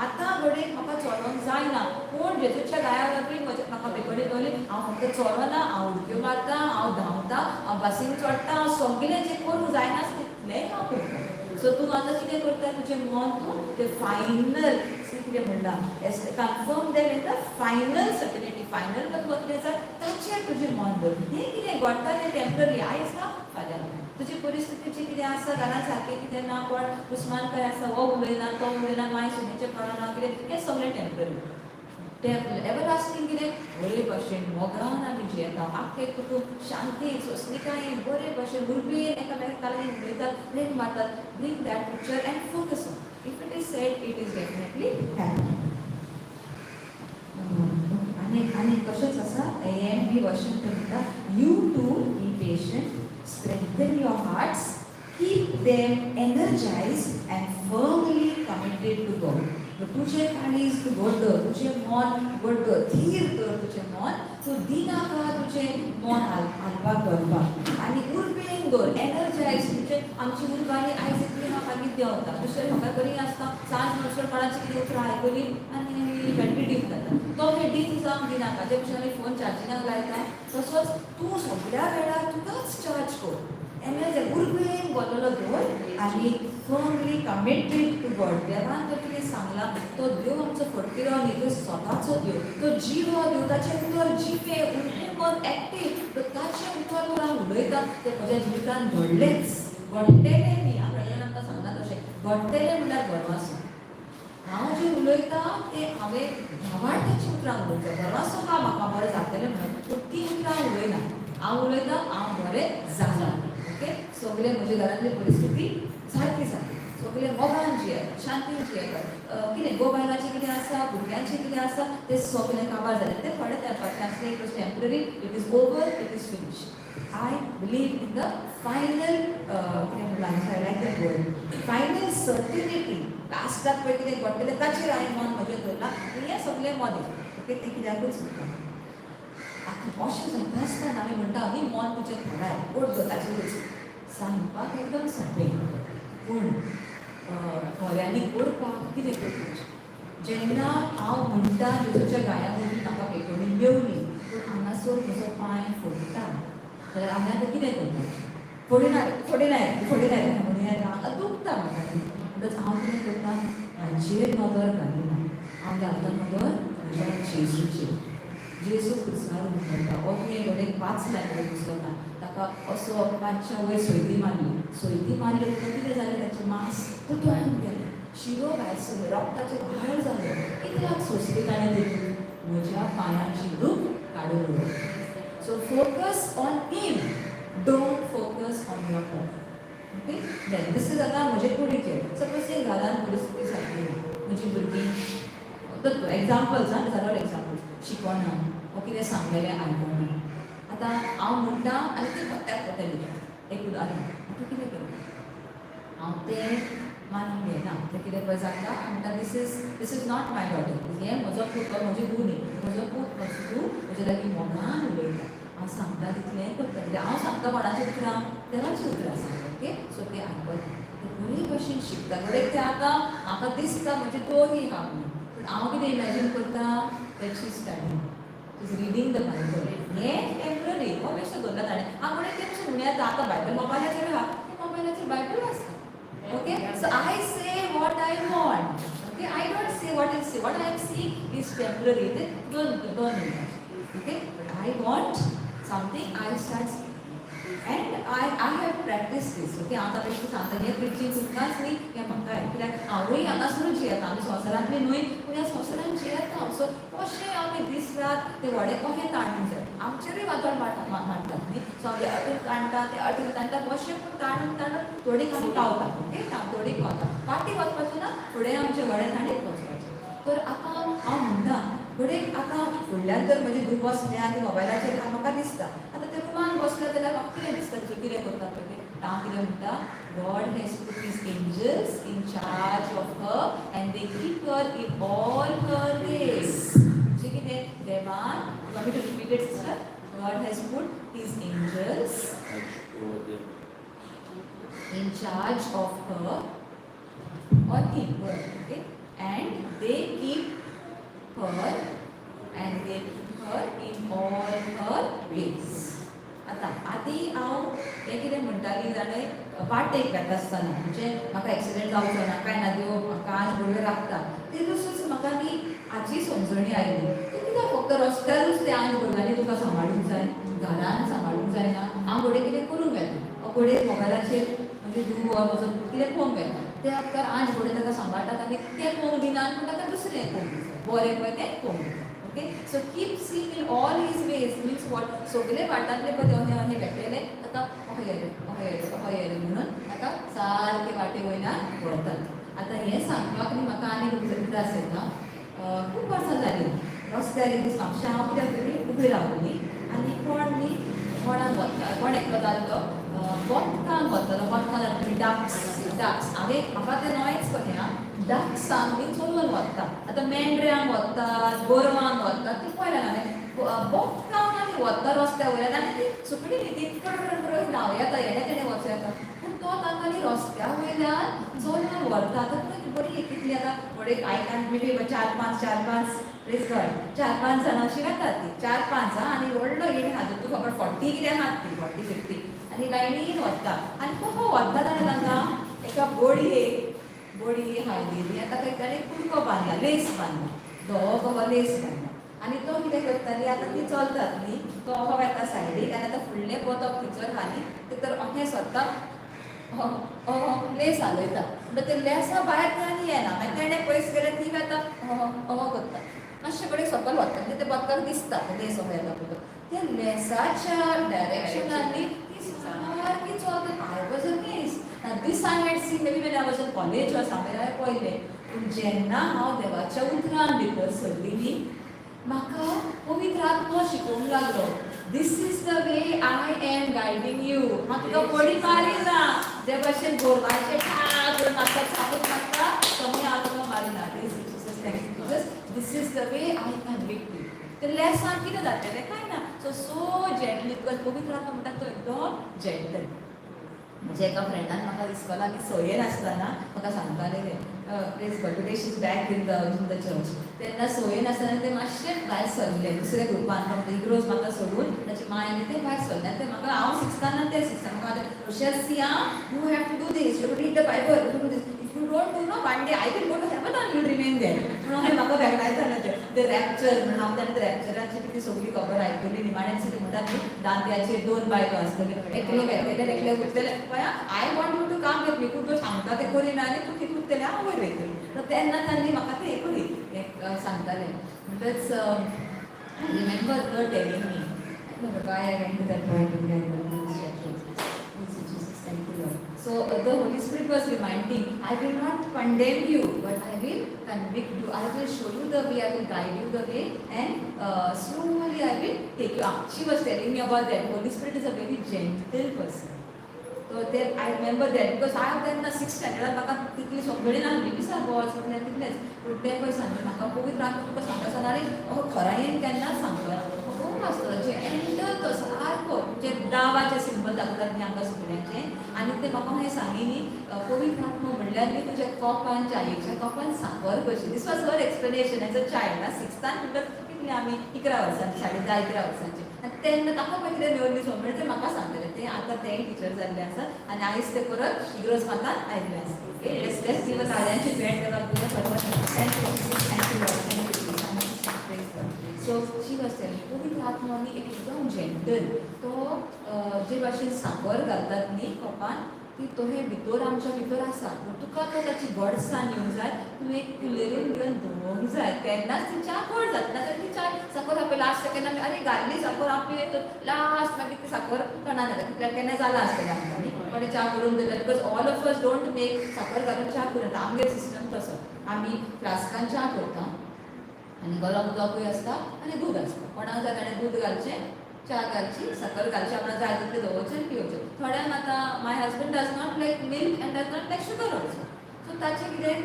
आतां घडये म्हाका चलोंक जायना, पूण जेजूच्या घाया वरवीं म्हज्या म्हाका पेकोवणी मेवली. हांव फक्त चलना, हांव उडक्यो मारता, हांव धांवता, हांव बसीन चडटा, हांव सगळें जें करूंक जायना तितलेंय हांव करता. सो तूं आतां कितें करता? तुजें मन तूं तें फायनल कितें म्हणटा, confirm them in the final certainty. Final तुका कितें आसा ताचेर तुजें मन दवर. हें कितें घडटा तें टेम्पररी, आयज ना फाल्यां ना. तुजी परिस्थितीची कितें आसा, घरांत सारकें कितें ना, कोण दुस्मान काय आसा, हो उलयना, तो उलयना, माय सुनेचें कळना कितें, हें सगळें टेम्पररी. एवरलास्टींग कितें? बरे भशेन मोगान आमी जियेता, आख्खें कुटूंब शांती, सोंसणीकायेन, बरे भशेन उर्बेन एकामेका लागीं उलयतात, प्रेम मारतात. Bring that picture and focus on. If it is said, it is definitely happen. आनी कशेंच आसा, एएमबी वर्शन ते म्हणटा, you too be patient, strengthen your hearts, keep them energized and firmly committed to God. तुजें काळीज तूं घट दवर, तुजें मन घट दवर, थीर दवर तुजें मन. तूं दिनाका तुजें मन हालपाक धरपाक आनी उर्बेन दवर, एनर्जायज. म्हणजे आमची उर्बा न्ही आयज इतली आहा, मागीर देंवता. दुसरें म्हाका बरी आसता, सांज म्हणसर कोणाची कितें उतरां आयकली आनी बॅटरी डीम जाता. तो मागीर डीम जावंक दिनाका. जे भशेन आमी फोन चार्जिंगाक लायता, तसोच तूं सगळ्या वेळार तुकाच चार्ज कर, एनर्जी उर्बेन भरलेलो दवर आनी फर्मली कमिटेड टू गॉड. देवान तो कितें सांगला, तो देव आमचो फटकिरो न्ही. तो स्वताचो देव, तो जिवो देव. ताचें उतर जिवें, उर्बेन मन एक्टीव. ताचें उतर हांव उलयता, तें म्हज्या जिवितान घडलेंच, घडटेलें न्ही. हांव ब्रदरान आमकां सांगला तशें घडटेलें म्हणल्यार भरवंसो. हांव जें उलयता तें हांवें भावार्थाचीं उतरां उलयता. भरवंसो हा म्हाका बरें जातलें म्हणून, पूण तीं उतरां उलयना. हांव उलयता, हांव बरें जालां. ओके, सगळे म्हज्या घरांतली परिस्थिती सारकी जाली, सगळे मोगान जियेतात, शांतीन जियेतात. कितें घोव बायलांचें कितें आसा, भुरग्यांचें कितें आसा, तें सगळें काबार जालें. तें थोडे तेंपाचें आसलें. It was temporary, it is over, it is finish. I believe in the final, कितें म्हणलां, I like that word, final certainty. लास्टाक पळय कितें घडटलें, ताचेर हांवें मन म्हजें दवरलां आनी हें सगळें मदें, ओके, तें कित्याकूच उरता. आतां अशें जाता आसतना आमी म्हणटा न्ही, मन तुजें थोडाय ओड दवर ताचेरूच. सांगपाक एकदम सोंपें, पूण खऱ्यांनी करपाक कितें करपाचें. जेन्ना हांव म्हणटा जेजूच्या गाया वरवीं म्हाका पेटोवणी मेवली, पूण हांगासर म्हजो पांय फोडटा जाल्यार हांवें आतां कितें करपाचें? फुडें ना, फुडें ना, फुडें ना म्हणून हांगा दुखता म्हाका. म्हणटच हांव कितें करता? हाचेर नदर घालिना, हांव घालता नदर म्हज्या जेजूचेर. जेजू खुर्सार उमळटा. हो तुवें घडये वाचला पुस्तकान. ताका असो पांचश्या वयर सोयती मारली. सोयती मारली म्हणटकच कितें जालें? ताचें मांस तुटून गेलें, शिरो भायर सरल्यो, रक्ताचे धार जाले. कित्याक सोंसली ताणें तितली? म्हज्या पांयाची दूख काडून उडोवपाक. So focus on him, don't focus on your home, okay? Then this is आतां म्हजे कुडीचेर. सपोज एक घरान परिस्थिती सारकी ना, म्हजी भुरगीं, एग्जाम्पल्स आं, these are all examples, शिकोना वो कितें सांगलेलें आयकोना. आतां हांव म्हणटा आनी ती पत्त्याक वतली. एक उदाहरण. आतां कितें करूं हांव? तें मानून घेना. तें कितें पळय जाता, हांव म्हणटा, this is not my daughter. हें म्हजो पूत, म्हजी धूव न्ही. म्हजो पूत, म्हजी धूव म्हज्या लागीं मोगान उलयता, हांव सांगता तितलें करता, कित्याक हांव सांगता कोणाचीं उतरां? देवाचीं उतरां सांगता. ओके, सो तें आयकता, तें बरे भशेन शिकता. घडये तें आतां म्हाका दिसता म्हजी दोनी आहा म्हणून, पूण हांव कितें इमॅजीन करता that she study is reading the Bible. हें टेम्पररी हो बेश्टो दवरला ताणें. हांव म्हणून तें कशें म्हणूं येता? आतां बायबल मोबायलाचेर आहा, तें मोबायलाचेर बायबल आसता. Okay, so I say what I want, okay? I don't say what I say. What I am seeing is temporary. ते दोन दोन मिनटां, okay? But I want something, I start and I have practice this, okay? हांव ताका कितें सांगता, हें preaching तुमकांच न्ही, हें म्हाकाय, कित्याक हांवूय हांगासरूच जियेता. आमी संवसारांतली न्हय, पूण ह्या संवसारांत जियेता हांव. सो कशें आमी दीस रात ते व्हडें कशें ताणूंक जाय? आमचेरूय वादळ मारतात न्ही. सो आमी अटून ताणटा, ते अटून ताणटा, कशें पूण ताणून ताणून थोडीक आमी पावता. ओके, थोडीक पावता. फाटीं वचपाचें ना, फुडें आमचें व्हडें ताणीत वचपाचें. तर आतां हांव म्हणटा, घडये आतां फुडल्यान तर म्हजी धूव बसल्या आनी मोबायलाचेर म्हाका दिसता. आतां ते रुमान बसल्या जाल्यार म्हाका कितें दिसता? तुजें कितें करता पळय तें. हांव कितें म्हणटा? God has put his angels in charge of her and they keep her in all her ways. म्हणजे कितें? देवान, you want me to repeat it, sister? God has put his angels in charge of her or him, okay? And they keep her and they keep her in all her ways. आतां आदी हांव हें कितें म्हणटाली जाणें, वाटेक वेता आसतना, म्हणजे म्हाका एक्सिडंट जावचो ना, कांय ना, देव म्हाका आज बरोबर राखता. ते दुसरीच म्हाका न्ही हाची समजणी आयली, तूं कित्याक फक्त रस्त्यारूच ते आंज भुरग्यांनी तुका सांबाळूंक जाय, घरान सांबाळूंक जायना? हांव घडये कितें करूंक वेता, घडये मोबायलाचेर म्हणजे धूव म्हजो कितें पळोवंक वेता, ते आमकां आंज घडये ताका सांबाळटात आनी तें पळोवंक दिना, पूण ताका दुसरें पळोवंक दिता, बरें पळय तें पळोवंक दिता. Okay, so keeps him in all his ways means what? सगळे वाटांतले पळय अहें अहें भेटलेले ताका अहें येयलें, अहें येयलें, अहें येयलें म्हणून ताका सारके वाटे वयल्यान व्हरतात. आतां हें सांगपाक न्ही म्हाका आनी उगडास येता. खूब वर्सां जालीं, रस्त्यार एक दीस म्हापशा हांव कित्याक तरी उबी रावली आनी कोण न्ही कोणाक वता, कोण एकलो दादलो बोटकांक वतालो. बोटकां जाल्यार तुमी डक्स, डक्स. हांवें म्हाका तें नवेंच कशें आं, डक्सांक न्ही चलोवन वता. आतां मेंढऱ्यांक वतात, गोरवांक वतात ती पळयला हांवें. बोटकांक आनी वता रस्त्या वयल्यान आनी ती सुकणी न्ही ती फर फर धांव येता, हेणे तेणे वचूं येता, पूण तो तांकां न्ही रस्त्या वयल्यान चलोवन व्हरता. आतां ती बरी कितली आतां फुडें I can't believe, चार पांच, चार पांच, प्रेज गॉड, चार पांच जाणां अशीं वेतात ती, चार पांच आं. आनी व्हडलो येणी आहा, तुका खबर 40 कितें आहात ती, 40 50, आनी लायनीन वता. आनी कसो वता जाणा, तांकां एका बडयेक बडी हाडलेली आनी ताका ताणें कुडको बांदला, लेस बांदला, धवो कसो लेस बांदला. आनी तो कितें करताली, आतां ती चलतात न्ही, तो असो वेता सायडीक आनी आतां फुडलें बोतक थंयसर आहा न्ही, ते तर अहें सरता, लेस हालयता म्हणटा, ते लेसा भायर आनी येना. मागीर तेणें पयस गेल्यार ती वेता, अहो अहो करता, मातशे कडेन सकयल वता, म्हणजे ते बोतकाक दिसता लेस असो येता पळय. त्या लेसाच्या डायरेक्शनान ती सारकी चलता. I was amazed. This I had seen maybe when I was in college or somewhere हांवें पळयलें, पूण जेन्ना हांव देवाच्या उतरान भितर सरली न्ही, म्हाका पवित्र आत्मो शिकोवंक लागलो, this is the way I am guiding you. हांव तुका बडी मारिना, जे भशेन गोरवांचे ठाक करून मारता, चाबूक मारता, तमी हांव तुका मारिना. This is the way I convict you. ते लेसान कितें जातलें? कांय ना. सो सो जेंटली, because पवित्र आत्मा म्हणटा तो एकदम जेंटल. म्हज्या एका फ्रेंडान म्हाका इस्कोलाक सयेन आसतना म्हाका सांगताले तें, praise God, today she is back in the church. तेन्ना सयेन आसतना ते मातशें भायर सरले दुसऱ्या ग्रुपान, फक्त इग्रोज म्हाका सोडून ताची माय आनी ते भायर सरले. आनी ते म्हाका, हांव सिक्स्थान आनी ते सिक्स्थान, म्हाका Roshia, you have to do this, you read the Bible, you do this, if you don't do no, one day I will go to heaven and you remain there म्हणून हांवें म्हाका वेगळायतालें ते the rapture म्हणून. हांव तेन्ना रॅप्चराची ती सगळी खबर आयकली. निमाण्यांत ते म्हणटात न्ही, दांत्याचेर दोन बायलो आसतल्यो, एकले वेतले, एकले उरतले. I want you to come with me. तूं सांगता तें करिना आनी तूं कितें उरतलें, हांव वयर वयतलें. तर तेन्ना तांणी म्हाका तें हें करी हें सांगतालें. म्हणटच I remember her telling me. Why I went to that point in Jesus, thank you, Lord. So the Holy Spirit was reminding, I will not condemn you, but I will convict you. I will show you the way, I will guide you the way, and slowly I will take you up. She was telling me about that. Holy Spirit is a very gentle person. So then I remember that because I have तेन्ना six स्टँडर्डात म्हाका तितली सगळी नासली विसार गोवा सगळें तितलेंच. पूण तें पळय सांगलें म्हाका, पवित्र आत्मा तुका सांगता आसतना आनी खरायेन केन्नाच सांगता खूब आसता जेंटल तो सारको. म्हणजे दावाचे सिंबल दाखयतात न्ही आमकां सुकण्याचें, आनी ते म्हाका मागीर सांगी न्ही, पवित्र आत्मा म्हणल्यार न्ही तुज्या कॉपान, च्यायेच्या कॉपान साकर कशी. This was her explanation as a child. सिक्स्थान म्हणटात कितली आमी, 11 वर्सांची, 10.30-11 वर्सांची. आनी तेन्ना ताका पळय कितें मेवली समजलें, तें म्हाका सांगलें. तें आतां तेंय टिचर जाल्लें आसा आनी आयज तें परत इग्रोज मातान आयिल्लें आसा. Okay, let's give ताळ्यांची भेट देवाक तुज्या परत. Thank you, thank you, thank you. So she was telling, पवित्र आत्मा न्ही एकदम जेंटल. तो जे भाशेन साकर घालतात न्ही कपान, ती तो हे भितर आमच्या भितर आसा, पूण तुका तो ताची गोडसाण येवंक जाय, तूं एक कुलेरीन घेवन धुवंक जाय, तेन्नाच ती च्या गोड जाता. नाजाल्यार ती च्या साकर आपली लास्ट केन्ना आमी अरे घाल्ली साकर आपली लास्ट, मागीर ती साकर तोंडान येता. कित्याक केन्ना जालां आसतलें आमकां न्ही, कोणें च्या करून दिल्या, because all of us don't make साकर घालून च्या करून. आमगेर सिस्टम तसो, आमी फ्लास्कान च्या करता आनी गरम उदकूय आसता आनी दूद आसता. कोणाक जाय ताणें दूद घालचें, च्या घालची, साकर घालची, आपणाक जाय तितलें दवरचें आनी पिवचें. थोड्यांक आतां my husband does not like milk and does not like sugar also, so ताचें कितें,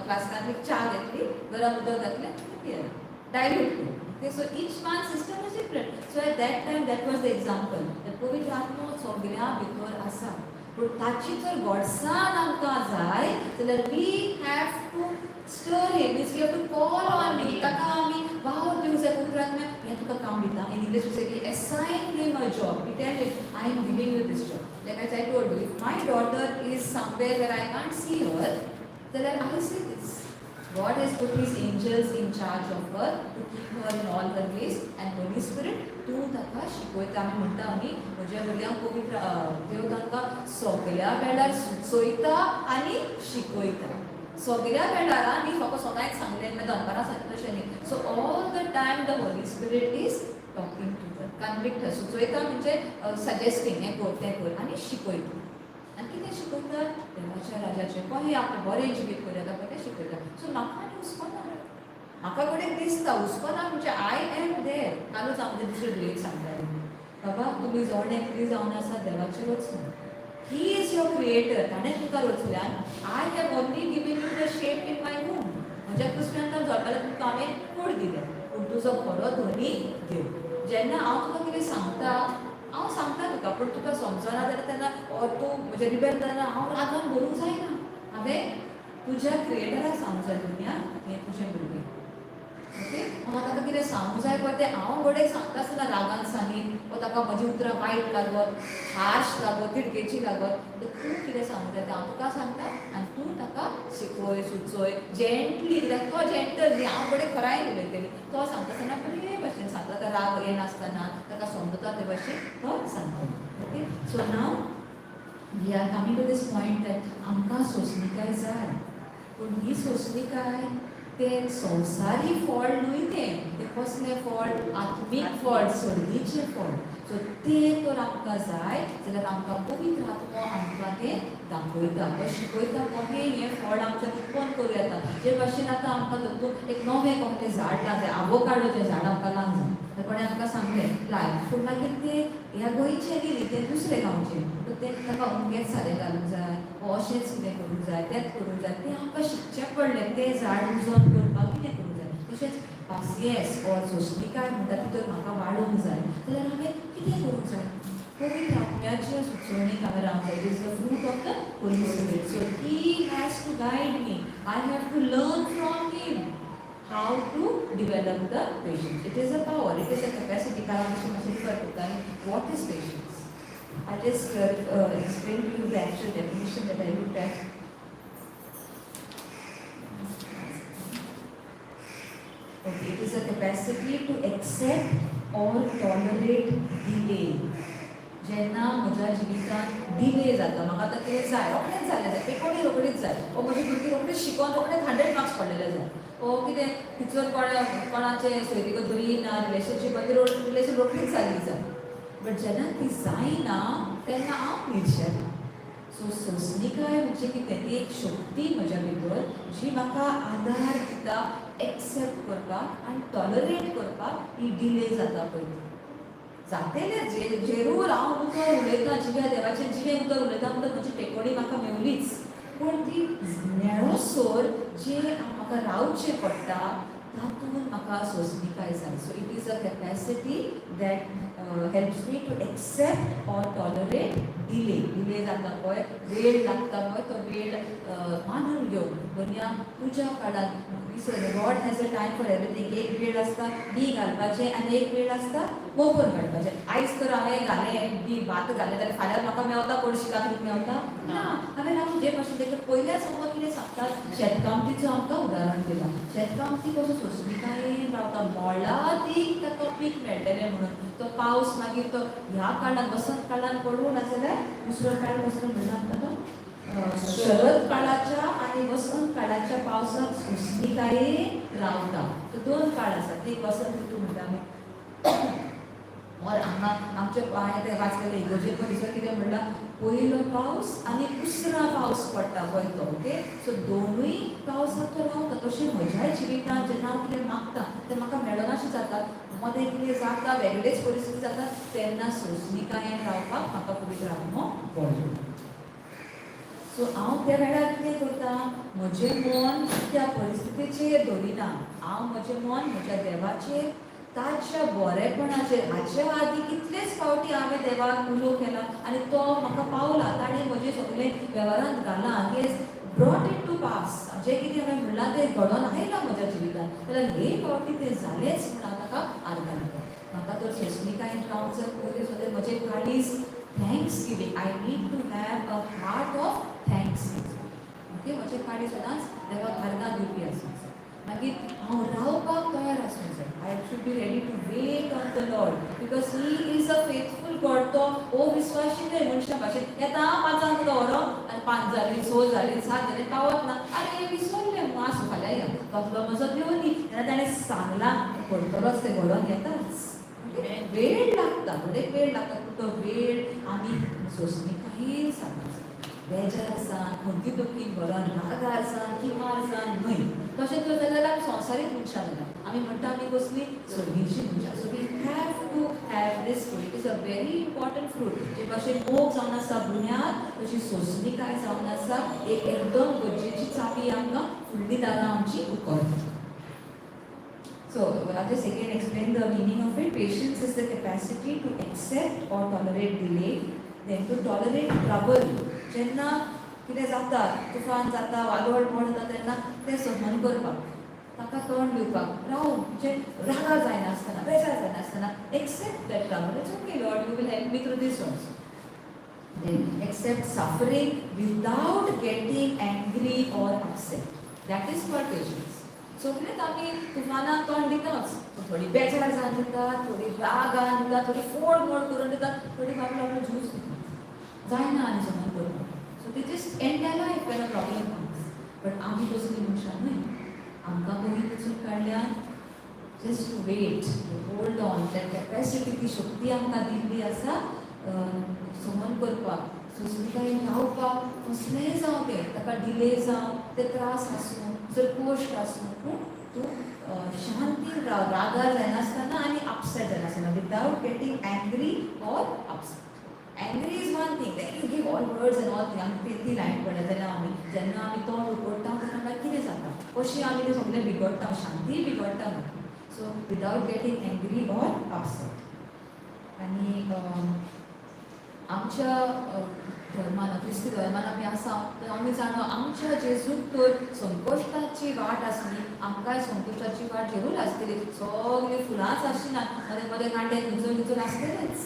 फ्लास्कान एक च्या घेतली, गरम उदक घातलें आनी पियेलें डायल्यूट करून. Okay, so each one system is different. So at that time, that was the example. The पवित्र आत्मो सगळ्या भितर आसा, पूण ताची जर गोडसाण आमकां जाय जाल्यार we have to stir him, means we have to call on him. ताका आमी वावर दिवंक जाय. पवित्र आत्म्या, हें तुका काम दिता. In English we say we assign him a job. We tell him, I am giving you this job. Like as I told you, if my daughter is somewhere where I can't see her, जाल्यार I say this: God has put His angels in charge of her to keep her in all her ways, and Holy Spirit तूं ताका शिकयता. आमी म्हणटा, आमी म्हज्या भुरग्यांक पवित्र देव तांकां सगळ्या वेळार सुचयता आनी शिकयता सगळ्या वेळार. न्ही फक्त सदांच सांगलें मागीर दनपारां सांगलें, तशें न्ही. So all the time the Holy Spirit is talking to her, convict. सुचयता म्हणजे सजेस्टींग, हें कर, तें कर, आनी शिकयता. आनी कितें शिकयता? देवाच्या राजाचें कशें आपलें बरें जिवीत करूं येता पळय, तें शिकयता. सो म्हाका आनी हुस्को ना. म्हाका कडेन दिसता, हुस्को ना म्हणजे I am there. कालूच हांव म्हज्या दुसरे धुवेक सांगतालें, बाबा, तुमी जोडणे कितें जावन आसा देवाची रचणूक. He is your creator. ताणें तुका रचल्यान. I have only given you the shape in my womb. म्हज्या कुसव्यांत जल्मल्यार तुका हांवें कूड दिल्या, पूण तुजो खरो धनी देव. जेन्ना हांव तुका कितें सांगता, हांव सांगता तुका, पूण तुका समजना जाल्यार तेन्ना or तूं म्हजें रिबेल जाल्यार हांव रागान भरूंक जायना. हांवें तुज्या क्रिएटराक सांगूंक जाय, दुनिया हें तुजें भुरगें. ओके, म्हाका ताका कितें सांगूंक जाय पळय, तें हांव घडये सांगता आसतना रागान सांगीत वो ताका म्हजी उतरां वायट लागत, हार्श लागत, तिडकेची लागत, तर तूं कितें सांगूंक जाय तें हांव तुका सांगता आनी तूं ताका शिकय, सुचय जेंटली, कित्याक तो जेंटल न्ही. हांव घडये खराय उलयतली, तो सांगता आसतना बरे भशेन सांगता, ताका राग येनासतना, ताका समजता ते भशेन तो सांगता. Okay, so now we are coming to this point that आमकां सोंसणीकाय जाय, पूण ही सोंसणीकाय तें संवसारी फळ न्हय. तें तें कसलें फळ? आत्मीक फळ, सर्गीचें फळ. सो तें तर आमकां जाय जाल्यार आमकां पवित्र आत्मो आमकां तें दाखयता, तो शिकयता कशें हें फळ आमच्यान उत्पन्न करूं येता. जे भाशेन आतां आमकां तातूंत एक नवें कसलें झाड लावंक जाय, आवोकाडोचें झाड आमकां लावंक जाय, तर कोणें आमकां सांगलें लाय, पूण मागीर तें ह्या गोंयचें न्ही, तें दुसरें गांवचें, तर तें ताका अमकेंच सारें घालूंक जाय वो अशेंच कितें करूंक जाय, तेंच करूंक जाय, तें आमकां शिकचें पडलें. तें झाड उजोवन करपाक कितें करूंक जाय. तशेंच पासियेंस ऑर सोंसणीकाय म्हणटा ती तर म्हाका वाडोवंक जाय जाल्यार हांवें कितें करूंक जाय? पवित्र आत्म्याच्या सुचोवणेक हांवें रावंक जाय. It is the fruit of the Holy Spirit. So He has to guide me. I have to learn from Him how to develop the patience. It is a power, it is a capacity. कारण अशें मातशें refer करता. What is patience? I just explain to you the actual definition that I looked at. Okay, it is a capacity to accept or tolerate delay. जेन्ना म्हज्या जिवितांत delay जाता, म्हाका आतां कितें जाय, रोखडेंच जालें जाय, पेकोडी रोखडीच जाय, ओ म्हजी भुरगीं रोखडीच शिकोन रोखडेच 100 मार्क्स पडलेले जाय, ओ कितें टिचर कोणाचे सोयरीगत बरी ना, रिलेशनशीप रिलेशन रोखडीच जाली जाय, बट जेन्ना ती जायना तेन्ना हांव निर्शेता. सो सोंसणीकाय म्हणजे कितें? ती एक शक्ती म्हज्या भितर जी म्हाका आदार दिता एक्सेप्ट करपाक आनी टॉलरेट करपाक ही डिले जाता पळय ती. जातेलें जे जेरूर हांव उतर उलयतां, जिव्या देवाचें जिवें उतर उलयता म्हणटा, म्हजी टेकोडी म्हाका मेवलीच, पूण ती मेळोसर जे म्हाका रावचें पडटा तातूंत म्हाका सोंसणीकाय जाय. So it is a capacity that helps me to accept or tolerate delay. Delay जाता पळय, वेळ लागता पळय, तो वेळ मानून घेवन बन्या तुज्या काळान. God has a time for everything. एक वेळ आसता बी घालपाचें आनी एक वेळ आसता वोगोर काडपाचें. आयज तर हांवें घालें बी, भात घालें जाल्यार फाल्यां म्हाका मेवता, पडशी मेवता ना. हांवें हांव जे भाशेन तेका पयल्याच आमकां कितें सांगतात, शेतकामतीचो आमकां उदाहरण दिलां. शेतकामती कसो सोंसणीकायेन रावता, मोळादीक ताका पीक मेळटलें म्हणून. तो पावस मागीर तो ह्या काळान वसंत काळान पडूं, नाजाल्यार दुसरो काळ कसलो म्हणटा आमकां तो शरद काळाच्या आनी वसंत काळाच्या पावसाक सोंसणीकायेन रावता. तो दोन काळ आसात. एक वसंत ऋतू म्हणटा आमी और हांगा आमच्या हांवें तें वाचलेलें इगर्जेक दिसता, कितें म्हणलां, पयलो पावस आनी उसरां पावस पडटा पळय तो. ओके, सो दोनूय पावसाक तो रावता. तशें म्हज्याय जिवितांत जेन्ना हांव कितें मागता तें म्हाका मेळनाशें जाता, मदें कितें जाता, वेगळेच परिस्थिती जाता, तेन्ना सोंसणीकायेन रावपाक म्हाका पवित्र आत्मो पडलो. सो हांव त्या वेळार कितें करता? म्हजें मन त्या परिस्थितीचेर दवरिना. हांव म्हजें मन म्हज्या देवाचेर, ताच्या बरेपणाचेर. हाच्या आदी कितलेच फावटी हांवें देवाक उलो केला आनी तो म्हाका पावला. ताणें म्हजें सगळें वेव्हारांत घालां. He has brought it to pass. जें कितें हांवें म्हणलां तें घडोवन आयलां म्हज्या जिवितांत. जाल्यार हे फावटी तें जालेंच म्हूण हांव ताका आर्गां दिता. म्हाका तर सोंसणीकायेन रावंक जाय. पयलीं सुद्दां म्हजें काळीज thanksgiving. I need to have a heart of thanksgiving. Okay, म्हजें काळीज सदांच देवाक आर्गां दिवपी आसूंक जाय. मागीर हांव रावपाक तयार आसूंक जाय. I should be ready to wait on the Lord because He is a faithful God. तो अविस्वाशी न्हय मनशां भाशेन. येता 5 तुका व्हरोन आनी 5 जालीं, 6 जालीं, 7 जालीं, पावत ना. आरे, विसरलें म्हूण, आसूं, फाल्यां या. तसलो म्हजो देव न्ही. तेन्ना ताणें सांगलां करतलोच, तें घडोवन येताच. वेळ लागता, थोडे वेळ लागता, पूण तो वेळ आमी सोंसणीकायेन सारको बेजार जावन, खंती दुखीन भरोन, रागार जावन, किमार जावन न्हय. तशें तर जाल्यार आमी संवसारीक मनशां जाता. आमी म्हणटा आमी कसली सर्गीची मनशां. So we have to have this fruit. It is a very important fruit. जे भाशेन मोग जावन आसा बुन्याद, तशी सोंसणीकाय जावन आसा एक एकदम गरजेची चावी. आमकां फुडली दारां आमची उकलता. So, I'll just again explain the meaning of it. Patience is the capacity to accept or tolerate delay, then to tolerate trouble. जेन्ना कितें जाता, तुफान जाता, वादळ मोड जाता, तेन्ना तें सहन करपाक, ताका तोंड दिवपाक राव, म्हणजे रागार जायनासतना, बेजार जायनासतना accept that trouble. It's okay, Lord, you will help me through this also. Then accept suffering without getting angry or upset. That is called patience. सगळेच आमी तुफानाक तोंड दिताच. थोडी बेजार जावन दितात, थोडी रागान दितात, थोडी फोड मोड करून दितात, थोडी बाबडो आपलो ज्यूस दितात, जायना आनी सहन करपाक. So they just end their life when a problem comes. But आमी तसली मनशां न्हय. आमकां पयलीं वेंचून काडल्यान just to wait, hold on that capacity. ती शक्ती आमकां दिल्ली आसा सहन करपाक, सोंसणीकायेन रावपाक. कसलेंय जावं तें, ताका डिले जावं, ते त्रास आसूं, जर कश्ट आसूं, पूण तूं शांतीन राव, रागार जायनासतना आनी upset जायनासतना, without getting angry or upset. Angry is one thing, then you give all words and all thing. आमी ती लायन पडटा तेन्ना, आमी जेन्ना आमी तोंड उगडटा तेन्ना मागीर कितें जाता, कशी आमी तें सगळें बिगडटा, शांती बिगडटा मागीर. So without getting angry or upset. आनी आमच्या धर्मान, क्रिस्ती धर्मान आमी आसा तर आमी जाणा आमच्या जेजूक तर संकश्टाची वाट आसली, आमकांय संकश्टाची वाट जरूर आसतली. सगळीं फुलांच आसची ना, मदें मदें कांटे निचून निचून आसतलेच.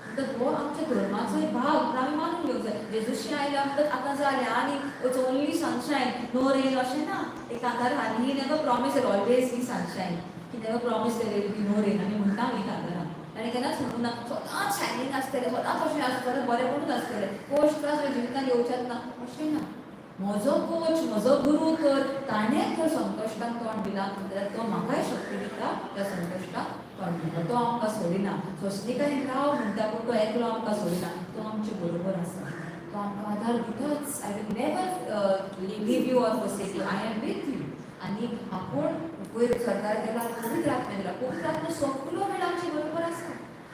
म्हणटकच हो आमच्या धर्माचो एक भाग म्हणून आमी मानून घेवंक जाय. जेजूशी आयल्या म्हणटकच आतां जालें आनी it's only sunshine, no rain अशें ना. एक कांतार आहा, he never promise there always be sunshine, he never promise there will be no rain. आमी म्हणटा न्ही कांतारां, ताणें केन्नाच म्हणूंक ना सदांच शायनींग आसतलें, सदांच अशें आसतलें, बरें आसतलें, कोश त्रास जिवितान येवचेच ना अशें ना. म्हजो कोच, म्हजो गुरू तर ताणें जर संकश्टाक तोंड दिलां जाल्यार तो म्हाकाय शक्ती दिता त्या संकश्टाक तोंड दिता. तो आमकां सोडिना. सोंसणिकायेन राव म्हणटा, पूण तो एकलो आमकां सोडिना, तो आमचे बरोबर आसा, तो आमकां आदार दिताच. I will never leave you or forsake you, I am with you. आनी आपूण वयर सरकार गेला, पवित्र आत्मा दिला, पवित्र आत्मा सगलो वेळ आमचे बरोबर आसा.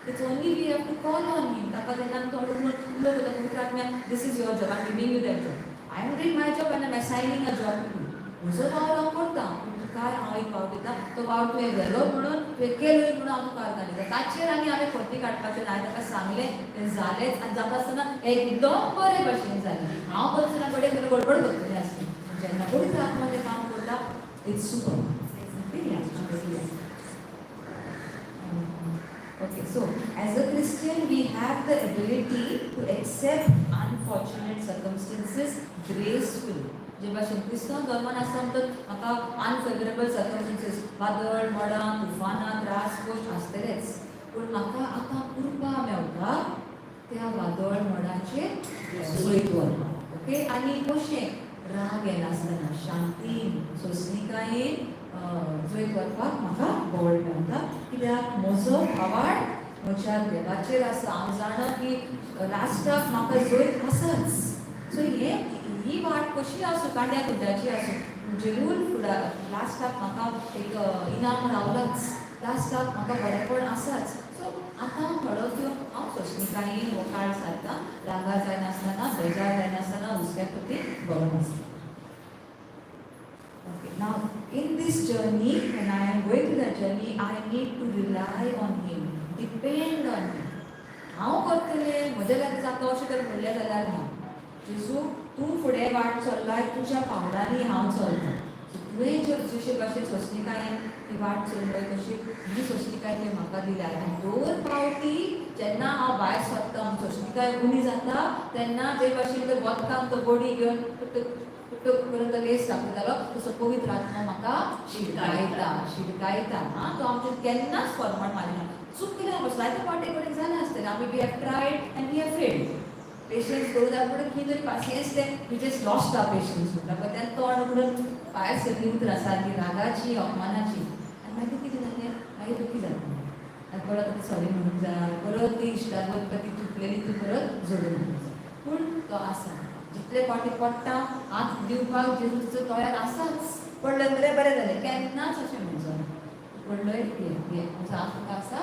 It's only we have to call on him. ताका जेन्ना आमी तोंड उलोवन उलोवता, पवित्र आत्म्या, this is your job, I am giving you that job, I am doing my job and I am assigning a job to you. म्हजो वावर हांव करता, पूण तुकाय हांव एक वावर दिता, तो वावर तुवें व्हेलो म्हणून, तुवें केलो म्हणून हांव तुका अर्दां दिता. ताचेर आनी हांवें फटी काडपाचें ना. हांवें ताका सांगलें, तें जालेंच आनी जाता आसतना एकदम बरे भशेन जालें. हांव करतना कडेन गडबड करतलें आसलें. जेन्ना पवित्र आत्मा तें काम करता, it's super. Okay, so as a Christian, we have the ability to accept unfortunate circumstances gracefully. जे भाशेन क्रिस्तांव धर्मान आसा म्हणटच म्हाका अनफेवरेबल सर्कमस्टन्सीस, वादळ, मडां, तुफानां, त्रास कश्ट आसतलेच, पूण म्हाका आतां कृपा मेवता त्या वादळ मडाचेर जैत व्हरपाक. ओके, आनी कशें राग येनासतना शांतीन सोंसणिकायेन जैत व्हरपाक म्हाका बळ मेवता, कित्याक म्हजो आवाड म्हज्या देवाचेर आसा. हांव जाणा की लास्टाक म्हाका जैत आसाच. सो हे ही वाट कशी आसूं, कांड्या कुड्ड्याची आसूं, जरूर फुडा लास्टाक म्हाका एक इनाम रावलाच, लास्टाक म्हाका बरेपण आसाच. सो आतां थोडो त्यो हांव सोंसणिकायेन हो काळ सारता, रागार जायनासतना, बेजार जायनासतना, हुस्क्या खातीर बरो आसता. Okay, now in this journey, when I am going through that journey, I need to rely on Him, depend on Him. हांव करतलें, म्हज्या लागीं जाता अशें तर म्हणलें जाल्यार ना. जेजू, तूं फुडें वाट चल्लाय, तुज्या पावलांनी हांव चलता. सो तुवें जशे भाशेन सोंसणिकायेन ती वाट चल्लय, तशी ही सोंसणिकाय तुवें म्हाका दिल्या. आनी दर पावटी जेन्ना हांव भायर सरता, सोंसणिकाय उणी जाता, तेन्ना जे भाशेन ते वदकान तो बडी घेवन टुक टुक करून तो लेस दाखयतालो, तसो पवित्र आत्मा म्हाका शिडकायता, शिडकायता. आं, तो आमचेर केन्नाच फॉर्माट मारिना. चुकल्या बसला जायते फावटी कडेन जालें आसतलें, आमी we have tried and we have failed. Patience करूं जाय, पूण खंय तरी पासियेंस तें we just lost our patience म्हणटा पळय, तेन्ना तोंड उगडून भायर सरली उतरां सारकी रागाची, अपमानाची. आनी मागीर कितें जालें, मागीर दुखी जाता आनी परत आतां सॉरी म्हणूंक जाय, परत ती इश्टागत ती तुटलेली ती परत जोडून हाडूंक जाय. पूण तो आसा, जितले फावटी पडटा हात दिवपाक जेजू तिचो तयार आसाच. पडलो मरे, बरें जालें, केन्नाच अशें म्हणचो ना. पडलोय, घे घे, म्हजो हात तुका आसा.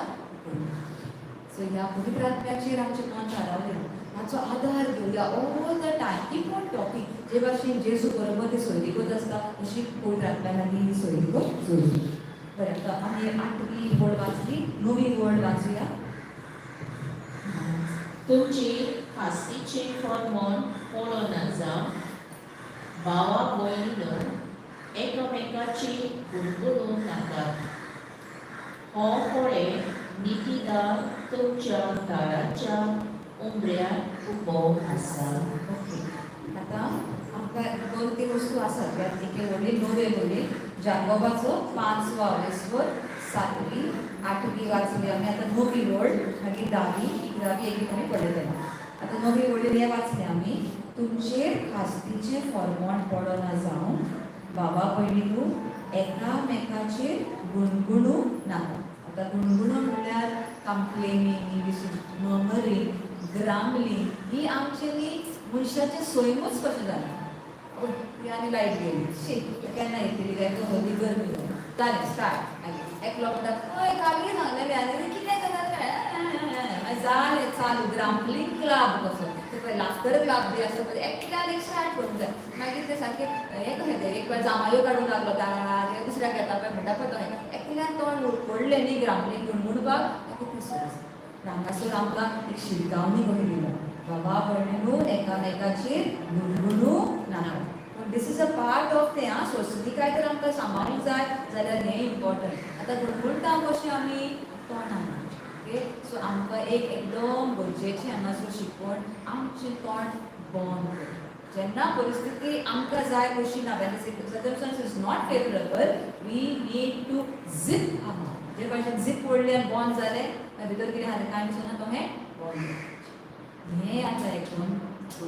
सो ह्या पवित्र आत्म्याचेर आमचें मन थारावया, ताचो आदार घेवया all the time. Keep on talking. जे भाशेन जेजू बरोबर ती सोयरीगत आसता, तशी पवित्र आत्म्या लागीं ही सोयरीगत जोडली. बरें, आतां आमी आठवी वळ वाचली, णवी वळ वाचुया. तुमचेर खास्तीचें फर्मान पडना जावं, भावा भयणीनो, एकामेकाचेर गुणगुणूं नाकात. हो पळय नितीदार तुमच्या दाराच्या उंबऱ्यार उबो आसा. ओके, आतां आमकां दोन तीन वस्तू आसात. ह्या एके वडील णवे वडील जाकोबाचो पांचवो वेस्वर, सातवी आठवी वाचली आमी. आतां णवी वळ, मागीर धावी, इकरावी एक आमी पळयतले. आतां णवी वडील हे वाचले आमी, तुमचेर खास्तीचें फॉर्मोण पडना जावं, बाबा भयणीनू, एकामेकाचेर गुणगुणू नाका. आतां गुणगुणू म्हणल्यार कंप्लेनींग, मर्मरींग, ग्रामलींग. ही आमचे न्ही मनशाचें सैमूच कशें जालां. ती आनी लायट गेली, शी, केन्ना येतली काय, तो हल्ली गरमी जालें स्टार्ट. मागीर एकलो म्हणटा, हय कालय सांगलेलें, आनी कितें करता, मागीर जालें चालू ग्रामलींग क्लब कसो. ते पळय लाफ्टर क्लब बी आसता पळय, एकल्यान एक स्टार्ट करूंक जाय. मागीर ते सारकें हें कशें तें एक वेळ जामायो काडूंक लागलो दारार, दुसऱ्याक येता पळय म्हणटा पळय, तो एकल्यान तोंड उडलें न्ही ग्रामलींग गुणगुणपाक, मागीर तें सुरू. हांगासर आमकां एक शिटकावणी कशी दिल्या. बाबा भयणीनू एकामेकाचेर गुणगुणू नाका. पूण this is a part of तें. आं, सोंसणीकाय तर आमकां सांबाळूंक जाय जाल्यार हें इम्पॉर्टंट. आतां गुणगुणटा कशें आमी तोंडान. ओके, सो आमकां एक एकदम गरजेचें हांगासर शिकवण, आमचें तोंड बंद कर. जेन्ना परिस्थिती आमकां जाय कशी ना, when circumstance is not favourable, we need to zip our mouth. जे भाशेन झीप ओडली आनी बंद जालें, मागीर भितर कितें आहा तें कांय दिसना, तो हें बंद. हें आतां एकदम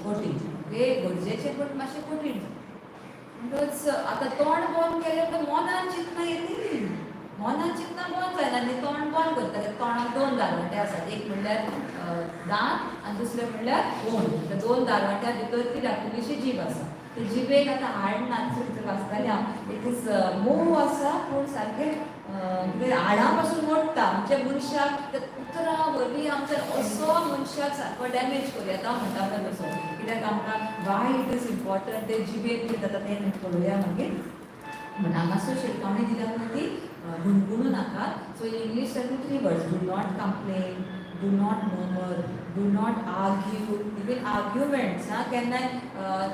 कठीण. ओके, गरजेचें पूण मातशें कठीण. म्हणटच आतां तोंड बंद केलें म्हणटच मनान चिंतना येतली. मनान चिंतना बंद जायना न्ही, तोंड बंद करतलें. तोंडाक दोन दारवंटे आसात, एक म्हणल्यार दांत आनी दुसरें म्हणल्यार ओंठ. त्या दोन दारवंट्या भितर ती धाकटुलीशी जीब आसा. ते जिबेक आतां हाड ना, दुसरें भितर वाचतालें हांव, it is मोव आसा पूण सारकें कितें हाडां पासून मोडटा. म्हणजे मनशाक त्या उतरां वरवीं आमच्या असो मनशाक सारको डॅमेज करूं येता म्हणटा पळय तसो. कित्याक आमकां वाय it is important ते जिबेक कितें जाता तें पळोवया मागीर. म्हण हांगासर शिटकावणी दिल्या पळय ती गुणगुणू नाकात. So in English there two three words: do not complain, do not murmur, do not argue. Even arguments आं, केन्नाय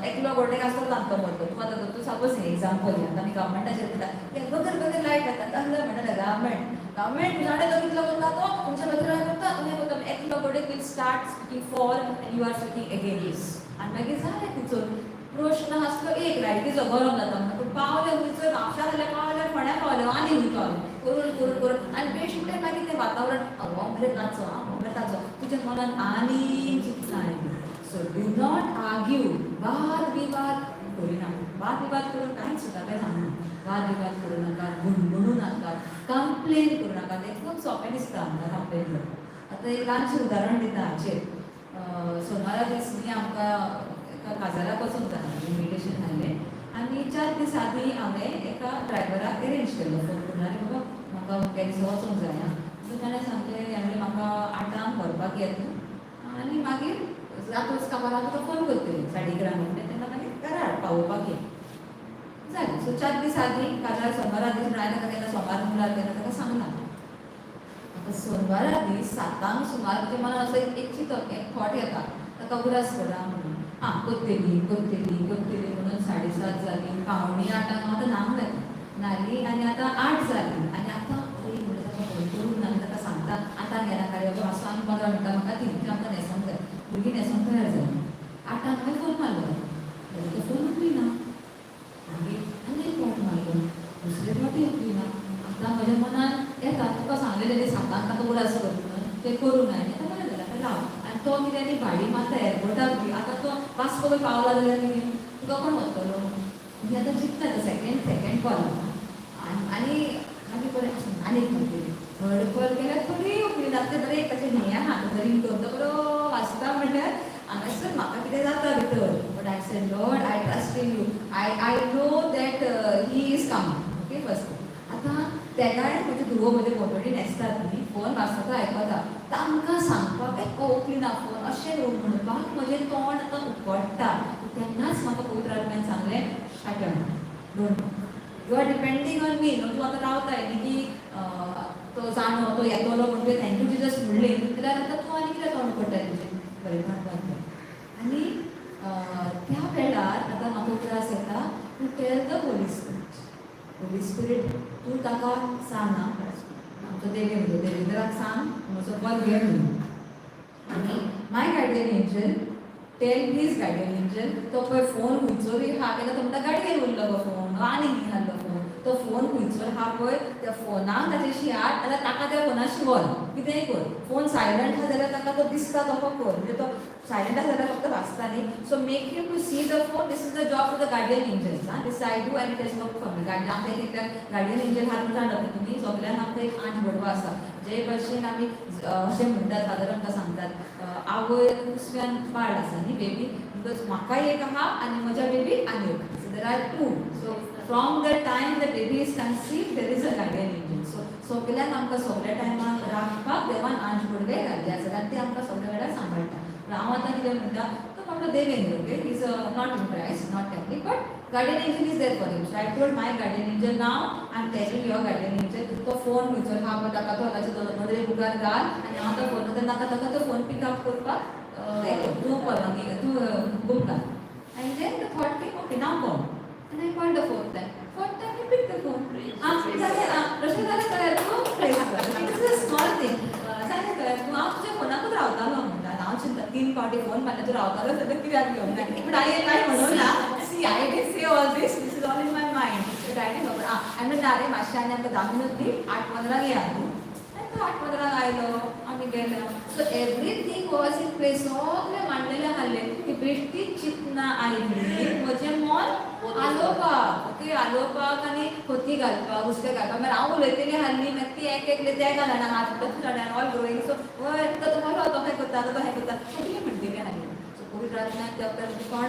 एकलो गोटेक आसतो तांकां मरतो. तूं आतां तूं सपोज एग्जाम्पल आतां आमी गव्हर्मेंटाचेर दिता, बगर बगर लायट येता तांकां म्हणटा, गव्हर्मेंट गव्हर्मेंट जाणें तो कितलो करता, तो तुमच्या बगर करता, तुमी करता. एकलो गोडेक will start speaking for and you are speaking against आनी मागीर जालें. तिचो प्रश्न आसलो एक लायटीचो, गरम जाता म्हणून, पूण पावले खंयचो, म्हापशा जाल्यार पावले, फोंड्या पावले, आनी खंय पावले, करून करून करून आनी बेश्टें मागीर तें वातावरण, हो मरे ताचो, आं हो मरे ताचो, तुज्या मनान आनी चिंतना आयली. So do not argue. वाद विवाद करिना. वाद विवाद करून कांयच सुद्दां काय सांगना. वाद विवाद करूं नाकात, गुणगुणू नाकात, कंप्लेन करूं नाकात. एकदम सोंपें दिसता आमकां कंप्लेन करपाक. आतां एक ल्हानशें उदाहरण दिता हाचेर. सोमारा दीस न्ही आमकां एका काजाराक वचूंक जाय इन्विटेशन आयलें आनी 4 दीस आदीं हांवें एका ड्रायव्हराक अरेंज केल्लो फोन करून, आनी बाबा म्हाका अमक्या दिसा वचूंक जाय आं. सो ताणें सांगलें, हांवें म्हाका 8 आंक व्हरपाक येत न्हू आनी मागीर रातूच कामार हांव तुका फोन करतलें 11:30 म्हणटा तेन्ना, मागीर घरा हाड, पावोवपाक ये. जालें. सो 4 दीस आदीं काजार सोमारा दीस म्हणून हांवें ताका केन्ना सोमार मुरार केन्ना ताका सांगना. आतां सोनवारा दीस 7 आंक सुमार म्हज्या मनान असो एक चिंतप, एक थॉट येता, ताका उगडास करा म्हणून. आं, करतली करतली करतली म्हणून 7:30 जालीं, 7:45 हांव आतां न्हावंक लागलें. न्हाली आनी आतां 8 जालीं आनी आतां अरे म्हणटा ताका फोन करूंक ना आनी ताका सांगता आतां घेनाका रे बाबा, असो आनी 15 मिनटां म्हाका ती आमकां न्हेसोंक जाय. भुरगीं न्हेसोंक तयार जालीं. 8 आंक हांवें फोन मारलो जाल्यार तो फोन उखलिना. मागीर आनी एक फावट मारलो, दुसरे फावटी उखलिना. आतां म्हज्या मनान येता, तुका सांगलेलें 7 आंक ताका उगडास कर म्हणून, तें करूंक ना आनी आतां बरें जालें, आतां राव. आनी तो कितें आनी भाडी मारता एअरपोर्टाक बी. आतां तो वास्को खंय पावला जाल्यार कितें, तुका कोण व्हरतलो? म्हणजे आतां चिंतता सेकेंड सेकेंड कॉल आनी आनी मागीर बरें आसूं, आनी एक कॉल केली, थर्ड कॉल केल्यार तरी उखलिना. तें बरें ताचें हें आहा, तो रिंग तो बरो वाजता म्हणल्यार हांगासर म्हाका कितें जाता भितर. But I said, "Lord, I trust in you. I know that he is coming." Okay, first आतां तेकाय म्हज्यो धुवो म्हजे भोंवतणी न्हेसतात न्ही, फोन वाजता तो आयकता. तांकां सांगपाक एक उखलिना फोन अशें म्हणपाक म्हजें तोंड आतां उकडटा. तेन्नाच म्हाका पवित्र आत्म्यान सांगलें, "Shut up, don't. You are depending on me न्हू. तूं आतां रावताय न्ही की तो जाणो तो येतलो म्हणून तुवें thank you Jesus म्हणलें जाल्यार आतां तूं आनी कितें तोंड उकडटाय तुजें? बरें, तोंड बंद कर." आनी त्या वेळार आतां म्हाका उगडास येता to tell the Holy Spirit, "Holy Spirit, तूं ताका सांग आं." आमचो देवेंद्र, देवेंद्राक सांग म्हजो कॉल घे म्हणून. आनी my guardian angel tell his guardian angel. तो पळय फोन खंयचोरी आहा केन्ना, तो म्हणटा गाडयेन उरलो गो फोन, आनी खंय आहलो फोन. तो फोन खंयचोर आहा पळय, त्या फोनाक ताचेशी हाड, जाल्यार ताका त्या फोनाशी व्हर, कितेंय कर. फोन सायलंट आहा जाल्यार ताका तो दिसता तसो कर, म्हणजे तो सायलंट आसा जाल्यार फक्त वाचता न्ही. So make him to see the phone. This is the job for the guardian angels. आं, this I do and it has work for me. Guardian आमकां एक गार्डियन एंजल आहा म्हणून जाणा तुमी सगल्यांक. आमकां एक आंज भडवो आसा. जे भशेन आमी अशें म्हणटात, फादर आमकां सांगतात, आवय कुसव्यान बाळ आसा न्ही, बेबी, because म्हाकाय एक आहा आनी म्हज्या बेबीक आनी एक. So there are two. So from the time the baby is conceive, there is a guardian angel. So सगल्यांक आमकां सगल्या टायमार राखपाक देवान आंज भडवे घाल्ले आसात आनी ते आमकां सगल्या वेळार सांबाळटा. पूण हांव आतां कितें म्हणटा, तो म्हणलो Devendra, okay, is not in Christ, not Catholic, but guardian angel is there for him. So I told my guardian angel, now I am telling your guardian angel, तो फोन खंयचो आहा पळय ताका तो हांगाचे नदरे मुखार घाल आनी हांव तो फोन ताका ताका तो फोन पिकअप करपाक तूं परवानगी, तूं हुकूम घाल. And then the thought came, okay, now call. And I called the fourth time. Fourth time he picked the phone. जालें, रशें जालें कळ्ळें तूं? Praise God. It is a small thing. जालें कळ्ळें तूं? हांव तुज्या फोनाकूच रावतालो म्हणटा. हांव चिंता, तीन फावटी फोन मारल्या, तूं रावतालो जाल्यार कित्याक घेवंक ना? बट हांवें कांय म्हणूं ना. See, I didn't say all this. This is all in my mind, but I didn't. हांवें म्हणलें, ना रे, मातशें आनी आमकां 10 मिनट दी, 8:15 या तूं. आनी तो 8:15 आयलो, आमी गेले. So everything was in place. सगळें मांडलेलें आहलें की बेश्टी चिंतना आयली म्हजें मन आलोवपाक, ओके, आलोवपाक आनी खोती घालपाक, हुस्के घालपाक. मागीर हांव उलयतली आहली, मागीर ती एक एकले ते घालना हात ऑल ग्रोईंग. सो वय, तो बरो, तो हें करता, तो हें करता, सगळीं म्हणटली आहली. सो पवित्र आत्म्यान त्या कोण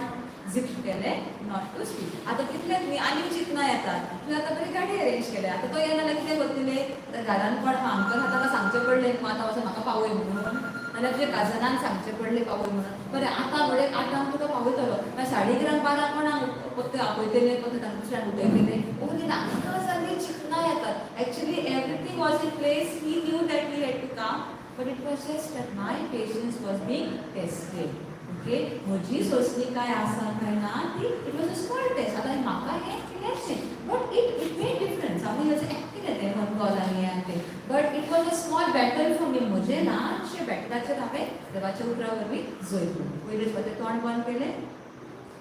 जिप केलें not to speak. आतां कितले न्ही आनी चिंतना येतात. तुवें आतां बरी गाडी अरेंज केल्या, आतां तो येना जाल्यार कितें करतले? आतां घरान कोण आमकां ताका सांगचें पडलें न्हू, आतां वचोन म्हाका पावय म्हणून, नाल्यार तुज्या कजनान सांगचें पडलें पावय म्हणून. बरें, आतां म्हळें 8ांक तुका पावयतलो, मागीर 11:30 12 कोणाक परते आपयतले, परते तांकां दुसऱ्यांक उठयतले? ओन्ली नाका जाल्ली चिंतना येतात. Actually, everything was in place. He knew that he had to come, but it was just that my patience was being tested, okay? म्हजी सोंसणीकाय आसा काय ना ती. It was a small test. आतां म्हाका हें क्लियरशें, but it made difference. आमी अशें एक्टिंग येतें फोन कॉल आनी हें तें, but it was a small battle for me. म्हजें ल्हानशें बॅटलाचेर हांवें देवाच्या उतरा वरवीं जैतलें. पयलीं सुवातेर तोंड बंद केलें.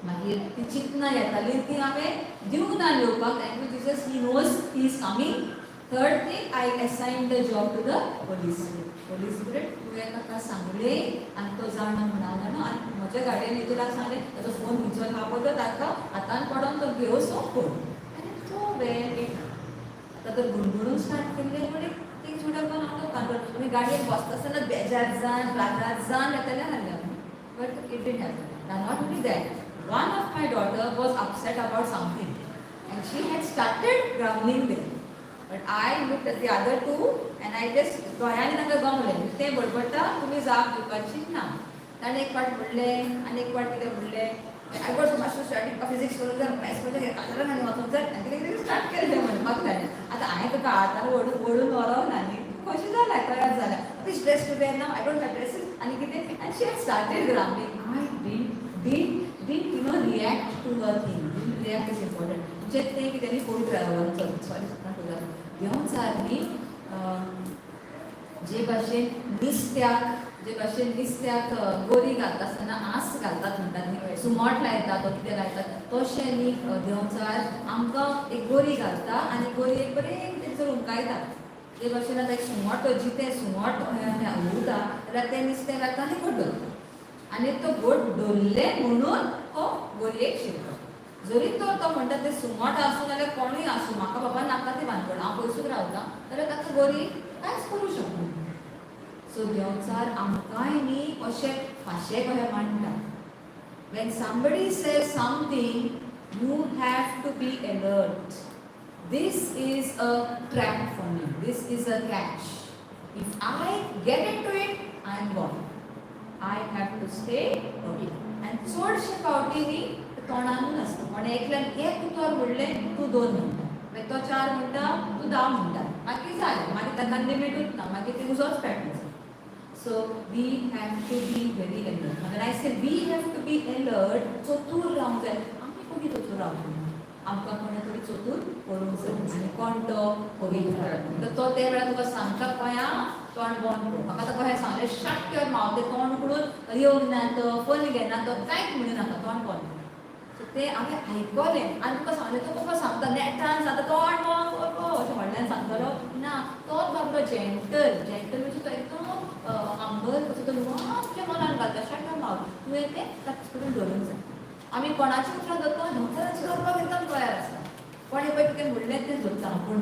मागीर ती चिंतना येताली ती हांवें दिवंक ना येवपाक. Thank you, Jesus. He knows he is coming. Third thing, I assign the job to the Holy Spirit. Holy Spirit, तुवें ताका सांगलें आनी तो जाणा म्हण हांव जाणा. आनी म्हज्या गाडयेन हितून सांगलें, ताचो फोन खंयचो आहा पळय, ताका हातान पडोन तो घेवन सो फोन आनी तो वेळ एक. आतां तर गुणगुणून स्टार्ट केल्लें म्हण things would have gone out of control. आमी गाडयेन बसता आसतना बेजार जावन, रागार जावन येतलें आहलें आमी, but it didn't happen. Not only that, one of my daughter was upset about something and she had started grumbling there. But I looked at the other two and I just दोळ्यांनी तांकां गमलें, तें बडबडटा, तुमी जाप दिवपाची ना. ताणें एक फावट म्हणलें आनी एक फावट कितें म्हणलें, I got मातशें स्टार्टींग फिजिक्स करूंक जाय, मॅथ्स करूंक जाय, काजरान आनी वचूंक जाय आनी कितें कितें स्टार्ट केलें म्हणपाक ताणें. आतां हांवें तुका हातान ओडून ओडून व्हरोंक ना न्ही. खोशी जाल्या, तयार जाल्या, which dress to wear now, I don't have dresses आनी कितें, and she had started grumbling. I didn't react to her thing. Didn't react is important. म्हणजे तें कितें न्ही, पवित्र, सॉरी, देंवचार न्ही, जे भाशेन नुस्त्याक गोरी घालता आसतना आस घालतात म्हणटात न्ही, सुमट लायतात, तो कितें लायतात, तशें न्ही, देंवचार आमकां एक गोरी घालता आनी गोरी एक बरें कितें जर हुमकायता. जे भाशेन आतां एक सुंगट, जितें सुंगट उरता जाल्यार तें नुस्तें घालता आनी घट दवरता आनी तो घट दवरलें म्हणून तो गोरयेक शिरता. जरी तर तो म्हणटा तें सुंगट आसूं नाल्यार कोणूय आसूं, म्हाका बाबा नाका ती भानगड, हांव पयसूच रावता, जाल्यार ताका गोरी कांयच करूं शकना. सो देंवचार आमकांय न्ही अशें फांशे कशे मांडटा. When somebody says something, you have to be alert. This is a trap for me. This is a catch. If I get into it, I am gone. I have to stay away. And चडशे फावटी न्ही तोंडानूच आसता. कोणें एकल्यान एक उतर म्हणलें, तूं दोन म्हणटा, मागीर तो चार म्हणटा, तूं 10 म्हणटा, मागीर जालें, मागीर ताका लिमिटूच ना, मागीर ती उजोच पेटलो. So we have to be very alert. When I say we have to be alert, चतूर रावंक जाय. आमी कोणी चतूर रावतले? आमकां कोणें तरी चतूर करूंक जाय. आनी कोण तो? पवित्र. तर तो ते वेळार तुका सांगता पळय, तोंड बंद कर. म्हाका आतां कशें सांगलें, shut your mouth. तें तोंड उगडून येवंक ना तो, फोन घेना तो, कांयच म्हणू नाका, तोंड बंद कर. सो तें हांवें आयकलें आनी तुका सांगलें, तो कसो सांगता, नेटान सांगता, तोंड बंद कर अशें व्हडल्यान सांगतलो ना. तोच बाबडो जेंटल, जेंटल म्हणजे तो एकदम हंबल कसो, तो तुज्या मनान घालता, shut your mouth. तुवें तें ताचे कडेन धरूंक जाय. आमी कोणाची उतरां धरता? देंवचाराची धरपाक एकदम तयार आसता. कोणें पळय कितें म्हणलें तें धरता, पूण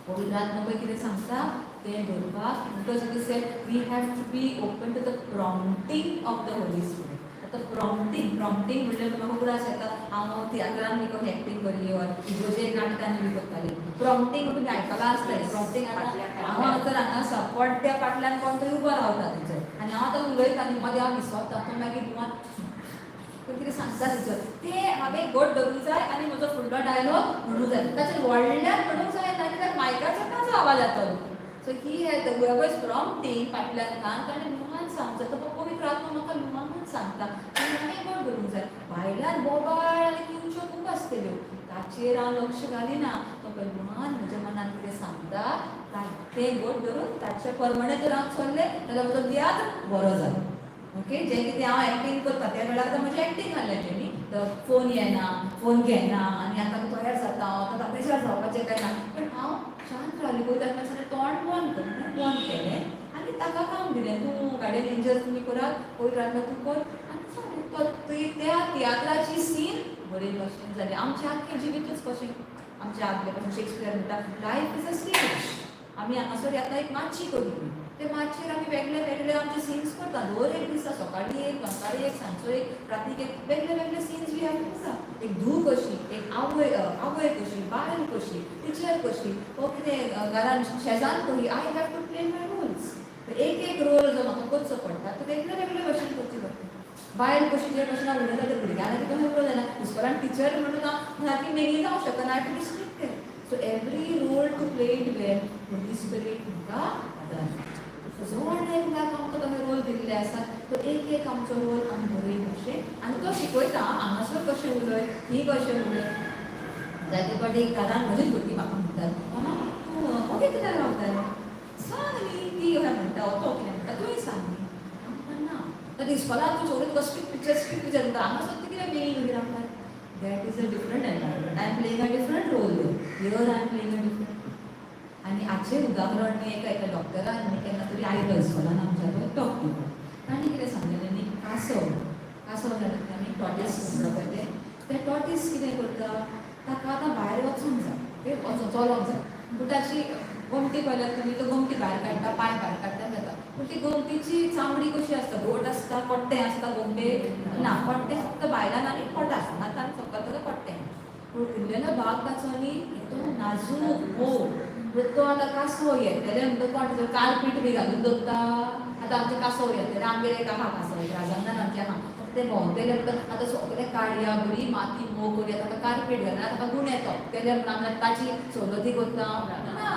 पवित्र आत्मा पळय कितें सांगता तें धरपाक, because it is said we have to be open to the prompting of the Holy Spirit. आतां प्रॉम्प्टींग, प्रॉम्प्टींग म्हणल्यार म्हाका उगडास येता, हांव तियात्रान बी कशें एक्टींग करी ऑर इगोजे नाटकांनी बी करताली. प्रॉम्प्टींग तुमी आयकलां आसतलें. प्रॉम्प्टींग, आतां हांव हांगासर हांगा आसा, पड्ड्या फाटल्यान कोण तरी उबो रावता थंयसर आनी हांव आतां उलयता आनी मदें हांव विसरता, तो मागीर कोण कितें सांगता थंयसर, तें हांवें घट धरूंक जाय आनी म्हजो फुडलो डायलॉग म्हणूंक जाय. ताचेर व्हडल्यान म्हणूंक जाय ना, कित्याक मायकाचेर ताजो आवाज जातलो. So he had whoever is prompting फाटल्यान घान ताणें लुमान सांगचो, तो पवित्र आत्मा म्हाका लुमानूच सांगता आनी हांवें गोड धरूंक जाय. भायल्यान बोबाळ आनी किवच्यो खूब आसतल्यो, ताचेर हांव लक्ष घालिना. तो पळय लुमान म्हज्या मनान कितें सांगता तें गोड धरून ताचे प्रमाणे जर हांव चल्लें जाल्यार म्हजो तियात्र बरो जालो. ओके, जें कितें हांव एक्टींग करता त्या वेळार आतां म्हजें एक्टींग आहलें तें न्ही, तर फोन येना, फोन घेना आनी आतां तयार जाता हांव, आतां प्रेशर जावपाचें काय ना, पण हांव शांत रावलें. पयलीं ताका सांगलें तोंड बंद कर, बंद केलें आनी ताका काम दिलें, तूं गार्डियन एंजल तुमी करात, पयलीं रातलो तूं कर. आनी सांगलें तो त्या तियात्राची सीन बरे भशेन जाली. आमचें आख्खें जिवितूच कशें आमच्या आदले पासून शेक्सपियर म्हणटा, life is a stage. आमी हांगासर येता एक माची करून, ते माचयेर आमी वेगळे वेगळे आमचे सिन्स करता दर एक दिसा, सकाळीं एक, दनपारां एक, सांजचो एक, रातीक एक, वेगळे वेगळे सिन्स we have आसा. एक धूव कशी, एक आवय आवय कशी, बायल कशी, टिचर कशी, वो कितें घरान शेजान कशी, I have to play my roles. एक एक रोल जो म्हाका करचो पडटा तो वेगळे वेगळे भशेन करची पडटा. बायल कशी जे भशेन हांव उलयता ते भुरग्यांक लागीं कशें उलोवंक जायना, इस्कोलान टिचर म्हणून हांव सारकी मेगली जावंक शकना, I to be strict. So every role to play it well, Holy Spirit म्हाका आदार. सो जण एकल्याक आमकां तो रोल दिल्ले आसा, तो एक एक आमचो रोल आमी बरे भशेन आनी तो शिकयता, हांगासर कशें उलय, ही कशें उलय. जायते फावटी घरान म्हजीच भुरगीं म्हाका म्हणटात, मामा तूं ओके कित्याक रावतालें, सांग न्ही, ती अशें म्हणटा, तो कितें म्हणटा, तुवें सांग न्ही. हांव म्हणटा ना, तर इस्कोलान तूं सगळें तुका स्ट्रिक्ट टिचर स्ट्रिक्ट टिचर म्हणटा, हांगासर तूं कितें मेळी मागीर आमकां. That is a different environment. I am playing a different role there. Here I am playing a different role. आनी हाचें उदाहरण न्ही एका एका डॉक्टरान न्ही केन्ना तरी आयलो इस्कोलान आमच्या थंय टॉक दिवपाक, ताणें कितें सांगलेलें न्ही, कांसव, कांसव जाणा आमी, टॉटीस म्हणटा पळय तें, तें टॉटीस कितें करता, ताका आतां भायर वचूंक जाय, ओके, वचों चलोंक जाय, पूण ताची गोमटी पळयल्यार तुमी, तो गोमटी भायर काडटा, पांय भायर काडटा जाता, पूण ती गोमटीची चामडी कशी आसता, घोट आसता, कोट्टें आसता गोमटे ना, कोट्टें फक्त भायल्यान आनी पोट आसता, आतां सकयल ताका कोट्टें, पूण उरलेलो भाग ताचो न्ही तो नाजूक मोव. तो आतां कांसव येतलें म्हणटा कोण थंय कार्पीट बी घालून दवरता. आतां आमचें कांसव येतलें, आमगेर एक आहा कांसव, राजांगणान आमचें आहा, तें भोंवतलें म्हणटा आतां सगळें काडया, बरी माती मोव करुया, ताका कार्पीट घालना, ताका गूण येतो तेजें म्हणून आमी ताची सवलती करता ना.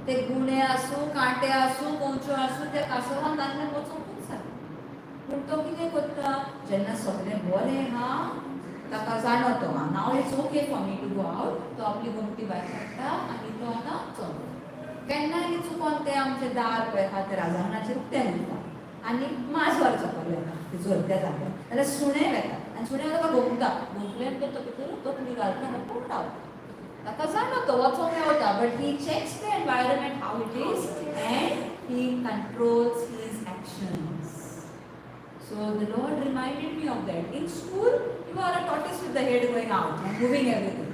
ते गुणे आसूं, कांटे आसूं, कंवच्यो आसूं, त्या कांसवान तातूंतल्यान वचोंकूच जाय. पूण तो कितें करता, जेन्ना सगळें बरें आहा, ताका जाणवतो आं, now it's okay for me to go out, तो आपली गोमटी भायर काडटा आनी तो आतां चलता. केन्नाय चुकोन तें आमचें दार पळय आहा तें राजांगणाचेर उक्तें उरता आनी माजर सकयल येता ते झरत्या जाग्यार, जाल्यार सुणें वेता आनी सुणें ताका घोंकता, घोंकलें म्हणटकीर तो भितर तकली घालता आनी पूण रावता. ताका जाणवतो वचोंक मेवता, but he checks the environment how it is and he controls his actions. So the Lord reminded me of that. In school, you are a tortoise with the head going out and moving everything.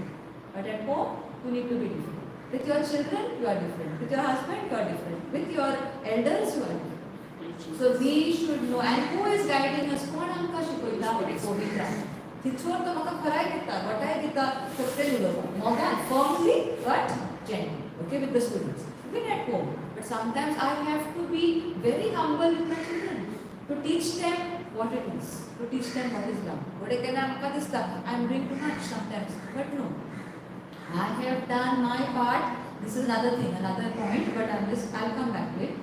But at home, you need to be different. With your children, you are different. With your husband, you are different. With your elders, you are different. So we should know. And who is guiding us? कोण आमकां शिकयता? पवित्र आत्मा. थिंचवर तो म्हाका खराय दिता, बटाय दिता, सगळें उलोवपाक मोगान, firmly but gently, okay, with the students, even at home. But sometimes I have to be very humble with my children to teach them what it is, to teach them what is love. But केन्ना म्हाका दिसता I am doing too much sometimes, but no, I have done my part. This is another thing, another point, but I'll come back to it.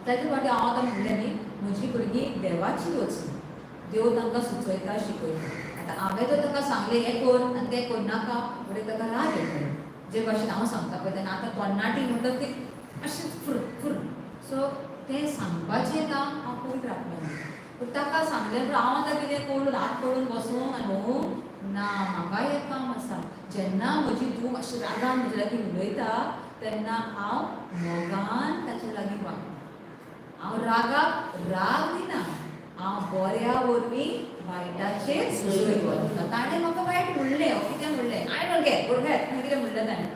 ताचे फाटी हांव आतां म्हणलें न्ही, म्हजी भुरगीं देवाची वचून देव तांकां सुचयता, शिकयता. आतां हांवें जर ताका सांगलें हें कर आनी तें करनाका म्हणटकीर ताका राग येतलो. जे भाशेन हांव सांगता पळय तेन्ना आतां तरणाटी म्हणटा ती अशें फुर फुर. सो तें सांगपाचें काम हांव पवित्र आत्म्यान दिता. पूण ताका सांगलें म्हणून हांव आतां कितें करून हात पडून बसूं आनी भोंवूं ना, म्हाका हें काम आसा. जेन्ना म्हजी धूव मातशी रागान म्हजे लागीं उलयता तेन्ना हांव मोगान ताचे लागीं वागता. हांव रागाक राग दिना, हांव बऱ्या वरवीं वायटाचेर जैत वता. ताणें म्हाका वायट म्हणलें, कितें म्हणलें, I don't care, go ahead, कितें म्हणलें ताणें,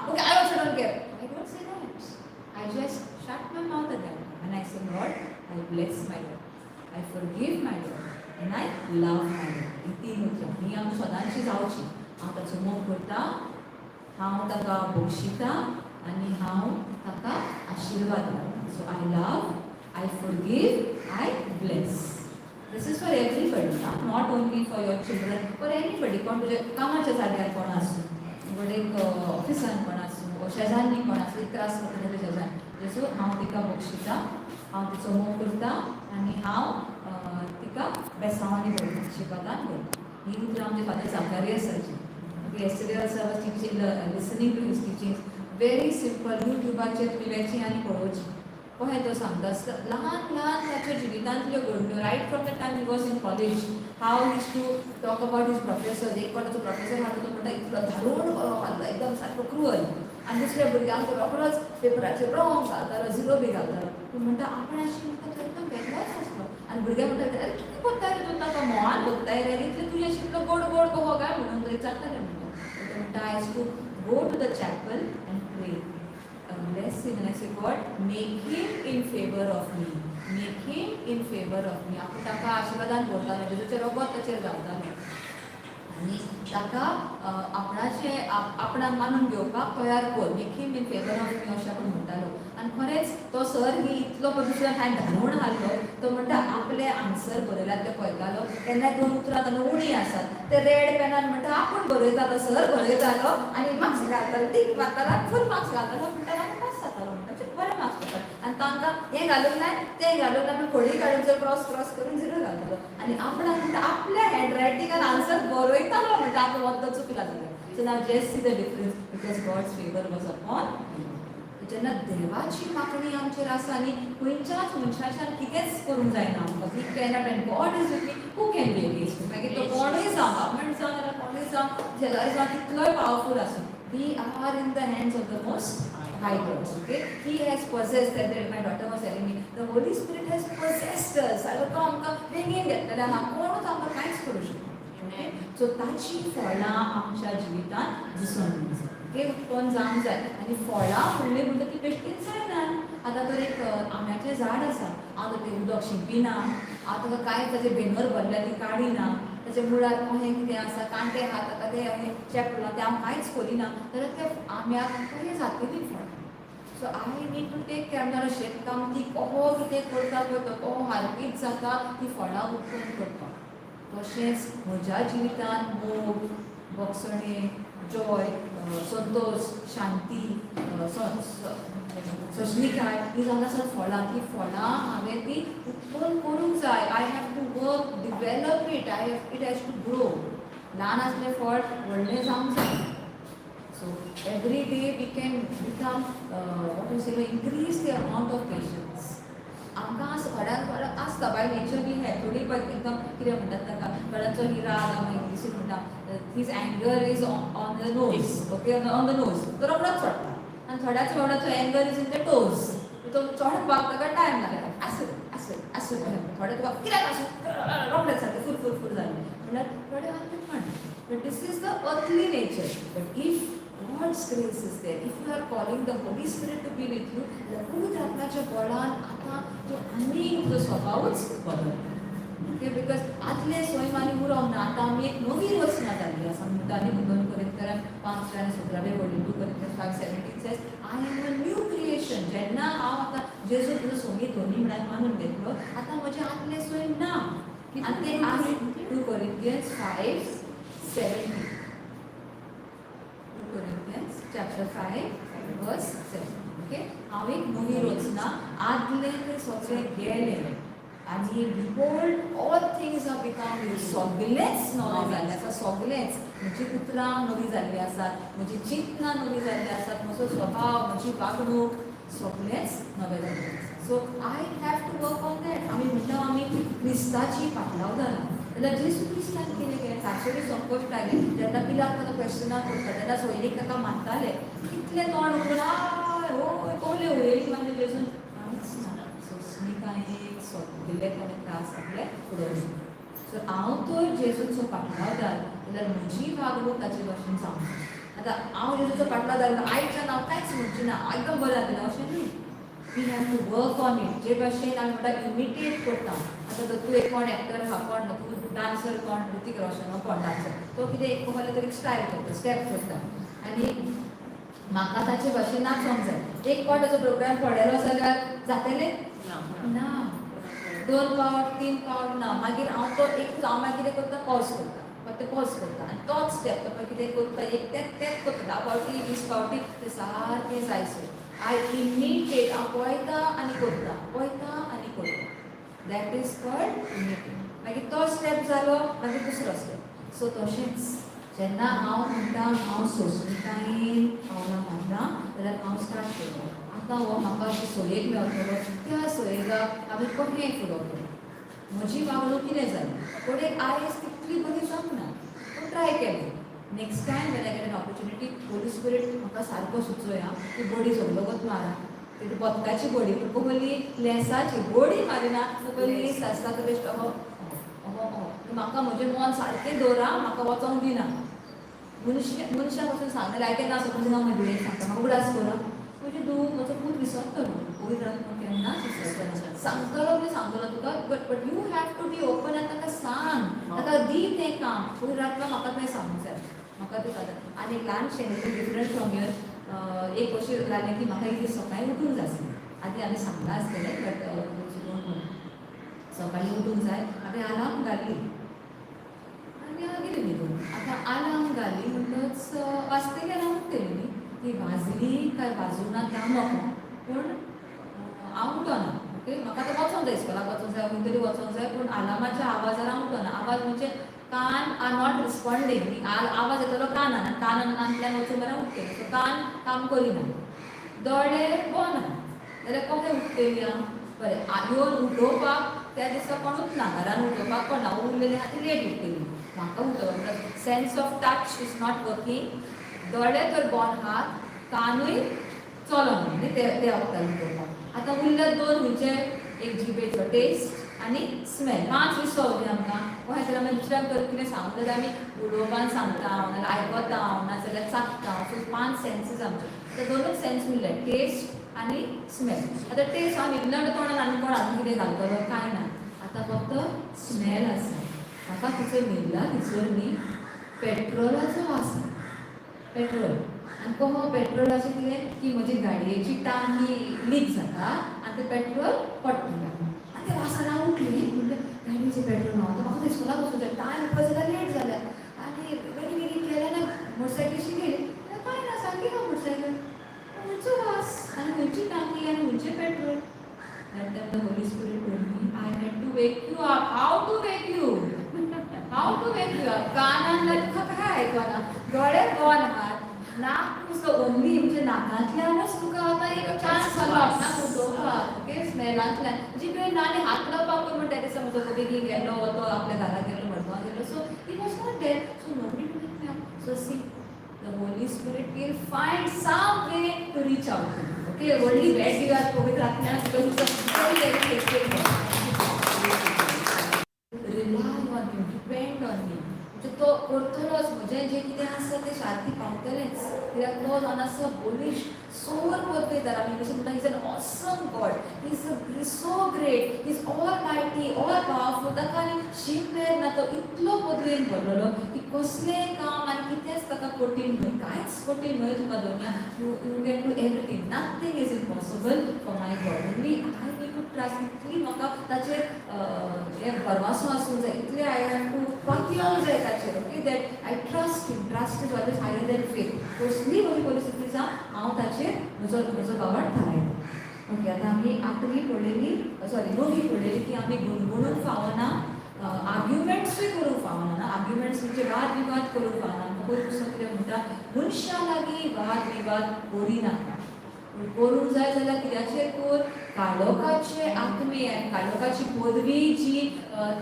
okay, I also don't care, I don't say that. I just shut my mouth at that and I say, Lord, I bless my daughter, I forgive my daughter and I love my daughter. ही तीन उतरां ही आमकां सदांची जावची. हांव ताचो मोग करता, हांव ताका बक्षिता आनी हांव ताका आशिर्वाद घालता. So I love, I forgive, I bless. This is for everybody, not only for your children, for anybody. कोण तुज्या कामाच्या जाग्यार कोण आसूं, एक ऑफिसान कोण आसूं, शेजान्नी कोण आसूं, एक त्रास करता त्या शेजान्नी. जेजू, हांव तिका बक्षिता, हांव तिचो मोग करता आनी हांव तिका बेसांवांनी भरता, आशिर्वादान भरता. ही उतरां आमच्या father जाकारियसाची. Okay, yesterday also I was teaching, listening to his teachings. Very simple. युट्यूबाचेर तुमी वेची आनी पळोवची कशें तो सांगता. ल्हान ल्हान ताच्या जिवितांतल्यो घडण्यो, right from the time he was in college, how used to talk about his professor. एक फावट तो प्रोफेसर हाडलो, तो म्हणटा, इतलो धारून बरो मारलो, एकदम सारको क्रुअल, आनी दुसऱ्या भुरग्यांक तो रोखडोच पेपराचेर रॉंग घालतालो, झिरो बी घालतालो. पूण म्हणटा, आपण अशें म्हणटा, तो एकदम वेगळोच आसलो. आनी भुरगे म्हणटा, अरे, कितें कोत्ताय रे तूं, ताका मोगान कोत्ताय रे, इतलें तुजें इतलो गोड गोड कहो काय म्हणून तो विचारताले. म्हणटा, तो म्हणटा, I used to go to the chapel and pray, bless him, and I say, "God, make him in favor of me, make him in favor of me." आपूण ताका आशिर्वादान भरतालो, जेजूचें रगत ताचेर घालतालो आनी ताका आपणाचे आपणाक मानून घेवपाक तयार कर, make him in favor of me, अशें आपूण म्हणटालो. आनी खरेंच तो सर ही इतलो पळय दुसऱ्या हांवें धाडून हाडलो. तो म्हणटा, आपले आन्सर बरयल्यात ते पळयतालो, केन्नाय दोन उतरां ताका उणी आसात, ते रेड पेनान म्हणटा आपूण बरयतालो, सर बरयतालो आनी मार्क्स घालतालो, टीक मारतालो, फूल मार्क्स घालतालो म्हणटालो आनी पास जातालो. म्हणटा, बरे मार्क्स पडटात. आनी तांकां हें घालूंक नाय, तें घालूंक ना, पूण खोडी काडून जर क्रॉस क्रॉस करून झिरो घालतालो. आनी आपणाक म्हणटा आपल्या हँडरायटिंगान आन्सर बरयतालो, म्हणटा आपलो वद्द चुकला जाल्यार. So now just see the difference, because God's favor was upon. जेन्ना देवाची मागणी आमचेर आसा आनी खंयच्याच मनशाच्यान कितेंच करूंक जायना आमकां, we cannot, and God is with me, who can be against? मागीर तो कोणूय जावं, गव्हर्मेंट जावं, नाल्यार कोणूय जावं, शेजारी जावं, कितलोय पावरफूल आसूं, we are in the hands of the Most High God. Okay, He has possessed that. My daughter was telling me, the Holy Spirit has possessed us. तो आमकां वेंगेन घेतलेलें आहा, कोणूच आमकां कांयच करूं शकना. ओके, सो ताची फळां आमच्या जिवितांत दिसून जाय, ओके, उत्पन्न जावंक जाय. आनी फळां फुडलीं म्हणटा ती बेश्टीच जायना. आतां तर एक आंब्याचें झाड आसा, हांव तें उदक शिंपिना, हांव ताका कांय ताचे बेनर भरल्या ती काडिना, ताच्या मुळार कहें कितें आसा, कांटे आहा ताका, ते हांवें चेपलां, तें हांव कांयच करिना जाल्यार त्या आंब्याक कशें जातली फळां? So I need to take care. नाल्यार शेतकामती कहो कितें करता पळय, तो कहो हारपीत जाता ती फळां उत्पन्न करपाक. तशेंच म्हज्या जिवितांत मोग, भोगसणे, जॉय, संतोश, शांती, सजनिकाय ही जावन आसा फळां. ती फळां हांवें ती उत्पन्न करूंक जाय. I have to work, develop it. I have it has to grow. ल्हान आसलें फळ व्हडलें जावंक जाय. So every day we can become, what you say, increase the amount of patience. आमकां थोड्यांक थोड्यांक आसता, बाय नेचर बी है थोडी, पण एकदम कितें म्हणटात ताका, थोड्यांचो ही राग, आमी इंग्लिशीन म्हणटा, his anger is on the nose, okay, on the nose, तो रोखडोच चडटा. आनी थोड्याच थोड्याचो anger is in the toes, तो चडपाक ताका टायम लागता. आसूं आसूं आसूं. थोडे तुका कित्याक आसूं, रोखडेच सारकें फूर फूर फूर जालें म्हणल्यार, थोडे different. But this is the earthly nature. But if God's grace is there, if you are calling the Holy Spirit to be with you, जाल्यार पवित्र आत्म्याच्या बळान आतां तो आनी तुजो स्वभावच बदल. ओके, because आदले सैम आनी उरोंक ना, आतां आमी एक नवी रचना जाल्ली आसा म्हणटा. आनी 2 कोरिंतकारांक 5 आनी 17वे व्हडली 2 Corinthians 5:17 says, "I am a new creation." जेन्ना हांव आतां जेजू तुजो सोमी धनी म्हळ्यार मानून घेतलो, आतां म्हजें आदलें सैम ना. आनी तें आज 2 Corinthians 5:17, 2 Corinthians chapter 5 verse 7. Okay, हांव एक नवी रचना, आदलें तें सगळें गेलें आनी behold, all things are become new. सगळेंच नवें जाल्लें आसा, सगळेंच. म्हजी उतरां नवीं जाल्लीं आसात, म्हजी चिंतनां नवीं जाल्लीं आसात, म्हजो स्वभाव, म्हजी वागणूक, सगळेंच नवें जाल्लें आसा. So I have to work on that. आमी म्हणटा आमी क्रिस्ताची पाटलावदारां जाल्यार जेजू क्रिस्तान कितें केलें? ताचेरूय संकश्ट आयलें. जेन्ना पिलात ताका क्वेश्चनां करता तेन्ना सोयरीक ताका मारताले, कितलें तोंड उगडून I होय कोले उलयली मागीर जेजून कांयच ना. सोंसणीकायेन सगळे ताणें त्रास आपले फुडें. सो हांव तर जेजूचो पाटलावदार जाल्यार म्हजी वागणूक ताचे भशेन जावंक. आतां हांव जेजूचो पाटलावदार, आयच्यान हांव कांयच म्हणची ना, एकदम बरें जातलें अशें न्हय. We have to work on it. जे भशेन आमी म्हणटा इमिटेट करता. आतां जर तूं एक कोण एक्टर आहा, कोण तूं डान्सर, कोण ऋतिक रोशन, कोण डान्सर, तो कितें एक कसले तरी स्टायल करता, स्टेप करता आनी म्हाका ताचे भशेन नाचोंक जाय. एक फावट ताचो प्रोग्राम पळयलो जाल्यार जातलें ना, दोन पावट, तीन पावट ना. मागीर हांव तो एक, हांव मागीर कितें करता, पॉज करता, फक्त पॉज करता आनी तोच स्टेप तो कितें करता, एक तेंच तेंच करता, 10 फावटी, 20 फावटी, ते सारकें जायसर. I imitate. हांव पळयता आनी करता, पळयता आनी करता. That is called imitate. मागीर तो स्टेप जालो, मागीर दुसरो स्टेप. सो तशेंच जेन्ना हांव म्हणटा हांव सोंसणीकायेन पावलां मारना जाल्यार हांव स्टार्ट करता. आतां हो म्हाका अशें सोयेक मेळटलो, त्या सोयेगाक हांवें कशें फुडो केलें, म्हजी वागणूक कितें जाली. पूण एक आयज तितली बरी जावंक ना, पूण ट्राय केलें. Next time when I get an opportunity, Holy Spirit म्हाका सारको सुचोया की बडी सगलोगत मारा. ती बदकाची बडी, पूण पयली लेंसाची बडी मारिना, पयली लेस आसता तो बेश्टो अहो अहो अहो. म्हाका म्हजें मन सारकें दवरा, म्हाका वचोंक दिना. मनशां मनशां वचून सांगलें आयकना. सपोज हांव म्हजे भयणीक सांगता, म्हाका उगडास करा, म्हजी धूव, म्हजो पूत विसरतलो. पवित्र आत्मा केन्नाच विसरचो. सांगतलो म्हणजे सांगतलो तुका, but you have to be open आनी ताका सांग, ताका दी तें काम. पवित्र आत्मा म्हाका तुवें सांगूंक जाय, म्हाका तें जाता. आनी एक ल्हानशें डिफरंट फ्रॉम your एक अशें जालें की म्हाका एक दीस सकाळीं उठूंक जाय आसलें. आदी आमी सांगलां आसतलें, बट सकाळीं उठूंक जाय. हांवें अलार्म घाली आनी हांव गेलें न्हिदून. आतां अलार्म घाली म्हणटच वाजतली अलार्म उठतली न्ही. ती वाजली काय वाजूंक ना तें हांव नकळो, पूण हांव उठना. ओके, म्हाका आतां वचोंक जाय, इस्कोलाक वचोंक जाय, खंय तरी वचोंक जाय, पूण अलार्माच्या आवाजार हांव उठना. आवाज म्हणजे कान are not responding. आवाज येतलो कानान, कानांतल्यान वचून मरे उठतली. सो कान काम करिना, दोळे बंद आहा जाल्यार कशें उठतली हांव? बरें, येवन उठोवपाक त्या दिसा कोणूच ना घरान, उठोवपाक कोण ना. उरलेली आहा ती लेट उठतली. म्हाका उठोवपाक, sense of touch is not working, दोळे तर बंद आहात, कानूय चलना न्ही ते ते वखदान उठोवपाक. आतां उरले दोन खंयचे? एक जिबेचो टेस्ट आनी स्मेल. पांच विसव न्ही आमकां. कशें जाल्यार आमी दुसऱ्याक तर कितें सांगता जाल्यार आमी उलोवपान सांगता, नाजाल्यार आयकता, नाजाल्यार चाखता. सो पांच सेन्सीस आमचे. आतां दोनूच सेन्स उरले, टेस्ट आनी स्मेल. आतां टेस्ट हांव न्हिदलें म्हणटा तोंडान आनी कोण हातून कितें घालतलो? कांय ना. आतां फक्त स्मेल आसा. म्हाका थंयसर न्हिदला थंयसर न्ही पेट्रोलाचो वास, पेट्रोल. आनी कहो पेट्रोलाचें कितें की म्हजी गाडयेची टांकी लीक जाता आनी तें पेट्रोल पडटा आनी ते वासान हांव उठली. म्हणलें, गाडयेचें पेट्रोल. हांव आतां म्हाका थंय स्कुलाक वचूंक जाय, टायम पळय जाल्यार लेट जाल्या. आनी बेगीन बेगीन केलें आनी मोटरसायकलीशी गेली. कांय ना, सारकी आहा मोटरसायकल. खंयचो वास आनी खंयची टांकी आनी खंयचें petrol? That time the Holy Spirit told me, I had to wake you up. How to wake you? How to wake you up? कानान तुका काय आयकना, दोळे बंद आहात, नाक तुजो ओनली, म्हणजे नाकांतल्यानच तुका आतां एक चान्स जालो आपणाक उठोवपाक. ओके, स्मेलांतल्यान. जिबेन ना आनी हात लावपाक म्हणटा ते समज तो बेगीन गेलो, तो आपल्या घरा गेलो, मडगांव गेलो. So he was not there, so nobody to wake me up. So see, the Holy Spirit will find some way to reach out to you. Okay, व्हडली भेट दियात पवित्र आत्म्याक. Very rely on him, depend on him. म्हणजे तो करतलोच, म्हजें जें कितें आसा तें सारकें पावतलेंच, कित्याक तो जावन आसा बळिश्ट, सोर परफेक्ट. आमी इंग्लिशीन म्हणटा, is an awesome God, is so great, is almighty, all powerful. ताका आनी शीम मेर ना. तो इतलो पदवेन भरलेलो की कसलें काम आनी कितेंच ताका कठीण न्हय, कांयच कठीण न्हय तुका. दोनया you can do everything. Nothing is impossible for my God. Only I need to trust. इतली म्हाका ताचेर हें भरवासो आसूंक जाय, इतलें I have to पातयेवंक जाय ताचेर, okay, that I trust him. Trust is always higher than faith. कसली म्हजी परिस्थिती जावं, हांव ताचेर म्हजो भावार्थ थारायता. ओके, आतां आमी आठवी पळयली, सॉरी, णवी पळयली की आमी गुणगुणूंक फावना, आर्ग्युमेंट्सूय करूंक फावना. ना आर्ग्युमेंट्स म्हणजे वाद विवाद करूंक फावना. आमकां पयलीं पुस्तक कितें म्हणटा? मनशां लागीं वाद विवाद करिनाका, पूण करूंक जाय जाल्यार कित्याचेर कर? काळोखाचे आत्मे आनी काळोखाची पदवी जी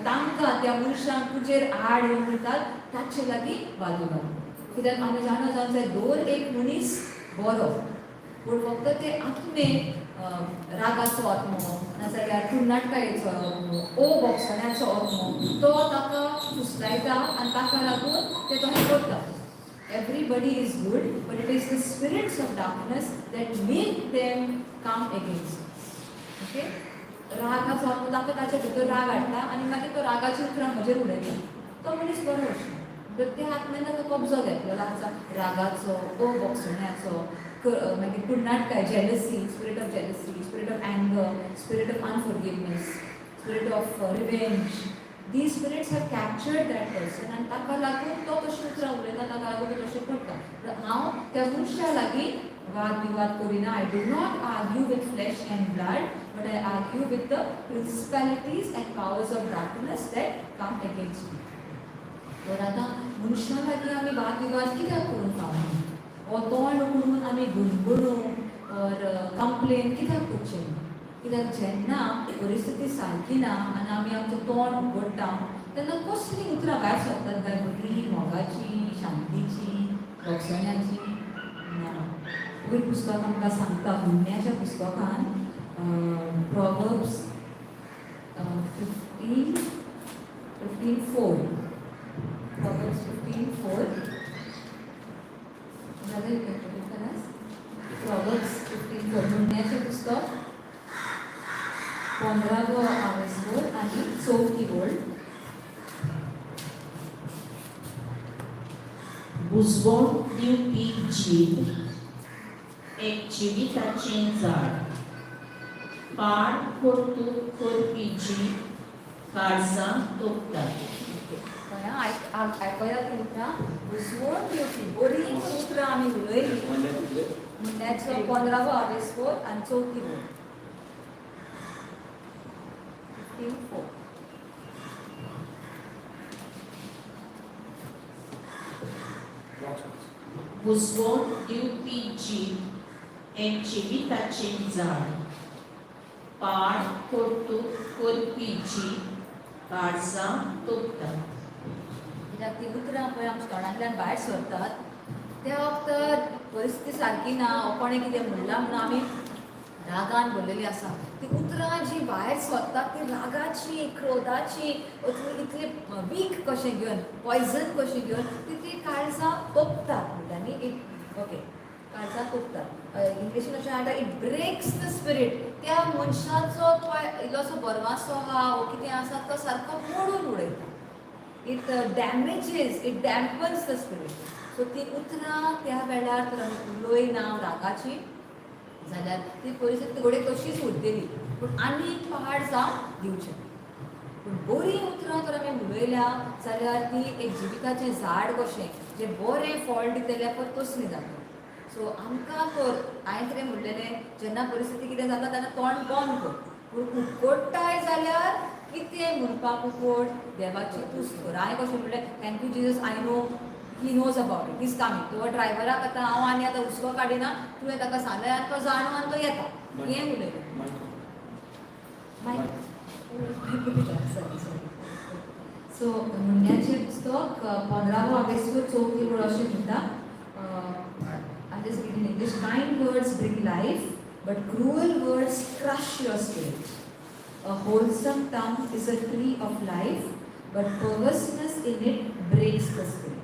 तांकां त्या मनशांक तुजेर आड येवन म्हणटात ताचे लागीं वाद विवाद. कित्याक आमी जाणा जावंक जाय, दर एक मनीस बरो, पूण फक्त ते आत्मे, रागाचो आत्मो, नाजाल्यार कुर्नाटकायेचो आत्मो, ओ बोगसण्याचो आत्मो, तो ताका फुसलायता आनी ताका लागून ते तशें करता. Everybody is good, but it is the spirits of darkness that make them come against us. Okay, रागाचो आत्मो ताका ताच्या भितर राग हाडटा आनी मागीर तो रागाची उतरां म्हजेर उडयता. तो मनीस बरो आसना, तर त्या आत्म्यान ताका कब्जो घेतलेलो आसा, रागाचो, ओ बोगसण्याचो, मागीर कुर्नाटकाय, jealousy, spirit of jealousy, spirit of anger, spirit of unforgiveness, spirit of revenge. These spirits have captured that person आनी ताका लागून तो तशी उतरां उलयता, ताका लागून तो तशें करता. तर हांव त्या मनशा लागीं वाद विवाद करिना. I do not argue with flesh and blood, but I argue with the principalities and powers of darkness that come against me. तर आतां मनशां लागीं आमी वाद विवाद कित्याक करूंक फावना वो तोंड उकडून आमी गुणगुणूं ऑर कंप्लेन कित्याक करचें? कित्याक जेन्ना परिस्थिती सारकी ना आनी आमी आमचें तोंड उगडटा तेन्ना कसलीं उतरां भायर सरतात काय बरी मोगाची, शांतीची, भोगसण्याची ना. वयर पुस्तक आमकां सांगता, म्हणण्याच्या पुस्तकान, Proverbs 15:15:4, Proverbs 15:4. Brother, you can put it for us. Proverbs 15:4, म्हणण्याचें पुस्तक 15वो आवेसवोळ आनी चवथी वळ. बुजवण दिवपी जीब एक जिविताचें झाड, पाड कर्तूब करपी जीब काळजां तोपता. कळ्ळें? आयकया ती उतरां, बुजवण दिवपी बरीं उतरां आमी उलयलीं. म्हणण्याचो 15वो आवेसवोळ आनी चवथी वळ, 15:4. बुजवण दिवपी जीब एक जिविताचें झाड, पाड कर्तूब करपी जीब काळजां तोपता. कित्याक ती उतरां पळय आमच्या तोंडांतल्यान भायर सरतात त्या वखतार परिस्थिती सारकी ना वो कोणें कितें म्हणलां म्हणून आमी रागान भरलेली आसा. ती उतरां जी भायर सरतात ती रागाची, क्रोधाची, इतली वीक कशें घेवन, पॉयझन कशें घेवन ती ती काळजां तोपतात म्हणटा न्ही. It okay, काळजां तोपतात. इंग्लिशीन अशें म्हणटा, it breaks the spirit. त्या मनशाचो तो इल्लोसो बरवासो आहा वो कितें आसा तो सारको मोडून उडयता. It damages, it dampens the spirit. So ती उतरां त्या वेळार तर आमी उलयना रागाची जाल्यार ती परिस्थिती घडये तशीच उरतली, पूण आनीक पहाड जावं दिवचें. पूण बरीं उतरां तर आमी उलयल्या जाल्यार ती एक जिविताचें झाड कशें, जें बरें फळ दितलें पळय तसलें जाता. सो आमकां तर हांवें कितें म्हणलेलें, जेन्ना परिस्थिती कितें जाता तेन्ना तोंड बंद कर, पूण उकोडटाय जाल्यार कितें म्हणपाक उकोड, देवाची तुस्त कर. हांवें कशें म्हणलें, thank you Jesus, I know he knows about it, he's coming. तो ड्रायव्हराक आतां हांव आनी आतां हुस्को काडिना, तुवें ताका सांगलें आनी तो जाणो आनी तो येता, हें उलयलें. Sorry, sorry. सो म्हणण्याचें पुस्तक 15वो आवेसवोळ चवथी वळ अशें म्हणटा. I'm just reading in English. Kind words bring life, but cruel words crush your spirit. A wholesome tongue is a tree of life, but perverseness in it breaks the spirit.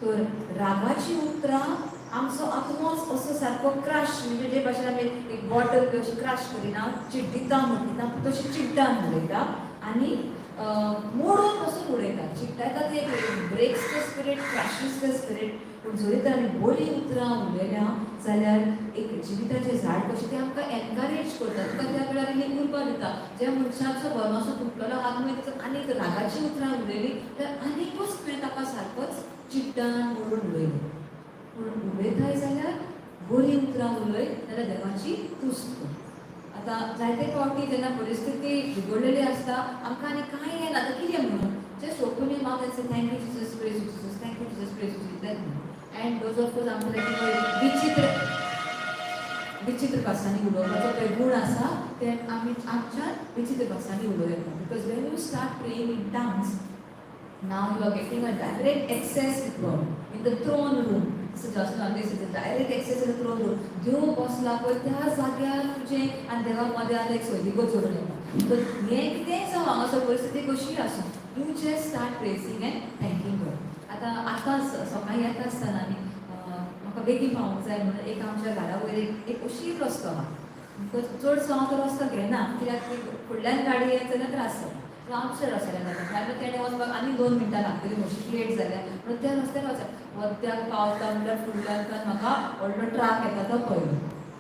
तर रागाची उतरां आमचो आत्मोच असो सारको क्रश, म्हणजे जे भाशेन आमी एक bottle बी अशी क्रश करिना, चिड्डिता म्हणटा, तशी चिड्डान उडयता आनी मोडून पसून उडयता, चिड्डायता. ते breaks the spirit, crushes the spirit. पूण जरी तर आमी बरीं उतरां उलयल्या जाल्यार एक जिविताचें झाड कशें तें आमकां एनकरेज करता, तुका त्या वेळार इल्ली उर्बा दिता. ज्या मनशाचो भरवंसो तुटलेलो आहा तुवें ताचो आनीक रागाचीं उतरां उलयलीं तर आनीकूच तुवें ताका सारकोच चिड्डान मोडून उडयलो. पूण उलयताय जाल्यार बरीं उतरां उलय, जाल्यार देवाची तुस्त कर. आतां जायते फावटी जेन्ना परिस्थिती बिगडलेली आसता आमकां आनी कांय येना, आतां कितें म्हणून just open your mouth and say thank you Jesus, praise you Jesus, thank you Jesus, praise you Jesus. And those of course आमकां विचित्र विचित्र भासांनी उलोवपाचो पळय गूण आसा, ते आमी आमच्यान विचित्र भासांनी उलोवं येता, because when you start praying in tongues, now you are getting a direct access with God in the throne room. So just now this is a direct access in the throne room. देव बसला पळय त्या जाग्यार तुजें आनी देवा मदें आतां एक सोयरीगत जोडून येता. तर हें कितेंय जावं, हांगासर परिस्थिती कशीय आसूं, you just start praising and thanking God. आतां आतां सकाळीं येता आसतना न्ही, म्हाका बेगीन पावूंक जाय म्हणून एक आमच्या घरा वयर एक अशीर रस्तो आहा. चडसो हांव तो रस्तो घेना, कित्याक ती फुडल्यान गाडी येत जाल्यार त्रास जाता. सो आमच्या रस्त्यार वता जाल्यार तेणें वचपाक आनी 2 मिनटां लागतलीं, मातशी लेट जाल्यार म्हणून त्या रस्त्यार वचप. वत्याक पावता म्हणल्यार फुडल्यान म्हाका व्हडलो ट्रक येता तो पळयलो.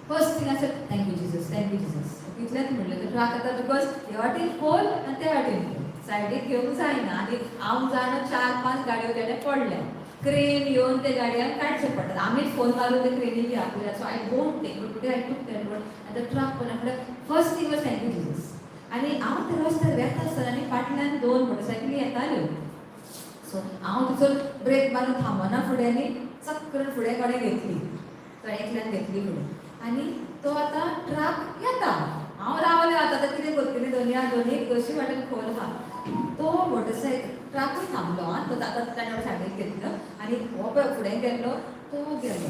फर्स्ट थिंग आसा, thank you Jesus, thank you Jesus, इतलेंच म्हणलें. तो ट्रक येता because हे वाटेन खोल आनी ते वाटेन खोल, सायडीक घेवंक जायना. आनी हांव जाणा 4-5 गाडयो तेणें पडल्या. क्रेन येवन ते गाडयांक काडचे पडटात. आमी फोन मारून ते क्रेनीक आपल्या. So I don't take, but today I took that road आनी तो ट्रक पळोवन म्हळ्यार first thing was thank you Jesus. आनी हांव त्या रस्त्यार वेता आसतना आनी फाटल्यान दोन मोटरसायकली येताल्यो. सो हांव थंयसर ब्रेक मारून थांबना फुडें आनी चक करून फुडें कडेन घेतली, तो एकल्यान घेतली फुडें आनी तो आतां ट्रक येता. हांव रावलें आतां, आतां कितें करतलें, दोनया दोनी कशी वाटेन खोल आहा. तो मोटरसायकल ट्रकूय थांबलो. आं, तो आतां ताणें सायडीक घेतलो आनी हो पळय फुडें गेल्लो तो गेलो,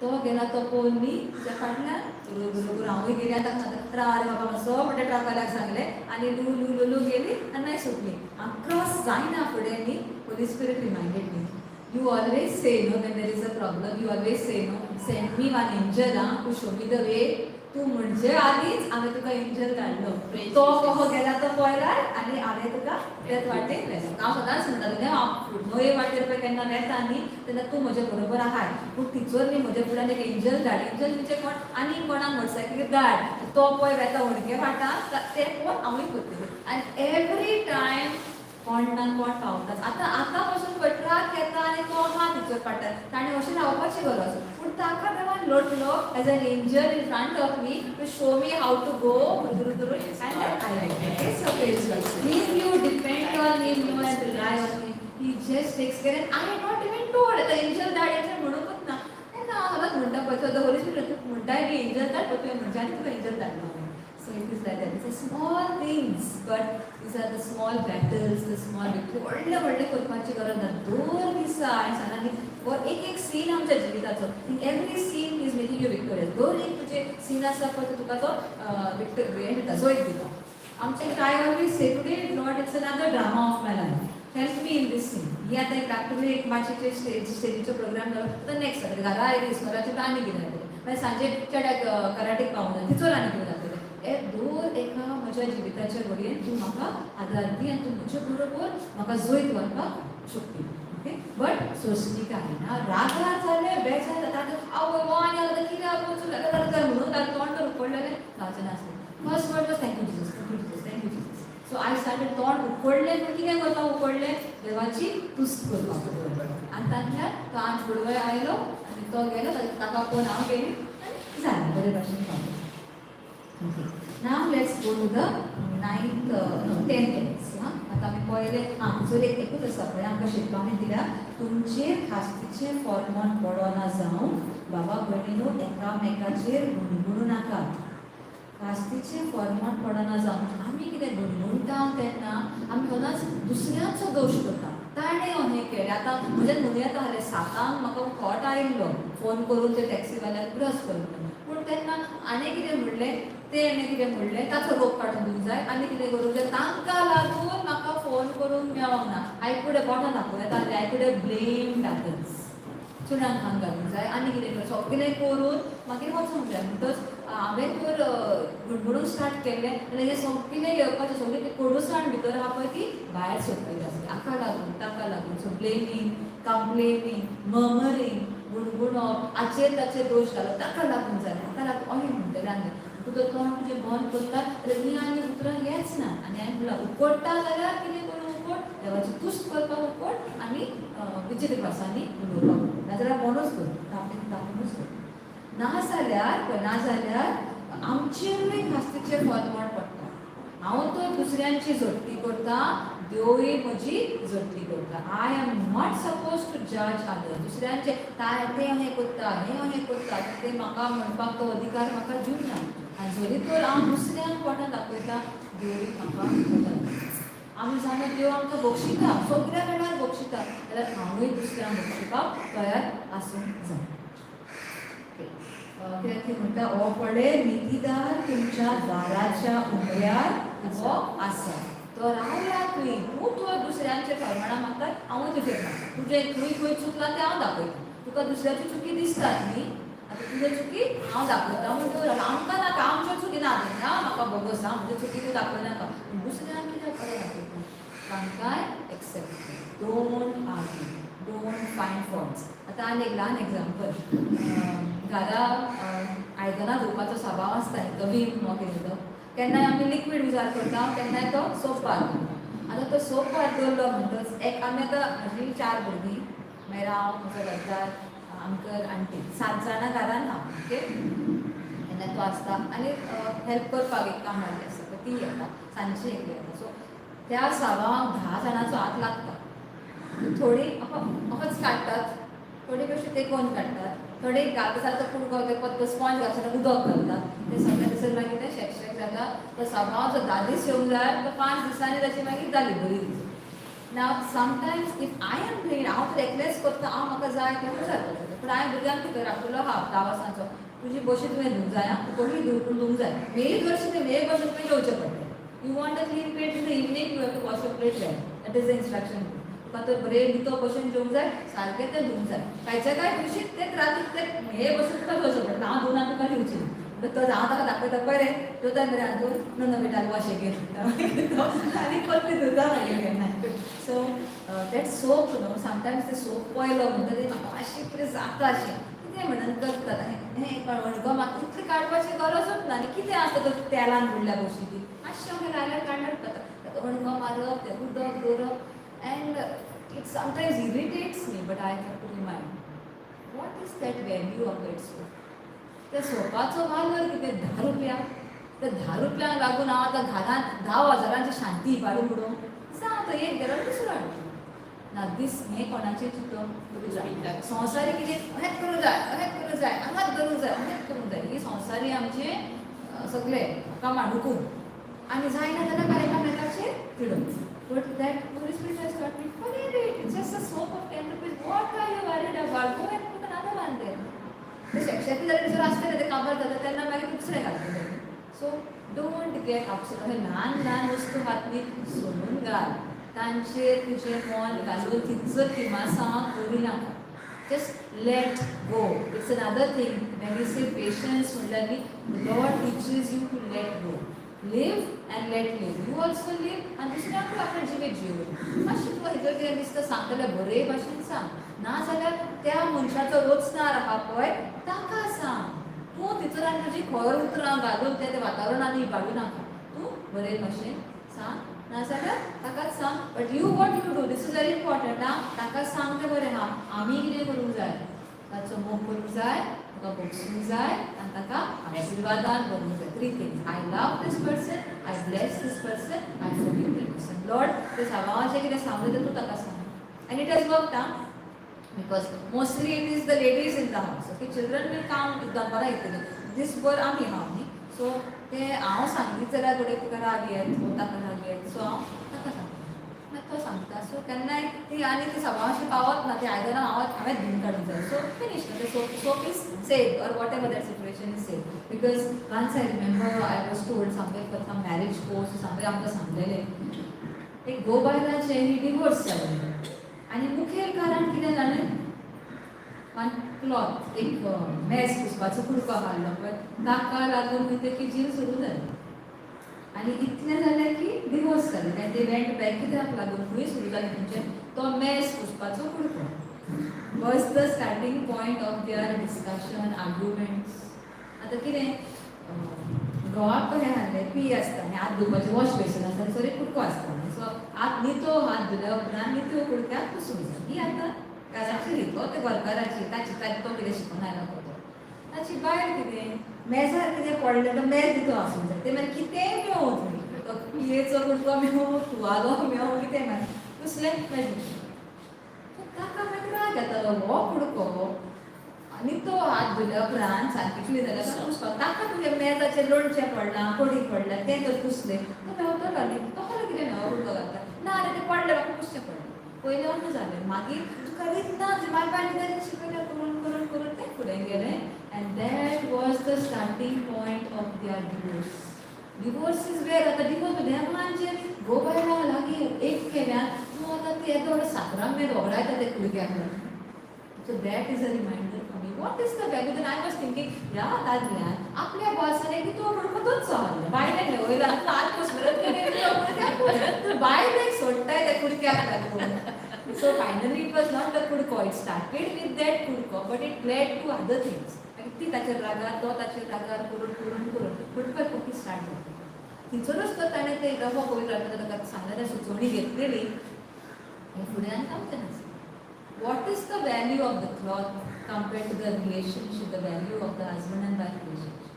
तो गेला तो पळोवन न्ही तुज्या फाटल्यान गुरू गुरू गुरू हांवूय गेली. आतां राव रे बाबा मातसो म्हणटा ट्रकवाल्याक सांगलें आनी लू लू लू लू गेली आनी मागीर सुटली. हांव क्रॉस जायना फुडें न्ही Holy Spirit reminded me, you always say no when there is a problem, you always say no, send me one angel ah to show me the way. तूं म्हणजे आदींच हांवें तुका एंजल धाडलो, तो कसो गेला तो पळयलाय आनी हांवें तुका तेच वाटेक व्हेलो. हांव सदांच म्हणटा तुजें, हांव न्हंये वाटेर पळय केन्ना वेता न्ही तेन्ना तूं म्हजे बरोबर आहाय, पूण थिंचर न्ही म्हज्या फुड्यान एक एंजल धाड. एंजल म्हणजे कोण? आनी कोणाक मोटरसायकलीर धाड, तो पळय वेता हुडके वाटान ते पळोवन हांवूय करतलें. आनी एवरी टायम कोण ना कोण पावताच. आतां आतां पासून पळय ट्रक येता आनी तो आहा थिंचर फाटल्यान, ताणें अशें रावपाची गरज, पूण ताका देवान लोटलो as an angel in front of me to show me how to go and I like it. So praise God. If you depend on him, you and rely on him, he just takes care. And I had not even told the angel धाड, angel म्हणूंकच ना. तेन्ना हांव सदांच म्हणटा पळय, the Holy Spirit म्हणटा की angel धाड, पळय तुवें म्हणचे आनी तुका angel धाडलो. So it is like that. It's a small things, but these are the small battles, the small victory. व्हडले व्हडले करपाची गरज ना. दर दिसा हांवें सांगला न्ही, हो एक एक सीन आमच्या जिविताचो, in every scene is making you victorious. दर एक तुजे सीन आसा पळय तो तुका तो विक्टर हें दिता, जैत दिता. आमचे I always say today, Lord, it's another drama of my life, help me in this scene. ही आतां एक धाकटुली एक मातशें स्टेजीचो प्रोग्राम जालो, आतां नेक्स्ट जातलें. घरा आयली इस्कोलाचें आनी कितें जातलें, मागीर सांजे चेड्याक कराटेक पावना तिचोर आनी कितें जातलें. हे दर एका म्हज्या जिविताच्या घडयेन तूं म्हाका आदार दी आनी तूं म्हजे बरोबर म्हाका जैत व्हरपाक शकती. ओके, बट सोंसणीकाय ना, रागार जालें, बेजार जाता आतां, आवय हो आनी आतां कितें वचूं म्हणून ताणें तोंड तर उकडलेलें जावचें नासलें. First word was thank you Jesus, thank you Jesus, thank you Jesus. So I started तोंड उकडलें म्हण कितें करता, उकडलें देवाची तुस्त करपाक. आनी तातूंतल्यान तो आनी फुडवे आयलो आनी तो गेलो, ताका पळोवन हांव गेली आनी जालें बरे भाशेन पावलें. Okay. Now let's go to the ninth, no, 10th verse. हा? आता आमी पळयलें. आं, सो एक एकूच आसा पळय आमकां शिकपाक दिल्या, तुमचेर खास्तीचें फॉर्मोन पडना जावंक बाबा भयणीनो एकामेकाचेर गुणगुणू नाकात. खास्तीचें फॉर्मोन पडना जावंक आमी कितें गुणगुणटा तेन्ना आमी सदांच दुसऱ्यांचो दोश करता, ताणें अहें केलें. आतां म्हज्यान म्हणूं येता जाल्यार 7 म्हाका खोट आयिल्लो फोन करून ते टॅक्सीवाल्याक ब्रश करून, पूण तेन्ना आनी कितें म्हणलें, तेणें कितें म्हणलें, ताचो रोग काडून दिवंक जाय आनी कितें करूंक जाय, तांकां लागून म्हाका फोन करूंक मेळोंक ना. I could बोटां दाखोवं येता, I could blame others, चुन्यान खावन घालूंक जाय आनी कितें करूं, सगळें करून मागीर वचूंक जाय. म्हणटच हांवें तर गुणगुणूंक स्टार्ट केलें जाल्यार हें सगळें येवपाचें, सगळें ती कोडूसाण भितर आहा पळय ती भायर सोडटली आसली, हाका लागून ताका लागून. सो ब्लेमींग, कंप्लेनींग, मर्मरींग, गुणगुणप, हाचेर ताचेर दोश घालप, ताका लागून जालें, हाका लागून अशें म्हणटलें. आनी तुजो तोंड तुजें बंद करता जाल्यार ही आनी उतरां येच ना. आनी हांवें म्हणलां, उकडटा जाल्यार कितें करूं, उकोड देवाची तुस्त करपाक उकोड आनी विचित्र भासांनी उलोवपाक उकोड, नाजाल्यार बंदूच कर, तापीन तापुनूच कर. नाजाल्यार नाजाल्यार आमचेरूय खास्तीचें फॉर्मोण पडटा. हांव तर दुसऱ्यांची झडटी करता, देवूय म्हजी झडटी करता. I am not suppose to judge other. दुसऱ्यांचे ते अहें करता, हें अहें करता, ते म्हाका म्हणपाक तो अधिकार म्हाका दिवंक ना. आनी जरी तर हांव दुसऱ्यांक बोटां दाखयता, देवूय म्हाका बोटां दाखयता. आमी जाणा देव आमकां बक्षिता, सगळ्या वेळार बक्षिता, जाल्यार हांवूय दुसऱ्यांक बक्षिपाक तयार आसूंक जाय. कित्याक ती म्हणटा, हो पळय नितीदार तुमच्या दाराच्या उमऱ्यार उबो आसा, तो रावला. तुवें तूं तुवें दुसऱ्यांचे फरमाणां मागता, हांवूय तुजेर मागता. तुजें खंय खंय चुकलां तें हांव दाखयता. तुका दुसऱ्याची चुकी दिसतात न्ही, आतां तुजे चुकी हांव दाखयता म्हण देव रावला. आमकां नाका, आमच्यो चुकी ना ना म्हाका बोगस आं, म्हज्यो चुकी तूं दाखयनाका. पूण दुसऱ्यांक कित्याक बरें दाखयता? तांकांय accept. Don't argue, don't find faults. आतां आनी एक ल्हान एग्जाम्पल. घरा आयदनां धुवपाचो साबाव आसता न्ही, तो वीम हो कितें तो, केन्नाय आमी लिक्वीड उजार करता, केन्नाय तो सोप बार दवरता. आतां तो सोप बार दवरलो म्हणटच एक आमी आतां म्हजी चार भुरगीं, मागीर हांव, म्हजो घरदार, अंकल, आंटी, सात जाणां घरान आहा. ओके, तेन्ना तो आसता आनी हेल्प करपाक एक कामवाली आसता पळय, ती येता सांजची, एकली येता. सो त्या साबांक 10 जाणांचो हात लागता. थोडी अहोच काडटात, थोडी कशी तेकोवन काडटात, थोडे घालता जाल्यार तो कुडको ते पत्तो स्पॉन्ज घालता, उदक घालता, ते सगळें थंयसर मागीर ते शेक शेक जाता. तो साबांव जो 10 दीस येवंक जाय, तो 5 दिसांनी ताची मागीर जाली बरी दीस. Now sometimes if I am doing, हांव तर एकलेंच करता, हांव म्हाका जाय तें जाता. पूण हांवें भुरग्यांक कितें राखयलो आहा 10 वर्सांचो, तुजी बशी तुवें धुवंक जाय आं, तूं कशी धुवूं, पूण धुवंक जाय. मेरी वर्ष ते मेरे बशेन तुवें जेवचें पडटलें. You want a clean plate in the evening, you have to wash your plate well. That is the instruction. तुका तर बरें नितो भशेन जेवंक जाय, सारकें तें धुवंक जाय. कांयच्या काय दिवशी तेच रातीक ते हे बसून तुका जेवचें पडटा. हांव धुवन तुका दिवची ना. तो हांव ताका दाखयता, पळय रे, जेवता मरे हातून. नो नो बेटा, वॉश अगेन. आनी परते धुता मागीर केन्ना. सो that soap न्हू, समटायम्स ते सोप पळयलो म्हणटा ते म्हाका मातशें कितें जाता अशें कितें म्हणून करतात. हें कळवण म्हाका तितलें काडपाची गरजूच ना. आनी कितें आसता तो तेलान बुडल्या भशेन, ती मातशें अशें लायल्यार काडल्यार जाता. अणको मारप, तें उदक दवरप, and it sometimes irritates me, but I have to remind, what is that value of that soap? त्या सोपाचो वालोर कितें? 10 रुपया. त्या 10 रुपयांक लागून हांव आतां घरांत 10 हजारांची शांती इबाडून उडोवंक जावं, तो एक गेलो दुसरो हाडलो ना. दीस हें कोणाचें चिंतप? संवसारी कितें, अहेंच करूंक जाय, अहेंच करूंक जाय, हांगाच धरूंक जाय, अहेंच करूंक जाय. ही संवसारी आमचे सगळे कामां हुकूम आनी जायना जाल्यार काय एकामेकाचेर तिडक. But that Holy Spirit has taught me, forget it. It's just a soap of 10 rupees. What are you worried about? Go and put another one there. ते शेकशेकी जाल्यार दुसरें आसतलें, ते काबार जाता तेन्ना मागीर दुसरें घालतले. So don't get upset. अशें ल्हान ल्हान वस्तू खातीर सोडून घाल. तांचेर तुजें मन घालून तिचो किमासांव करूं नाका. Just let go. It's another thing when you say patience म्हणल्यार न्ही, Lord teaches you to let go, live and let live. You also live आनी दुसऱ्यांकूय आपलें जिवीत जिवूं. मातशें तुका हितर कितें दिसता सांगतलें, बरे भाशेन सांग, नाजाल्यार त्या मनशाचो रोचणार आहा पळय ताका सांग. तूं तितून आनी तुजी खर उतरां घालून ते वातावरणान इबाडूं नाका. तूं बरे भाशेन सांग, नाजाल्यार ताकाच सांग. But you, what you do, this is very important आं. ताका सांग तें बरें आहा. आमी कितें करूंक जाय? ताचो मोग करूंक जाय, ताका भोगसूंक जाय आनी ताका आशिर्वादान भरूंक जाय. Three things: I love this person, I bless this person, I forgive the person. Lord, ते साबावाचें कितें सांगलें तें तूं ताका सांग. And it has worked आं, because mostly it is the ladies in the house. Okay, children will come, दनपारां येतले, दीसभर आमी आहा न्ही. सो ते हांव सांगलीच जाल्यार घडये तुका राग येत वो ताका राग येत. सो हांव ताका सांगता, मागीर तो सांगता. सो केन्नाय ती आनी ती सभावाशी पावत ना, ती आयदनां हांवें धुवन काडूंक जाय. So finish. ते soap is saved or whatever that situation is saved. Because once I remember I was told somewhere for some marriage course, somewhere आमकां सांगलेलें, एक घोव बायलांचे ही डिवोर्स जाले आनी मुखेल कारण कितें जालें? वन क्लॉथ, एक मेज पुसपाचो कुडको घाल्लो पळय, ताका लागून खंय ते किजील सुरू जालें आनी इतलें जालें की डिवोर्स जालें. आनी ते वेंट बॅक. कित्याक लागून, खंय सुरू जालें तुमचें? तो मेज पुसपाचो कुडको was the starting point of their discussion, arguments. आतां कितें घोवाक कशें सांगलें, पी आसता आनी हात धुवपाचें वॉश बेसीन आसता, थंयसर एक कुडको आसता. सो हात नितो हात धुल्या उपरांत नितो कुडक्याक पुसूंक जाय. ही आतां घराची रीत हो, ते घरकाराची, ताची ताची तो कितें शिकून आयलो तो. ताची बायल कितें, मेजार कितें पडलें तो मेज नितो आसूंक जाय. ते मागीर कितेंय मेळूं, थंय तो पियेचो कुडको मेळूं, तुवालो मेळूं, कितें मेळूं, पुसलें मेज. ताका मागीर राग येतालो, हो कुडको आनी तो हात धुल्या उपरांत सारकें क्लीन जाल्यार पुसपाक ताका तुजें मेजाचेर लोणचें पडलां, कोडी पडल्या, तें जर पुसलें तो मेवतलो न्ही. तो कसलो कितें नवो कुडको घालता? ना रे, तें पडलें, म्हाका पुसचें पडलें. पयलें अन्न जालें, मागीर तुका रीत ना, तुजे माय बायलेन शिकयलें, करून करून करून तें फुडें गेलें. And that was the starting point of their divorce. Divorce is where आतां डिवोर्स देवांचेर घोव बायलां लागीं एक केल्यान तूं आतां ती येदो व्हडलो साकरां मेर होगडायता ते कुडक्याक लागून. So that is a reminder for me. What is the value? Then I was thinking, ह्या दादल्यान आपल्या बॉल्सान एक तो कुडको तोच हाडलो, बायलेक वयलो हात पुसलो, बायलेक सोडटाय त्या कुडक्याक लागून. So finally it was not the कुडको. It started with that कुडको, but it led to other things. मागीर ती ताचेर रागार, तो ताचेर रागार, करून करून करून कुडको कुडकी स्टार्ट जाता. थंयसरूच तर ताणें ते रबो पवित्र आत्म्यान ताका सांगलें, सुचोवणी घेतलेली, हें फुडें आनी जावचें नासलें. What is the value of the cloth compared to the relationship, the value of the husband and wife relationship?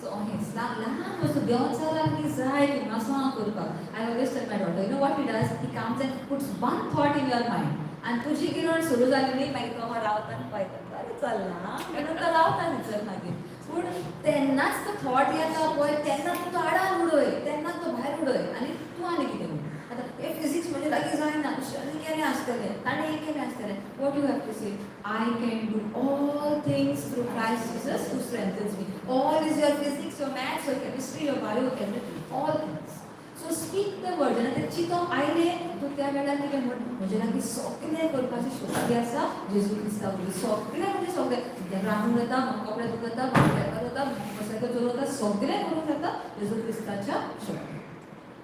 So honest, ल्हान वस्तू देंवचार लागीं जाय ती मासोळां करपाक. I always tell my daughter, you know what he does? He comes and puts one thought in your mind. आनी तुजी गिरवण सुरू जाली न्ही, मागीर तो रावता आनी पळयता, बरें चल्लां म्हणून तो रावता थंयसर मागीर. पूण तेन्नाच तो थॉट येता पळय, तेन्ना तूं तो आडान उडय, तेन्नाच तो भायर उडय आनी तूं आनी कितें म्हण. आतां हे फिजिक्स म्हणजे लागीं जायना, दुसऱ्यांनी केलें आसतलें, ताणें हें केलें आसतलें. What you have to say? I can do all things through Christ Jesus who strengthens me. All is your physics, your maths, your chemistry, your bio, everything, all things. So speak the word. जेन्ना ते चिंतोंक आयलें, तूं त्या वेळार कितें म्हण, म्हजे लागीं सगळें करपाची शक्ती आसा जेजू क्रिस्ता वरवीं. सगळें म्हणजे सगळें. रांदूंक जाता म्हाका, कपडे धुवंक जाता म्हाका, वेपार जाता, मोटरसायकल चलोवंक जाता, सगळें करूंक जाता जेजू क्रिस्ताच्या शक्ती.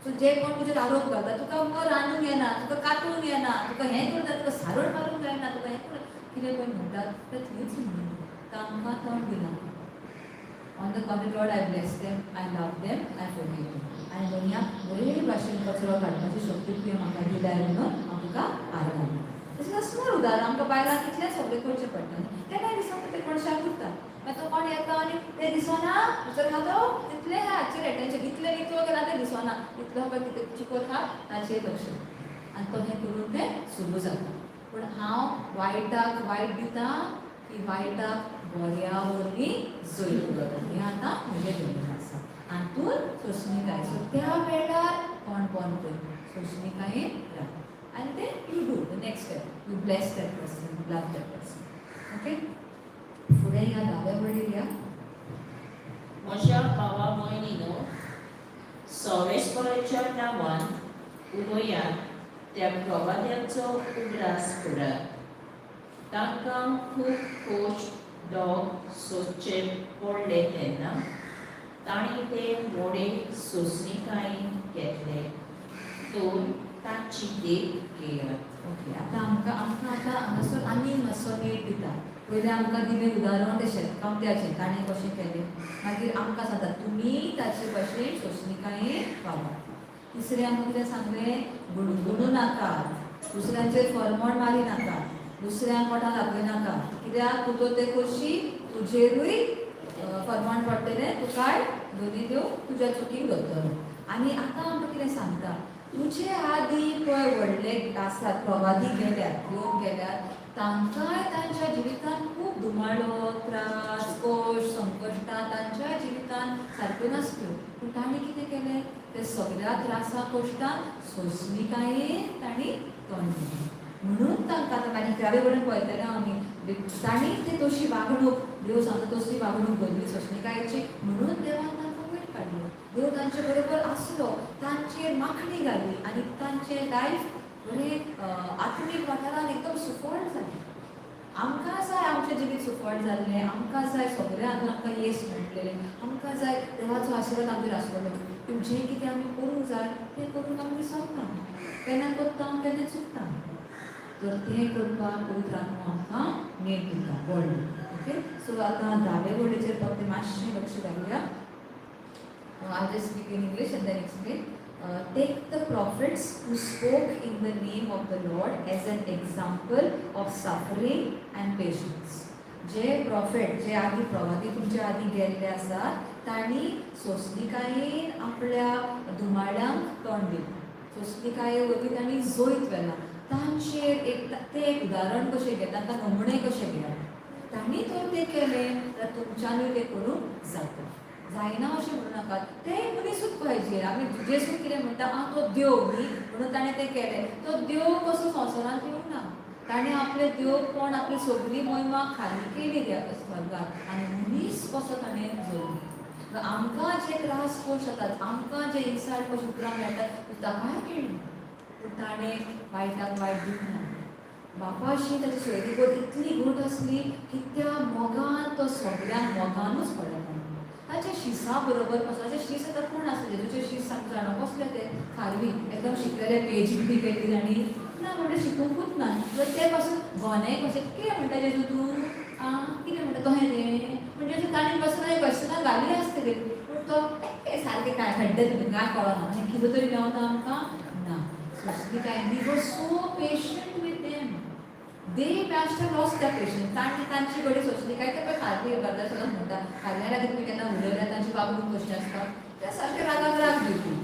सो जे कोण तुजेर आरोप घालता, तुका मुगो रांदूंक येना, तुका कातूंक येना, तुका हें करूंक जायना, तुका सारोड मारूंक जायना, तुका हें करूंक, कितें पळय म्हणटात तें थंयच म्हणून तांकां तोंड दिना. On the contrary, Lord, I bless them, I love them, I forgive them. आनी म्हणया, बरे भाशेन कचरो काडपाची शक्ती तुवें म्हाका दिल्या म्हणून हांव तुका आर्गां. तशें स्मॉल उदाहरण. आमकां बायलांक कितलें सगळें करचें पडटा न्ही. तेन्ना दिसना तें कोणशाक उरता, मागीर तो कोण येता आनी तें दिसना दुसरो खा, तो तितलें हाचेर एटेन्शन, इतलें नितळ केलां तें दिसना, इतलो पळय कितें चिकोल खा ताचेर लक्ष आनी तो हें करून तें सुरू जाता. पूण हांव वायटाक वायट दिता की वायटाक बऱ्या वरवीं जैत करता, हें आतां म्हजें जल्म आसा. हातून सोंसणीकाय. सो त्या वेळार कोण बंद कर, सोंसणीकायेन राव आनी then you do the next step, you bless that person, love that person. Okay, फुडें ह्या दाव्या वडील या. म्हज्या भावा भयणीनो, सवेस्पराच्या नांवान उलयात त्या प्रवाद्यांचो उगडास करात. तांकां खूब खोश दोग सोदचे पडले तेन्ना तांणी ते व्हडे सोंसणीकायेन घेतले, तर तांची देख घेयात. ओके, आतां आमकां आतां हांगासर आनी मातसो नेट दिता. पयलें आमकां दिलें उदाहरण तें शेतकामत्याचें, ताणें कशें केलें. मागीर आमकां सांगता, तुमी ताचे भशेन सोंसणीकायेन वागात. तिसरें आमकां कितें सांगलें? गुणगुणू नाकात, दुसऱ्यांचेर फरमण मारी नाका, दुसऱ्यांक कोणाक दाखय नाका, कित्याक तूं तर तें करशी, तुजेरूय फरमण पडटलें, तुकाय दोनी देव तुज्या चुकीक धरतलो. आनी आतां आमकां कितें सांगता? तुजे आदी पळय व्हडले आसात, प्रवादी गेल्यात, येवन गेल्यात, तांकांय तांच्या जिवितांत खूब धुमाळो, त्रास, कश्ट, संकश्टां तांच्या जिवितांत सारक्यो नासल्यो. पूण तांणी कितें केलें? ते सगळ्या त्रासा कश्टांक सोंसणीकायेन तांणी तोंड दिलें, म्हणून तांकां आतां मागीर इकरावे वटेन पळयतले आमी. तांणी ते तशी वागणूक, देव सांगता तसली वागणूक दवरली सोंसणीकायेची, म्हणून देवान तांकां वयर काडलो. देव तांचे बरोबर आसलो, तांचेर माखणी घाली आनी तांचें लायफ बरें आत्मीक वाठारान एकदम सुफळ जालें. आमकां जाय आमचें जिवीत सुफळ जाल्लें, आमकां जाय सगळें हातूंत आमकां येस मेळटलें, आमकां जाय देवाचो आशिर्वाद आमचेर आसतलो. पूण जें कितें आमी करूंक जाय तें करूंक आमी विसरता. केन्ना करता, केन्ना चुकता. तर तें करपाक पवित्र आत्मो आमकां नेट दिता, बळ दिता. ओके, सो आतां धावे वळीचेर फक्त मातशें लक्ष घालुया. I just speak in English and then explain. Take the prophets who spoke in the name of the Lord as an example of suffering and patience. जे प्रॉफेट, जे आदी प्रवादी तुमच्या आदी गेल्ले आसात, तांणी सोंसणीकायेन आपल्या धुमाळ्यांक तोंड दिलें. सोंसणीकाये वरवीं तांणी जैत व्हेलां. तांचेर एक ते एक उदाहरण कशें घेता, तांकां नमुने कशें घेयात. तांणी तर तें केलें जाल्यार तुमच्यानूय तें करूंक जाता. जायना अशें म्हणू नाकात. ते मनीसूच पाहिजे. आमी जेजू कितें म्हणटा? आं, तो देव न्ही, म्हणून ताणें तें केलें. तो देव कसो संवसारांत येवंक ना. ताणें आपलें देवपण, आपली सगळी महिमा खाली केली त्या स्वर्गात आनी मनीस कसो ताणें जल्मलो. आमकां जे त्रास कशे जातात, आमकां जे इन्सल्ट कशे उतरां मेळटात, ताकाय मेळ्ळी. पूण ताणें वायटाक वायट दिवंक ना. बापाशी ताची सोयरीगत इतली घट आसली की त्या मोगान तो सगळ्यांक मोगानूच पळयतालो. ताच्या शिसा बरोबर कसो ताचे शीस आतां कोण आसले? जेजूचे शीस सामकें जाणा कसले ते? खारवी, एकदम शिकलेले, पीएचडी केल्ली तांणी. ना म्हणजे शिकूंकूच ना. तर ते पासून गोने कशें कितें म्हणटा जेजू तूं? आं, कितें म्हणटा तशें तें? म्हणजे तांणी पासून क्वेश्चनां घाली आसतली, पूण तो सारकें काय खड्डे तुमी काय कळना आनी कितें तरी मेवता आमकां ना. सोंसणीकाय. He was so patient with them. They must have lost their patience. तांणी तांचे कडेन सोंसली काय ते पळय सारकें करता सदांच म्हणटा खाल्ल्या लागीं तुमी केन्ना उलयल्यार तांची वागणूक कशी आसता ते सारके रागाक राग दिवपी.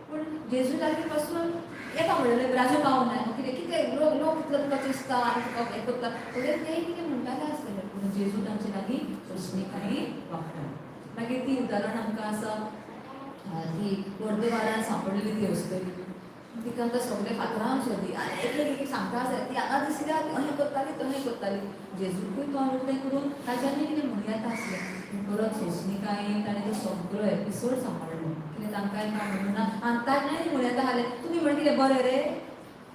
पूण जेजू लागीं पासून येता म्हणलें राजू पावना कितें कितें लोक लोक कितलो तुका चिंतता आनी तुका हें करता वगैरे ते कितें म्हणटाले आसतले. पूण जेजू तांचे लागीं सोंसणीकायेन वागता. मागीर ती उदाहरण आमकां आसा ती अर्दवारान सांपडलेली ती अस्तरी तिका आमकां सगळे फातरां सोदी आनी एकले एक सांगता आसा ती हांगा दिसल्या ती अहें करताली तहें करताली. जेजूकूय तोंड उकतें करून ताज्यानी कितें म्हणूं येता आसलें. पूण परत सोंसणीकायेन ताणें तो सगळो एपिसोड सांबाळ्ळो. कितें तांकांय कांय म्हणूं ना आनी तांणी म्हणूं येता आसलें तुमी म्हण कितें बरें रे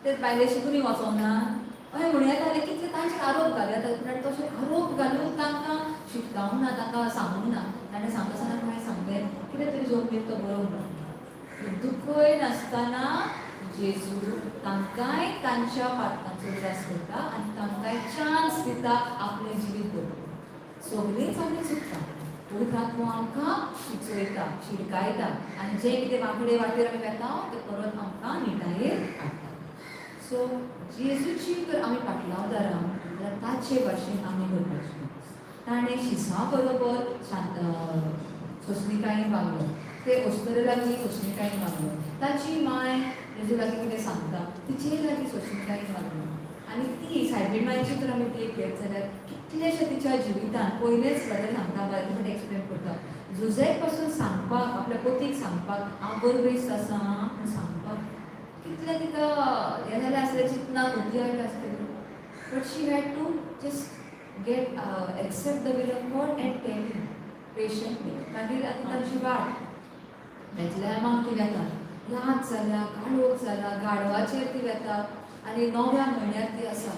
ते बायलेशी तुमी वचोंक ना अशें म्हणूं येता आसलें. कितले तांचेर आरोप घालूं येता पूण तशें आरोप घालून तांकां शिटकावंक ना तांकां सांगूंक ना. ताणें सांगता आसतना कांय सांगलें कितें तरी जोमनीत तो बरो म्हणून दुखय नासतना जेजू तांकांय तांच्या पातकांचो उगडास करता आनी तांकांय चान्स दिता आपलें जिवीत बदलूंक. सगळींच आमी चुकता पवित्र आत्मो आमकां सुचयता शिडकायता आनी जें कितें वांकडे वाटेर आमी वेता तें परत आमकां निटायेर हाडटा. सो जेजूची जर आमी पाटलावदारां जाल्यार ताचे भाशेन आमी करपाचें. ताणें शिसां बरोबर शांत सोंसणीकायेन वागलो, ते अस्तुरे लागीं सोंसणीकायेन वागलो, ताची माय जेजू लागीं कितें सांगता तिचेय लागीं सोंसणीकायेन वागलो. आनी ती सायबीण मायची जर आमी देख घेत जाल्यार कितलेशे तिच्या जिवितान पयलेच ब्रदर सांगता बरें फावटी एक्सप्लेन करता जुझेक पासून सांगपाक आपल्या पोतीक सांगपाक हांव बरबेस्त आसा म्हूण सांगपाक कितलें तिका हें जालें आसलें चिंतना खोती आयलें आसतली. But she had to just get accept the will of God and tell him patiently. मागीर आतां तांची वाट बेथलेहमाक ती वेता, रात जाल्या काळोख जाला, गाडवाचेर ती वेता आनी णव्या म्हयन्यार ती आसा.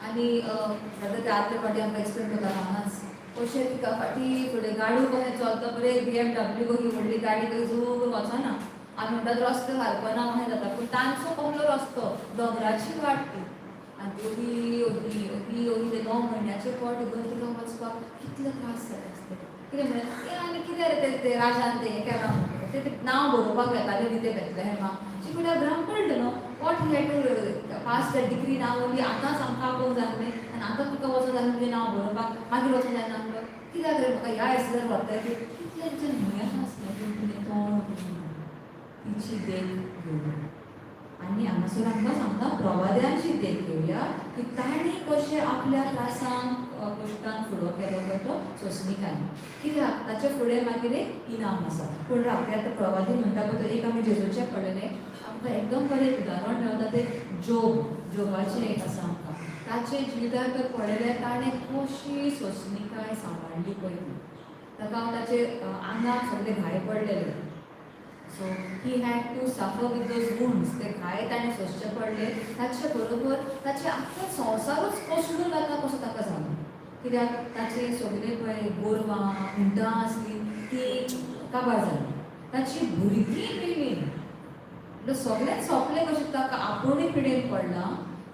आनी ब्रदर ते आदले फावटी आमकां एक्सप्लेन करता हांगाच कशें तिका फाटीं फुडें गाडू कशें चलता बरें BMW कशी व्हडली गाडी कशी जोर वचना आमी म्हणटात रस्तो सारको ना अशें जाता पूण तांचो कसलो रस्तो दोंगराची वाट ती. आनी ओगी ओगी ओगी ओगी ते 9 म्हयन्याचे पोट घेवन तिका वचपाक कितले त्रास जाले आसतले. कितें म्हणलें आनी कितें रे ते राजान तें हें केलां म्हणटा ते नांव बरोवपाक वेताले न्ही ते बेथलेहमाक. She could have grumbled न्हू what he had to pass the decree नांव ओनली आतांच आमकां आपोवंक जाय आनी आतां तुका वचोंक जाय तुजें नांव बरोवपाक मागीर वचोंक जायना आसलो कित्याक रे म्हाका ह्या हेसर व्हरताय ती कितलें तिचें न्हय आसलें पूण तिणें तोंड तिची देख घेवया. आनी हांगासर आमकां सांगता प्रवाद्यांची देख घेवया की तांणी कशें आपल्या त्रासांक कश्टांक फुडो केलो पळय तो सोंसणीकायेन. कित्याक ताचे फुडें मागीर एक इनाम आसा. पूण राव ते आतां प्रवादी म्हणटा पळय तो एक आमी जेजूचें पळयलें आमकां एकदम बरें उदाहरण मेळटा तें जोब जोबाचें एक आसा आमकां. ताचे जिवितार तर पळयलें ताणें कशी सोंसणीकाय सांबाळ्ळी पळय ती. ताका ताचे आंगाक सगळे घाय पडलेले. So he had to suffer with those wounds. ते घाय ताणें सोंसचे पडले. ताचे बरोबर ताचे आख्खे संवसारूच कोसळून वता कसो ताका जालो. कित्याक ताचे सगळे पळय गोरवां उंटां आसलीं ती काबार जाली, ताची भुरगीं मेलीं, म्हणल्यार सगळेंच सोंपलें कशें ताका आपुणूय पिडेन पडला.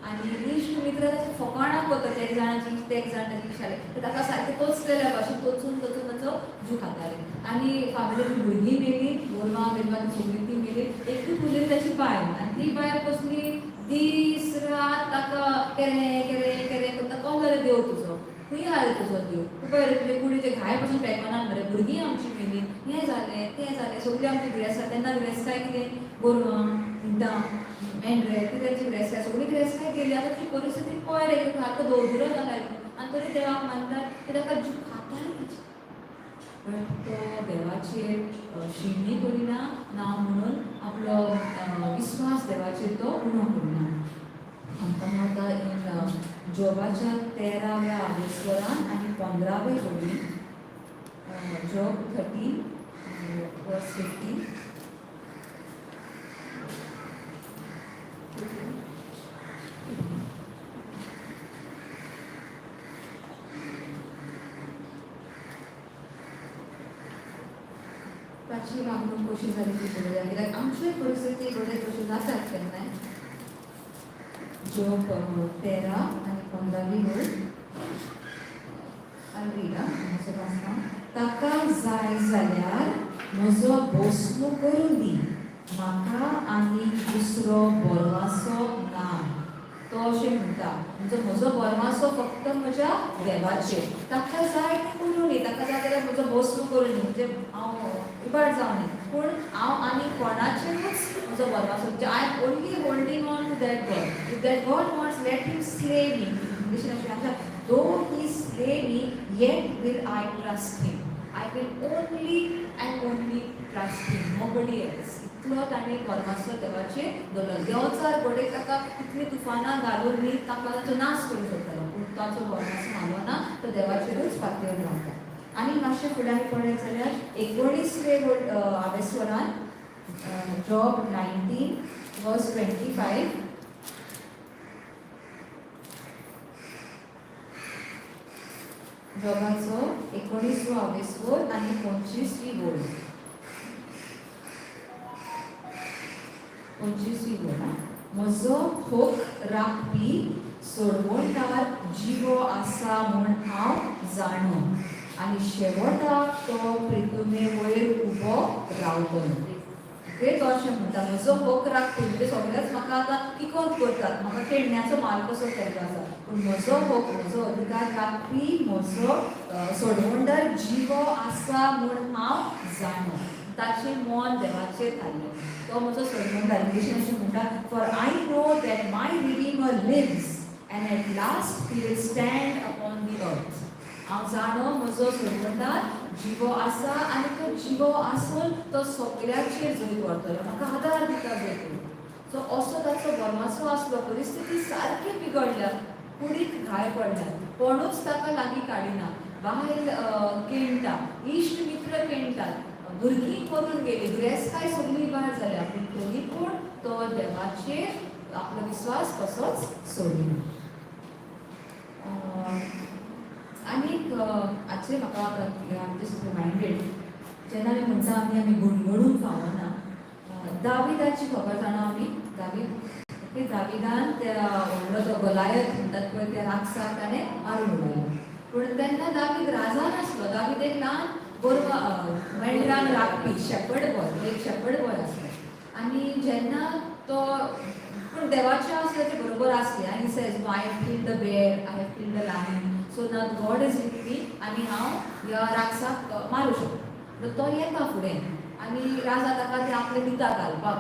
आनी इश्ट मित्र ताचे फकाणां करता ते एक जाणाची ते एक जाण ताची शाळे ताका सारकें तोचलेल्या भाशेन तोचून तोचून ताचो जीव खाताले. आनी फामिलीची भुरगीं मेलीं, गोरवां बिरवां ती सगळीं ती मेली, एकूच उरलेली ताची बायल. आनी ती बायल कसली दीस रात ताका केरें केरें केरें करता. कसलो रे देव तुजो, खंय आहा रे तुजो देव, तूं पळय रे तुजे कुडीचे घाय पासून पेकना मरे, भुरगीं आमची मेलीं, हें जालें तें जालें, सगळीं आमची गिरेस्तां तेन्ना गिरेस्ताय कितें गोरवां उंटां मेंढरे कित्याची गिरेस्ताय सगळी गिरेस्ताय गेली. आतां ती परिस्थिती पळय रे सारको दोदुरो जाला आनी तरी देवाक मानतात ते ताका जीव खाताले ताचे. पण तो देवाचेर शिणणी करिना ना म्हणून आपलो विस्वास देवाचेर तो उणो करिना. आमकां मेळटा इन जोबाच्या 13व्या आदेस्वरान आनी 15वे ओळीन, जोब 13 वर्स 15. ताची वागणूक कशी जाली ती पळोवया कित्याक आमची परिस्थिती घडये कशी जातात केन्नाय. जोब 13 आनी 15वी ओळ रीड हांगासर वाचता. ताका जाय जाल्यार म्हजो भोसमो करूं दी, म्हाका आनी दुसरो भरवासो ना, तो अशें म्हणटा, म्हणजे म्हजो भरमासो फक्त म्हज्या देवाचेर, ताका जाय तें करूं न्ही, ताका जाय जाल्यार म्हजो बसू करूं न्ही, म्हणजे हांव इबाड जावं न्ही, पूण हांव आनी कोणाचेरूच म्हजो भरमासो, म्हणजे I am only holding on to that God. If that God wants, let him slay me. इंग्लिशीन अशें आसा, though he slay me yet will I trust him. I will only and only trust him, nobody else. इतलो ताणें भरमासो देवाचेर दवरलो. देंवचार घडये ताका इतलीं तुफानां घालून न्ही ताका ताचो नाश करूंक शकतालो, पूण ताचो भरमासो हालो ना, तो देवाचेरूच पातयेवन रावता. आनी मातशें फुडें आमी पळयत जाल्यार 19वे आवेस्वरान, जॉब 19 वर्स 25, जॉबाचो 19वो आवेस्वर आनी 25वी वोळ, 25वी वोळ. म्हजो होक राखपी सोडवणदार जिवो आसा म्हूण हांव जाणो, आनी शेवटाक तो प्रितुमे वयर उबो रावतलो. ओके, तो अशें म्हणटा, म्हजो होक राखपी, म्हणजे सगळेच म्हाका आतां किकोंत करतात, म्हाका खेळण्याचो माल कसो केल्लो आसा, पूण म्हजो होक, म्हजो अधिकार राखपी, म्हजो सोडवणदार जिवो आसा म्हूण हांव जाणो. ताचें मन देवाचेर थारलें, तो म्हजो सोडवणदार. इंग्लिशीन अशें म्हणटा, for I know that my redeemer lives and at last he will stand upon the earth. हांव जाणो म्हजो सोडवणदार जिवो आसा आनी तो जिवो आसून तो सगळ्याचेर जैत व्हरतलो, म्हाका आदार दिता जैत. सो असो ताचो भरमासो आसलो. परिस्थिती सारकी बिगडल्या, कुडीक घाय पडल्या, कोणूच ताका लागीं काडिना, बायल केणटा, इश्ट मित्र केणटात, भुरगीं करून गेली, गिरेस्तकाय सगळी इबाड जाल्या, पूण तरी पूण तो देवाचेर आपलो विस्वास कसोच सोडिना. आनीक आजचे म्हाका आतां जस्ट रिमायंडेड, जेन्ना आमी म्हणटा आमी आमी गुणगुणून फावना, दाविदाची खबर जाणा आमी. दावीद, ओके, दाविदान त्या व्हडलो तो गोलायत म्हणटात पळय त्या राक्षसाक ताणें मारून उडयलो. पूण तेन्ना दावीद राजा नासलो, दावीद एक ल्हान गोरवां मेंढरांक राखपी शेपर्ड बॉय, एक शेपर्ड बॉय आसलो. आनी जेन्ना तो पूण देवाचें आसलें तें बरोबर आसलें, आनी says I have killed the bear, I have killed the lion, so now God is with me आनी हांव ह्या राक्षसाक मारूं शकता. तो येता फुडें आनी राजा ताका ते आपले दिता घालपाक,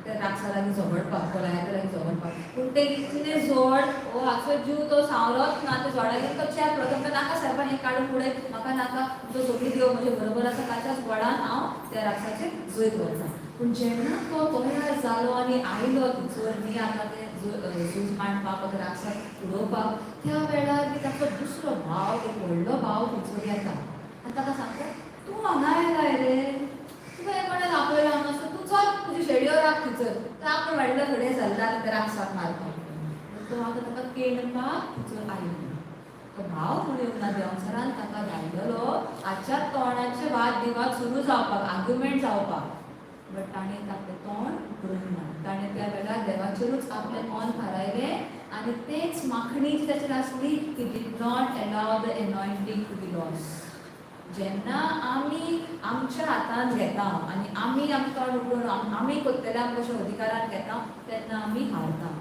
त्या राक्षसा लागीं झगडपाक, गोलायता लागीं झगडपाक. पूण ते इतलें झोड, हो हाचो जीव तो सांवरोच ना, त्या झोडा घेवन तो चेपलो. तो म्हणटा नाका सारपा, हें काडून उडय, म्हाका नाका, तुजो सगळी देव म्हजे बरोबर आसा, ताच्याच बळान हांव त्या राक्षसाचेर जैत व्हरता. पूण जेन्ना तो तयार जालो आनी आयलो थंयसर न्ही आतां तें झूज मांडपाक, राक्षसाक उडोवपाक, त्या वेळार बी ताचो दुसरो भाव, एक व्हडलो भाव थंयसर येता आनी ताका सांगता, तूं हांगा येयलाय रे, तुका हें कोणें आपयला हांगासर, तूं चल तुज्यो शेळयो राख थंयसर. तर आपूण व्हडलो फुडें सरला त्या राक्षसाक मारपाक, तो आतां ताका केणपाक थंयसर आयलो. तो भाव फुडें येवना, देंवचारान ताका धाडलेलो आजच्या तोंडाचे वाद विवाद सुरू जावपाक, आर्ग्युमेंट जावपाक, बट ताणें आपलें तोंड उगडूंक ना. ताणें त्या वेळार देवाचेरूच आपलें मन थारायलें आनी तेच माखणी जी ताचेर आसली, he did not allow the anointing to be lost. जेन्ना आमी आमच्या हातान घेता आनी आमी आमचें तोंड उगडून आमी करतले आमकां कशें अधिकारान घेता, तेन्ना आमी हारता.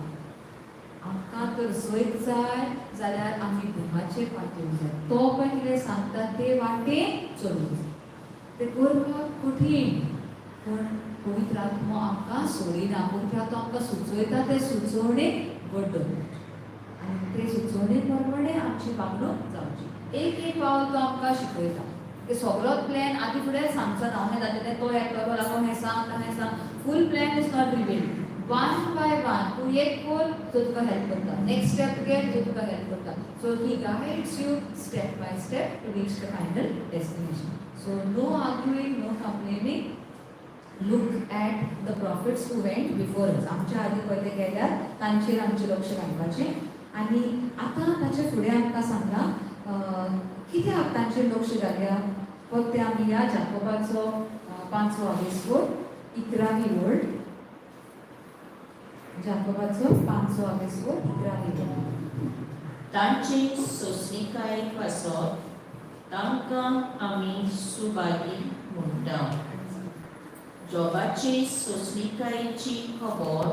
आमकां तर जैत जाय जाल्यार आमी देवाचेर पातयेवंक जाय, तो पळय कितें सांगता ते वाटेन चलूंक जाय. तें करपाक कठीण, पूण पवित्र आत्मो आमकां सोडिना. पवित्र आत्मो आमकां सुचयता ते सुचोवणेक गड्डो आनी ते सुचोवणे प्रमाणे आमची वागणूक जावची. एक एक पावल तो आमकां शिकयता. ते सगळोच प्लॅन आदी फुडें सांगचो ना, हें जातलें, तो येतलो लागून हें सांग, हें सांग. Full plan is not revealed. One by one तूं एक कर, तो तुका हेल्प करता, नेक्स्ट स्टेप घे, तो तुका हेल्प करता. So he guides you step by step to reach the final destination. So no arguing, no complaining. Look at the prophets who went before us. आमच्या आदी पळय ते गेल्यात, तांचेर आमचें लक्ष घालपाचें. आनी आतां ताचे फुडें आमकां सांगलां कित्याक तांचेर लक्ष घालया. फक्त आमी ह्या जाकोबाचो 5वो आवेस्कोर 11वी वळ, जाकोबाचो 5वो आवेस्कोर 11वी वळ. तांचे सोंसणिकाये पासत तांकां आमी सुभागी म्हणटा. जोबाचे सोंसणिकायेची खबर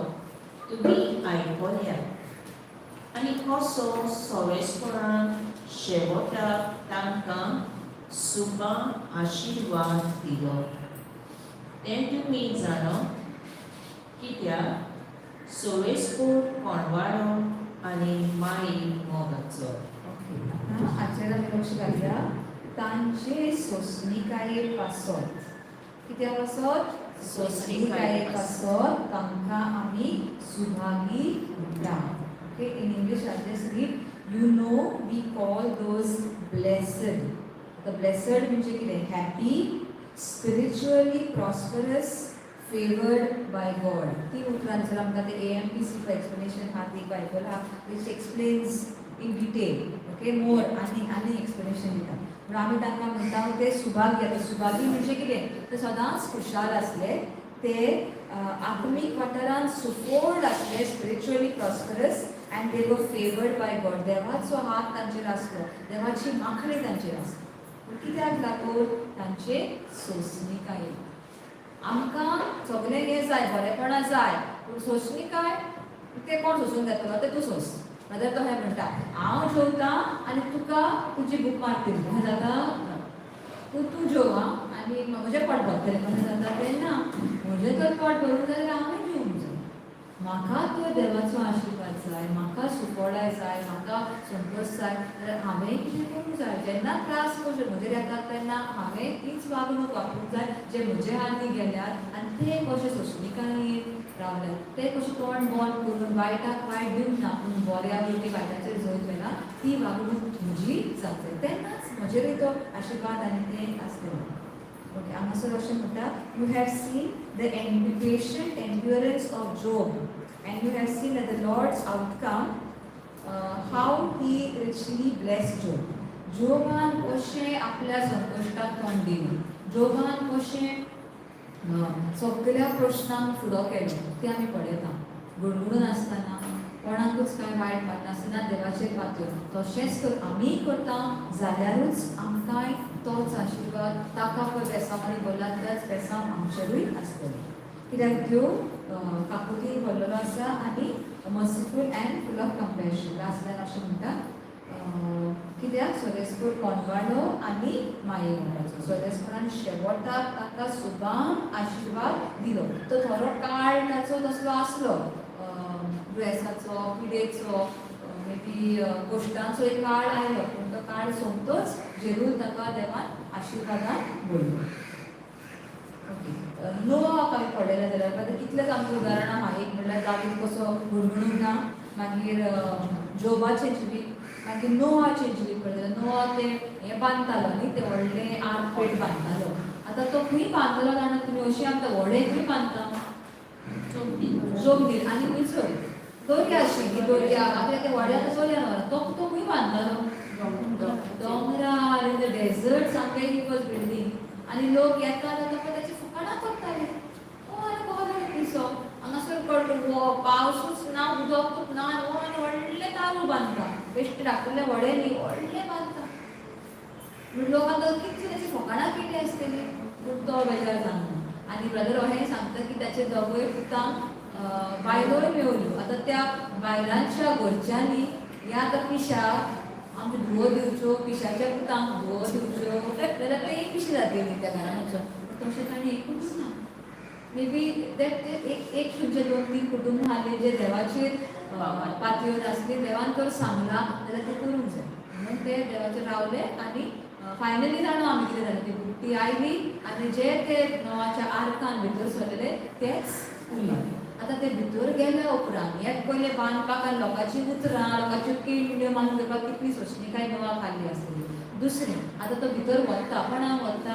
तुमी आयकल्या. आनी कसो सवेस्पणान शेवटाक तांकां सुबा आशिर्वाद दिलो तें तुमी जाणो. कित्याक सोवेस्पोर कोणवाडो आनी माई मोगाचो. ओके, आतां हाचेर आमी लक्ष घालया. तांचे सोंसणिकाये पासत. कित्या पासत? सोंसणिकाये पासत तांकां आमी सुभागी म्हणटा. Okay, in English I just read, you know, we call those blessed. आतां ब्लेसड म्हणजे कितें? Happy, spiritually prosperous, favoured by God. ती उतरां जर आमकां ते एएमपी एक्सप्लेनेशन आहा, ती बायबल आहा, which explains in detail, okay, more आनी आनी एक्सप्लेनेशन दिता. पूण आमी तांकां म्हणटा ते सुभागी. आतां सुभागी म्हणजे कितें? ते सदांच खुशाल आसले, ते आत्मीक वाठारांत सुफोर्ड आसले, spiritually prosperous, and they were favoured by God. देवाचो हात तांचेर आसलो, देवाची माखणी तांचेर आसली. पूण कित्याक लागून? तांचे सोंसणिकाये. आमकां सगळें हें जाय, बरेपणां जाय, पूण सोंसणिकाय तें कोण सोंसून घेतलो? तें तूं सोंस. नाजाल्यार तो हें म्हणटा, हांव जेवता आनी तुका तुजी भूक मारतली, अशें जाता? तूं तूं जेव आं आनी म्हजें पोट भरतलें, कशें जाता तें? ना, म्हजें तर पोट भरूंक जाय जाल्यार हांवें जेवंक जाय. म्हाका तर देवाचो आशिर्वाद जाय, म्हाका सुफळाय जाय, म्हाका संतोश जाय जाल्यार हांवें कितें करूंक जाय? जेन्ना त्रास कशे म्हजेर येतात तेन्ना हांवें तीच वागणूक वापरूंक जाय जे म्हजे आदी गेल्यात आनी ते कशे सोंसणिकायेन रावल्यात, ते कशे तोंड बंद करून वायटाक वायट दिवंक ना, पूण बऱ्या वयली वायटाचेर जैत व्हेला, ती वागणूक म्हजी जावंक जाय. तेन्नाच म्हजेरूय तो आशिर्वाद आनी तें आसतलें. ओके, हांगासर अशें म्हणटा, you have seen the patient endurance of Job and you have seen the Lord's outcome, how He richly bless Job. जोबान कशें आपल्या संकश्टाक तोंड दिलें, जोबान कशें सगळ्या प्रश्नांक फुडो केलो तें आमी पळयता. गुणगुणून आसतना, कोणाकूच कांय वायट माननासतना देवाचेर पातयेवन. तशेंच तर आमीय करता जाल्यारूच आमकांय तोच आशिर्वाद, ताका पळय बेसांवांनी भरला त्याच बेसांव आमचेरूय आसतलें. कित्याक देव काकुतीन भरलेलो आसा आनी merciful and full of compassion. लास्टान अशें म्हणटा, कित्याक सोरेस्पोर कोनवाडो आनी माये मोगाचो. सोरेस्पोरान शेवटाक ताका सुबान आशिर्वाद दिलो. तो थोडो काळ ताचो तसलो आसलो, दुयेंसाचो, पिडेचो, मे बी कश्टांचो एक काळ आयलो, पूण तो काळ सोंपतोच जेरूल ताका देवान आशिर्वादान भरलो. ओके, नोआक आमी पळयलें जाल्यार आतां कितलेच आमकां उदाहरणां आहा. एक म्हणल्यार दावीद कसो गुणगुणूंक ना, मागीर जोबाचें जिवीत, मागीर नोआचें जिवीत पळयलें. नोआ तें हें बांदतालो न्ही, तें व्हडलें आर्क पेट बांदतालो. आतां तो खंय बांदतलो जाणा तुमी? अशी आमकां व्हडें खंय बांदता? जोमदीर आनी खंयसर दर्या आशिल्ली, दर्या. आतां ते व्हड्याक चोरया तो तो खंय बांदतालो? दोंगरार, in the desert somewhere he was building. आनी लोक येतात आतां पळय ताची फकाणां करताले, ओ आनी कसो जालो पिसो, हांगासर पडलो, पावसूच ना, उदकूच ना, आनी हो आनी व्हडलें तारू बांदता, बेश्टें धाकटुलें व्हडें न्ही, व्हडलें बांदता. पूण लोक आतां कितली ताची फकाणां केली आसतली, पूण तो बेजार जावना. आनी ब्रदर अहें सांगता की ताचे दोगूय पुतांक बायलोय मेवल्यो. आतां त्या बायलांच्या घरच्यांनी ह्या आतां पिशाक आमच्यो धुवो दिवच्यो, पिशाच्या पुतांक धुवो दिवच्यो जाल्यार तेय पिशी जातली त्या घरान वचून. पूण तशें ताणें एकूच ना. मे बी that एक एक खंयचे दोन तीन कुटुंब आहले जे देवाचेर पातयेवन आसली, देवान तर सांगलां जाल्यार ते करूंक जाय म्हणून ते देवाचेर रावले. आनी फायनली जाणो आमी कितें जालें? ती बुट्टी आयली आनी जे ते नोआच्या आर्कान भितर सरलेले तेच उरले. आतां ते भितर गेल्या उपरांत एक पयलें बांदपाक आनी लोकांची उतरां, लोकांच्यो किंड्यो मानून करपाक कितली सोंसणीकाय नोआक आहली आसतली. दुसरें, आतां तो भितर वता, कोणाक वता?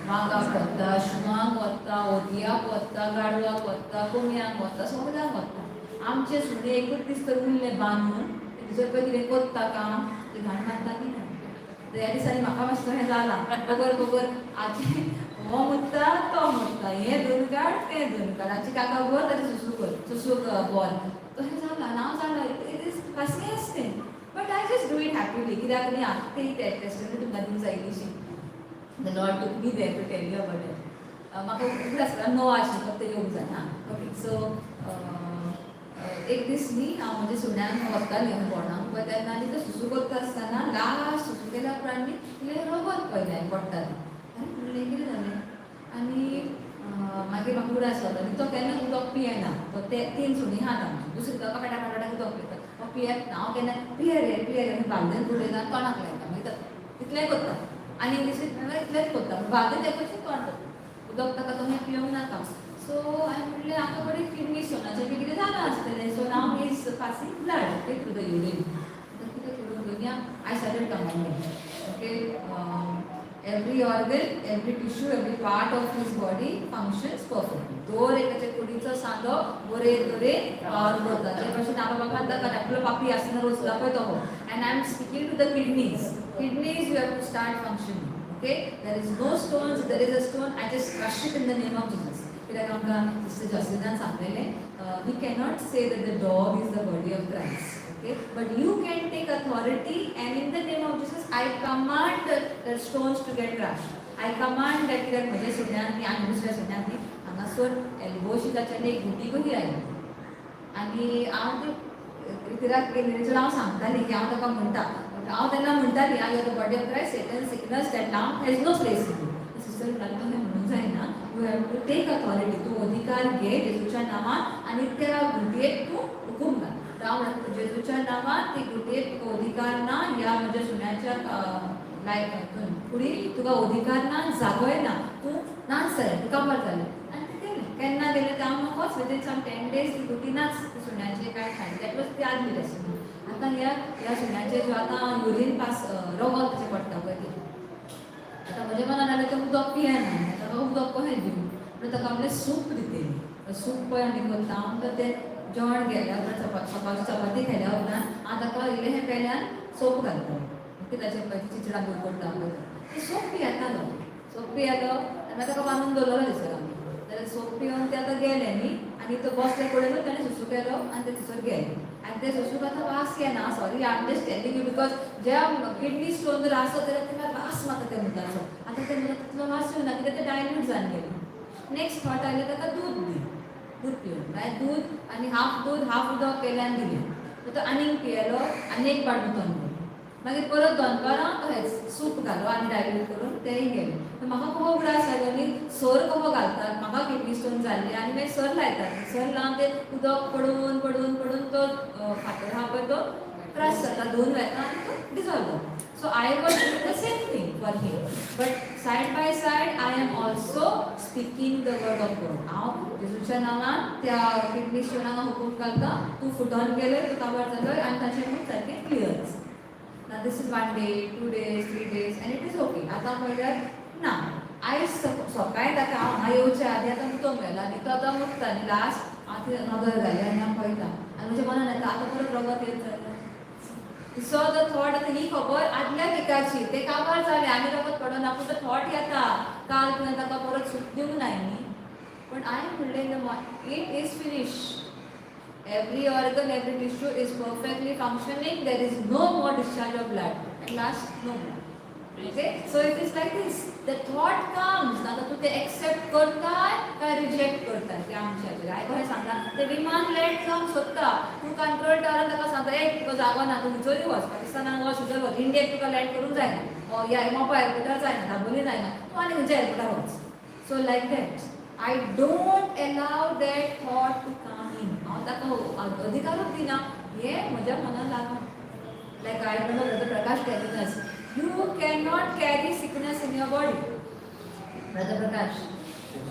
वागाक वता, शिंवाक वता, हतयाक वता, गाडवाक वता, कोंबयांक वता, सगळ्यांक वता. आमचे सुणे एकूच दीस तर उरले बांदून, ते भितर पळय कितें कोत्ता काम, ते घाण मारता की ना. तर ह्या दिसांनी म्हाका मातशें तशें जालां. बगर बगर आजी हो मुत्ता, तो मुत्ता, हें धरून काड, तें धरून काड, आजी काका भर, ताचें सुसू कर, सुसूक बॉल, तशें जालां. हांव जालां, it is पासियेंस thing, but I just do it happily. कित्याक न्ही, आतां ती टेस्टिमनी तुमकां दिवंक जाय इल्लीशी. The Lord took me there to tell you about it. म्हाका उगडास नो आशिल्लो फक्त येवंक जाय. आं, ओके, सो एक दीस न्ही हांव म्हज्या सुण्याक व्हरतालें कोणाक पळय तेन्ना आनी तो सुसू करता आसतना लास्ट सुसू केल्या उपरांत न्ही इल्लें रगत पळयलें हांवें पडटा तें. आनी म्हणलें कितें जालें? आनी मागीर म्हाका उगडास जालो आनी तो केन्ना उदक पियेना. तो ते तीन सुणीं आहात आमची, दुसरी ताका काटा काटा उदक पिता, तो पियेत ना. हांव केन्ना पिये रे पिये रे बालदेन बुडयता, तोंडाक लायता, मागीर तितलें करता आनी इंग्लिशींत म्हणल्यार इतलेंच करता, बालदेन तें कशें तोंड जाता उदक ताका तो मागीर पिवंक नाका. सो हांवें म्हणलें आतां बरें किडनी स्टोनाचें बी कितें जालां आसतलें. So now he is passing blood, okay, through the urine. आतां कितें करूं घेवया? I started commanding, okay, every organ, every tissue, every part of his body functions perfectly. दर एकाच्या कुडीचो सांदो बरे तरेन वावर करता. ते भशेन हांव बाबा ताका आपलो पापी आसतना रोचला पळय तो. And I am speaking to the kidneys. Kidneys, you have to start functioning, okay? There is no stones. There is a stone, I just crush it in the name of Jesus. कित्याक आमकां sister जॉसिनान सांगलेलें, we cannot say that the dog is the body of Christ, okay, but you can take authority and in the name of Jesus I command the stones to get crushed. I command that. कित्याक म्हज्या सुण्यान न्ही आनी दुसऱ्या सुण्यान न्ही हांगासर एल्बोशी ताच्यान एक गुटी कशी आयली आनी हांव ते रितिराक गेल्लें. हांव सांगतालीं की हांव ताका म्हणटा, हांव तेन्ना म्हणटालीं, I the body of Christ, Satan, sickness, that lump has no place in. Sister म्हणटाली, तशें म्हणूंक जायना, you have to take authority. तूं अधिकार घे जेजूच्या नांवान आनी त्या गुटयेक तूं हुकूम घाल. तर हांव म्हणटा, जेजूच्या नांवान ती गुटयेक तुका अधिकार ना, ह्या म्हज्या सुण्याच्या लायक कुडी तुका अधिकार ना, जागोय ना, तूं नाच जालें, तूं काबार जालें. आनी तें गेलें. केन्ना गेलें तें हांव नकोच. विदीन सम 10 डेज ती गुटी नाच सुण्याचें कांय खायना. That was ती आदली रेसिपी. आतां ह्या ह्या सुण्याचें जो आतां युरीन पास रगत कशें पडटा पळय तें आतां म्हज्या मनान आयलें, तें उदक पियेना, ताका उदक कशें दिवं म्हणून ताका म्हणलें सूप दितली. सूप पळय आमी करता, आमकां तें जेवण गेल्या उपरांत, सकाळची चपाती खायल्या उपरांत हांव ताका इल्लें पेल्यान सोप घालता, ओके, ताचे पळय चिचडां पडटा पळय तें सोप पियेतालो. सोप पियेलो आनी मागीर ताका बांदून दवरलो थंयसर आमी. जाल्यार सोप पिवन ते आतां गेले न्ही आनी तो बसले कडेन ताणें सुसू केलो आनी ते थंयसर गेले आनी ते सुसूक आतां वास येना. Sorry, I am just telling you because ज्या किडनी स्टोन जर आसत जाल्यार ताका वास मारता त्या मुताचो. आतां त्या मुताक तितलो वास येवना कित्याक ते डायल्यूट जावन गेलें. नेक्स्ट थॉट आयलें, ताका दूद दी, दूद पिवन. मागीर दूद आनी हाफ दूद हाफ उदक केलें आनी दिलें. तो आनीक पियेलो आनी एक पाट मुतोन गेलो. मागीर परत दनपारां तशेंच सूप घालो आनी डायल्यूट करून तेंय गेलें. तर म्हाका कसो उगडास जालो न्ही, सर कसो घालतात, म्हाका किडनी स्टोन जाल्ली आनी मागीर सर लायतात. सर लावन तें उदक पडून पडून पडून तो फातर आहा पळय तो क्रश जाता, धुवन वेता आनी तो डिजॉल्व जाता. So I was doing the same thing for him, but side by side I am also speaking the word of God. हांव जेजूच्या नांवान त्या किडनी स्टोनाक हुकूम घालता, तूं फुटोन गेले, तूं काबार जालोय आनी ताचें मूत सारकें क्लियर आसा. Now this is one day, 2 days, 3 days, and it is okay. आतां म्हणल्यार ना, आयज सकाळी ताका हांव हांगा येवच्या आदी आतां मुतोंक गेला आनी तो आतां मुतता आनी लास्ट हांव ती नदर घाली आनी हांव पळयता आनी म्हज्या मनान येता, आतां परत रगत येत जाल्यार. सो the thought, आतां ही खबर आदल्या विकाची, ते काबार जाले आनी रगत पडना, पूण तो थॉट येता, काल तुवें ताका परत सूप दिवंक नाय न्ही. पूण हांवें म्हणलें, it is finish. Every organ, every tissue is perfectly functioning. There is no more discharge of blood. At last, no blood. Okay? So it is like this. The thought comes. आता तू ते accept करताय काय reject करताय ते आमच्याचेर. हांवें कशें सांगता, ते विमान लँड जावंक सोदता, तूं कंट्रोल टावरान ताका सांगता, एक तुका जागो ना, तूं खंयसरूय वच, पाकिस्तानान वच, थंयसर वच, इंडियेक तुका लँड करूंक जायना, ह्या मोपा एअरपोर्टार जायना, दाबोली जायना, तूं आनी खंयच्या एअरपोर्टार वच. So like that, I don't allow that thought to come in. हांव ताका अधिकारूच दिना हें म्हज्या मनान लागना. Like I remember Brother Prakash telling us, you cannot carry sickness in your body. Brother Prakash,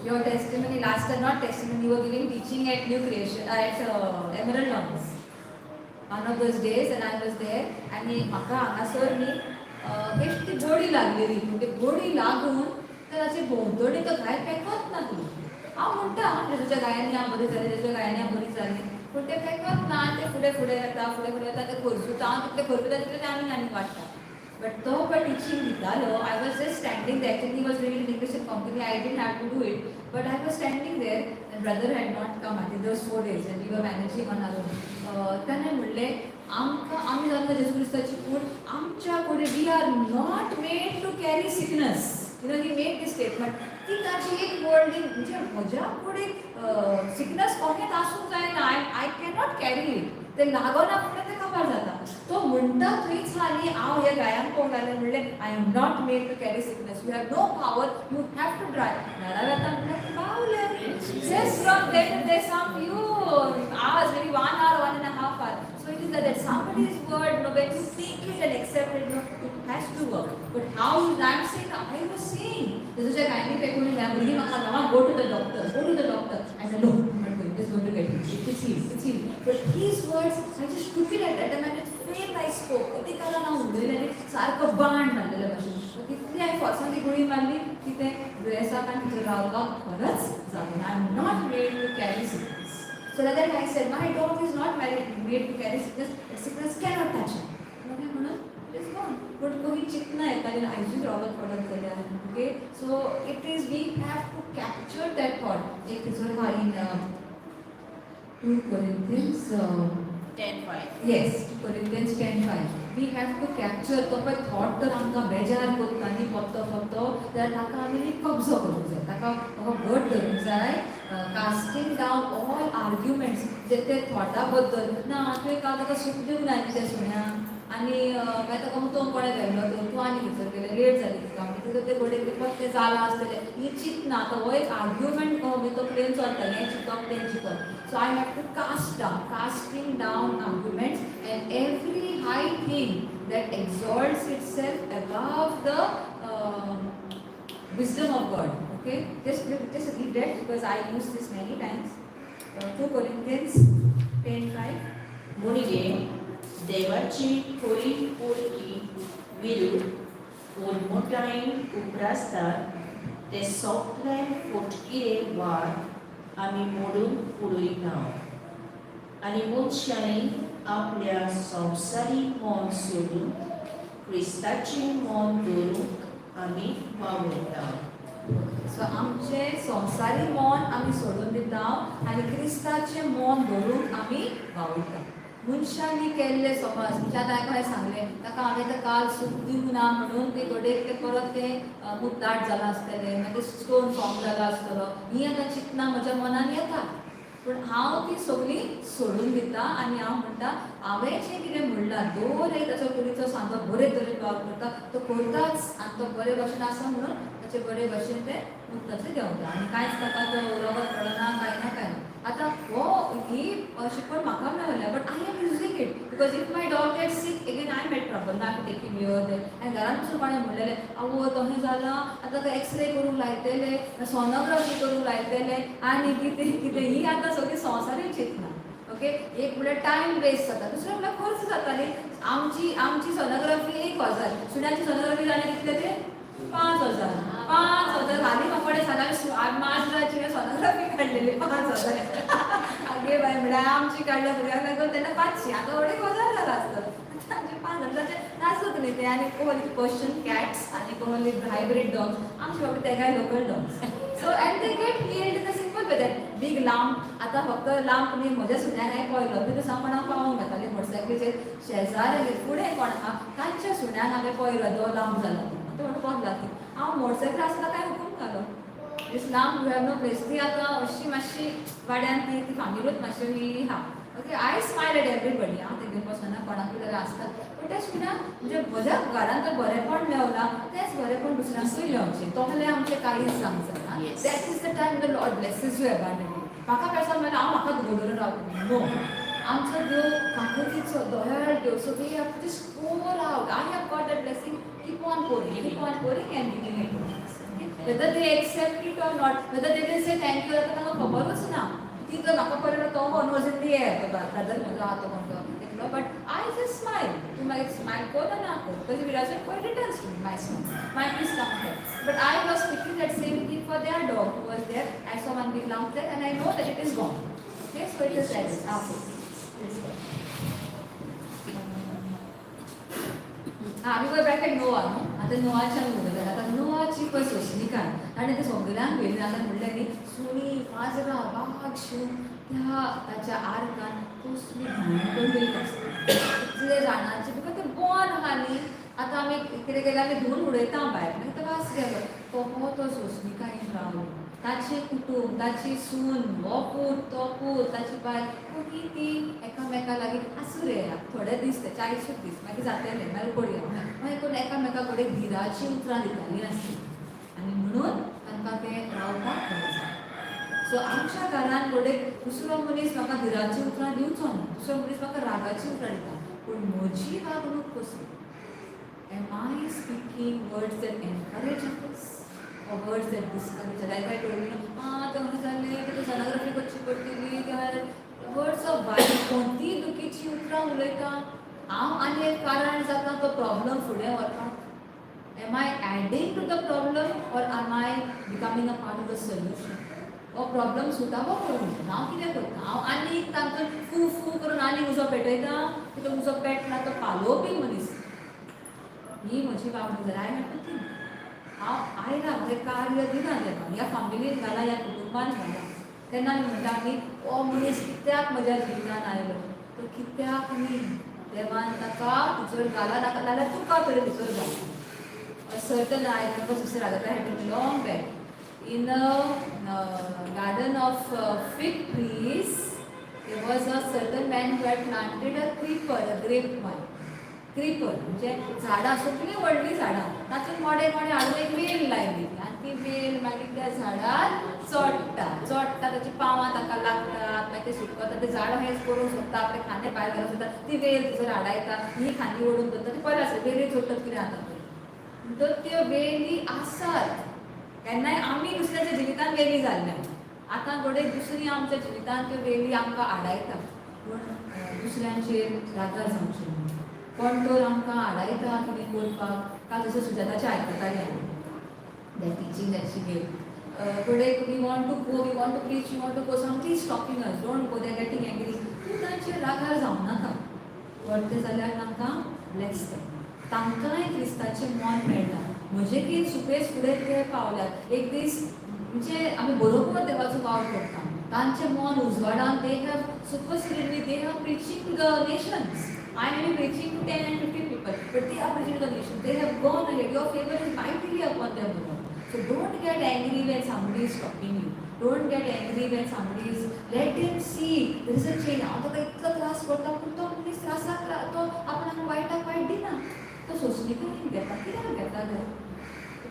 your testimony last time, not testimony, you were giving teaching at New Creation, at Emerald Lawns. One of those days, and I was there, आनी म्हाका हांगासर न्ही बेश्टी गोडी लागलेली. म्हणजे गोडी लागून तर ताचे भोंवतणी तो घाय पेकत ना. तूं हांव म्हणटा, जेजूच्या गायांनी हांव बरी जाली, जेजूच्या गायांनी हांव बरी जाली, पूण ते पेकत ना आनी ते फुडें फुडें येता, फुडें फुडें येता, ते खरजुता. हांव तितले खरजुता तितले ते आनी आनी वाडटा. बट तो पळय टिचींग दितालो, I was just standing there. Actually was doing in English in Konkani, I didn't have to do it, but I was standing there and brother had not come, I think those 4 days, and we were managing on our own. ताणें म्हणलें, आमकां आमी जाणा जेजू क्रिस्ताची कूड, आमच्या कुडी, we are not made to carry sickness. He made this statement. ती ताची एक वर्ड म्हणजे म्हज्या कुडीक सिकनस कोणेच आसूंक जायना. I cannot carry it. ते लागना फुडें तें काबार जाता. तो म्हणटा थंयच आनी हांव ह्या गायांक पळोवंक लागलें, म्हणलें, "I am not made to carry sickness. You have no power. You have to drive." घरा वेता म्हणल्यार पावलें. Just from there to there, some few hours, maybe 1 hour, 1.5 hour. So it is like that somebody's word, no, when you take it and accept it, no, it has to work. But how is I'm saying, I was saying, जशें gynae पेकून भुरगीं म्हाका सांगता, "Go to the doctor, go to the doctor." I said, "No, I'm not going. It's going to get healed. It's healed, it's healed." But his words, I just took it at that time and with faith I spoke. अधिकारान हांव उलयलें आनी सारको बाण मारलेले भाशेन. तितली हांवें फोर्सान ती गुळी मारली की तें दुयेंसाक आनी भितर रावपाक खरंच जालें. I am not made to carry sickness. So that I said, my dog is not made to carry sickness. That sickness cannot touch him. मागीर म्हणून it is gone. But कोणी चिंतना येताली आयजूच रगत पडत जाल्यार, okay, so it is, we have to capture that thought. एक थंयसर आहा in 2 Corinthians 10:5. Yes, 2 Corinthians 10:5. We have to capture तो पळय थॉट तर आमकां बेजार करता न्ही पत्तो पत्तो जाल्यार ताका आमी न्ही कब्जो करूंक जाय, ताका ताका घट धरूंक जाय. कास्टींग डावन ऑल आर्ग्युमेंट्स, जे ते थॉटा बद्दल ना. तुवें काल ताका सूप दिवंक ना न्ही त्या सुण्याक आनी मागीर ताका मुतोवंक कोणें व्हेल्लो तर तूं आनी भितर गेलें, लेट जाली तुका, म्हणटकीर ते घडये कितें तें जालां आसतलें, ही चिंतना. आतां हो एक आर्ग्युमेंट कहो मागीर तो प्लेन चलता, हें चिंतप तें चिंतप. So I have to cast down, casting down arguments and every high thing that exalts itself above the wisdom of God. Okay, just read that because I use this many times. 2 Corinthians 10:5. Munage देवाची खरी पोरकी विरुद्ध उर्मुटायेन उप्रासतात ते सोगले फटकिरे वाद आमी मोडून उडयता आनी मनशांनी आपल्या संवसारीक मन सोडून क्रिस्ताचें मन दवरूंक आमी वावुरता. सो आमचे संवसारी मन आमी सोडून दिता आनी क्रिस्ताचें मन धरूंक आमी वावुरता. मनशांनी केल्ले समज मनशान हांवें कशें सांगलें, ताका हांवें आतां काल सूप दिवंक ना म्हणून ते घडयेक ते परत तें मुताट जालां आसतलें, मागीर स्टोन फॉर्म जाला आसतलो, ही आतां चिंतना म्हज्या मनान येता. पूण हांव ती सगळी सोडून दिता आनी हांव म्हणटा, हांवें जें कितें म्हणलां, दर एक ताचो कुडीचो सांदो बरे तरेन वावर करता, तो करताच आनी तो बरे भशेन आसा म्हणून ताचे बरे भशेन ते मुताचें देंवता आनी कांयच ताका तो रगत पडना, कांय ना, कांय ना. आतां हो ही शिकवण म्हाका मेळ्ळ्या, but I am using it because if my dog get sick again, I am at trouble ना टू टेक हिम here. आनी घरान पसून कोणें म्हणलेलें, आवय तशें जालां, आतां ताका एक्सरे करूंक लायतले, सोनोग्राफी करूंक लायतले आनी कितें कितें. ही आतां सगळी संवसारीक चिंतना. ओके, एक म्हणल्यार टायम वेस्ट जाता, दुसरें म्हणल्यार खर्च जाता न्ही. आमची आमची सोनोग्राफी 1000, सुण्याची सोनोग्राफी जाणें कितले ते? 5000. 5000 हालीं म्हाका कोणें सांगलें, माजराची सोनोग्राफी काडलेली 5000. आगे बाय, म्हणल्यार आमची काडल्या भुरग्यांक लागून तेन्ना 500, आतां 2500 जाला आसतलो. आतां आमचे 5000चे नासत न्ही ते. आनी कहली पर्शियन कॅट्स आनी कहली हायब्रीड डॉग्स, आमचे बाबा तेगाय local dogs. So and they get healed in the simple way, that big lump. आतां फक्त लंप न्ही, म्हज्या सुण्याक हांवें पळयलो because हांव कोणाक पावोंक वतालें मोटरसायकलीचेर, शेजाऱ्यागेर फुडें कोण आहा तांच्या सुण्याक हांवें पळयलो तो लंप जाला. तो म्हणून पडला ती हांव मोटरसायकल आसता काय हुकूम घालो, "This lump, you have no place." ती आतां अशी मातशी वाड्यान ती ती फामिलूच मातशी ही आहा. Okay, I smile at everybody. हांव तेगेर बसना, कोणाकूय जाल्यार आसता. पूण त्या सुण्याक म्हणजे म्हज्या घरान तर बरेपण मेवलां, तेंच बरेपण दुसऱ्यांकूय मेवचें, तसलें आमचें काळीज जावंक जाय. That is the time the Lord blesses you abundantly. म्हाका पेसांव म्हणल्यार हांव म्हाका दवरून रावतलें, नो. आमचो देव काकुळटीचो दयाळ देव. So we have to just pour out. I have got that blessing, keep on pouring, keep on pouring and giving it to others. Okay? Whether they accept it or not, whether they will say thank you, आतां तांकां खबरूच ना. ती तर म्हाका पळयलो तो was in the air, तो ब्रदर म्हजो आहा तो कोण तो एकलो. But I just smile. तूं मागीर स्मायल कर ना ना कर, because विराजन पळय returns to my smile, my peace come. But I was speaking that same thing for their dog who was there. I saw one big lump there and I know that it is gone. Okay, so it is like this. Okay. It's gone. हा, आमी पळय bracket नोआ न्हू. आतां नोआच्यान उलयतात. आतां नोआची पळय सोंसणिकाय, ताणें तें सगल्यांक व्हेलें. आतां म्हणलें न्ही, सुणीं माजरां वाग शींव त्या ताच्या आर्कान कसली घाण करून आसता कितले जाणांचे, because ते बॉन आहा न्ही. आतां आमी कितें केलें, आमी धुवन उडयता भायर, मागीर ते वास गेलो. तो हो तो सोंसणिकायेन रावलो. ताचें कुटूंब, ताची सून, हो पूत, तो पूत, ताची बायल, कोणी ती एकामेका लागीं आसूं रे, थोडे दीस ते 40 दीस, मागीर जातले, मागीर पडया. मागीर कोण एकामेका कडेन धिराची उतरां दितालीं आसली आनी म्हणून तांकां तें रावपाक बरें जालें. सो आमच्या घरान घडये दुसरो मनीस म्हाका धिराची उतरां दिवचो ना, दुसरो मनीस म्हाका रागाची उतरां दिता, पूण म्हजी वागणूक कसली? Am I speaking words that encourage others or words that discourage? Like I told you, ah, तें जालें, तें सोनोग्राफी करची पडटली, वर्ड्स ऑफ वायट, कोणतीय दुखीची उतरां उलयता हांव आनी एक कारण जाता तो प्रॉब्लम फुडें व्हरपाक. Am I adding to the problem or am I becoming a part of the solution? हो प्रॉब्लम सुटावो करूं हांव कितें करता? हांव आनी तांकां फू फू करून आनी उजो पेटयता, तो उजो पेटला तो पालोवपी मनीस. ही म्हजी वागणूक जाल्यार I have to think. हांव आयला, म्हाजें कार्य दिना देवान, ह्या फॅमिलीन घाला, ह्या कुटुंबान घाला. तेन्ना आमी म्हणटा आमी, हो मनीस कित्याक म्हज्या जिवितान आयलो? तो कित्याक न्ही, देवान ताका भितर घाला, नाका नाल्यार तुका तरी भितर घाला. A certain, I remember Sister Agatha had told me long back, in a garden of fig trees, there was a certain man who had planted a creeper, a grape vine. Creeper म्हणजे झाडां, सगळीं व्हडलीं झाडां, तातूंत mode mode हाडून एक वेल लायली आनी ती वेल मागीर त्या झाडार चडटा चडटा, ताची पावां ताका लागतात, मागीर ते सुकता, ते झाड हेच करूंक सोदता, आपले खांदे भायर घालूंक सोदता, ती वेल थंयसर आडायता, ही खांदी ओडून दवरता. ती पळय आसा, वेली चडटात कितें जाता पळय. म्हणटच त्यो वेली आसात. केन्नाय आमी दुसऱ्याच्या जिवितान वेली जाल्ल्या, आतां घडये दुसरी आमच्या जिवितान त्यो वेली आमकां आडायता. पूण दुसऱ्यांचेर रागार जावचें न्हू. कोण तर आमकां आडायता कितें करपाक, काल जशें सुजाताचें आयकतालें हांव, that teaching that she gave. Today we want to go, we want to preach, we want to go, somebody is stopping us, don't go, they are getting angry. तूं तांचेर रागार जावं नाका. व्हरते जाल्यार तांकां ब्लेस कर, तांकांय क्रिस्ताचें मन मेळटा. म्हजे कितें सुपेस फुडें ते पावल्यात एक दीस, म्हणजे आमी बरोबर देवाचो वावर करता, तांचें मन उजवाडान, they have superseded me, they have preaching the nations. I am preaching to 10 and 15 people, but they are preaching to the nation. They have gone ahead. Your favor is mightily upon them, Lord. So don't get angry when somebody is stopping you. Don't get angry when somebody is. Let them see there is a change. हांव ताका इतलो त्रास करता, पूण तो मनीस त्रासाक तो आपणाक वायटाक वायट दिना, तो सोंसणीकायेन घेता. कित्याक घेता गो?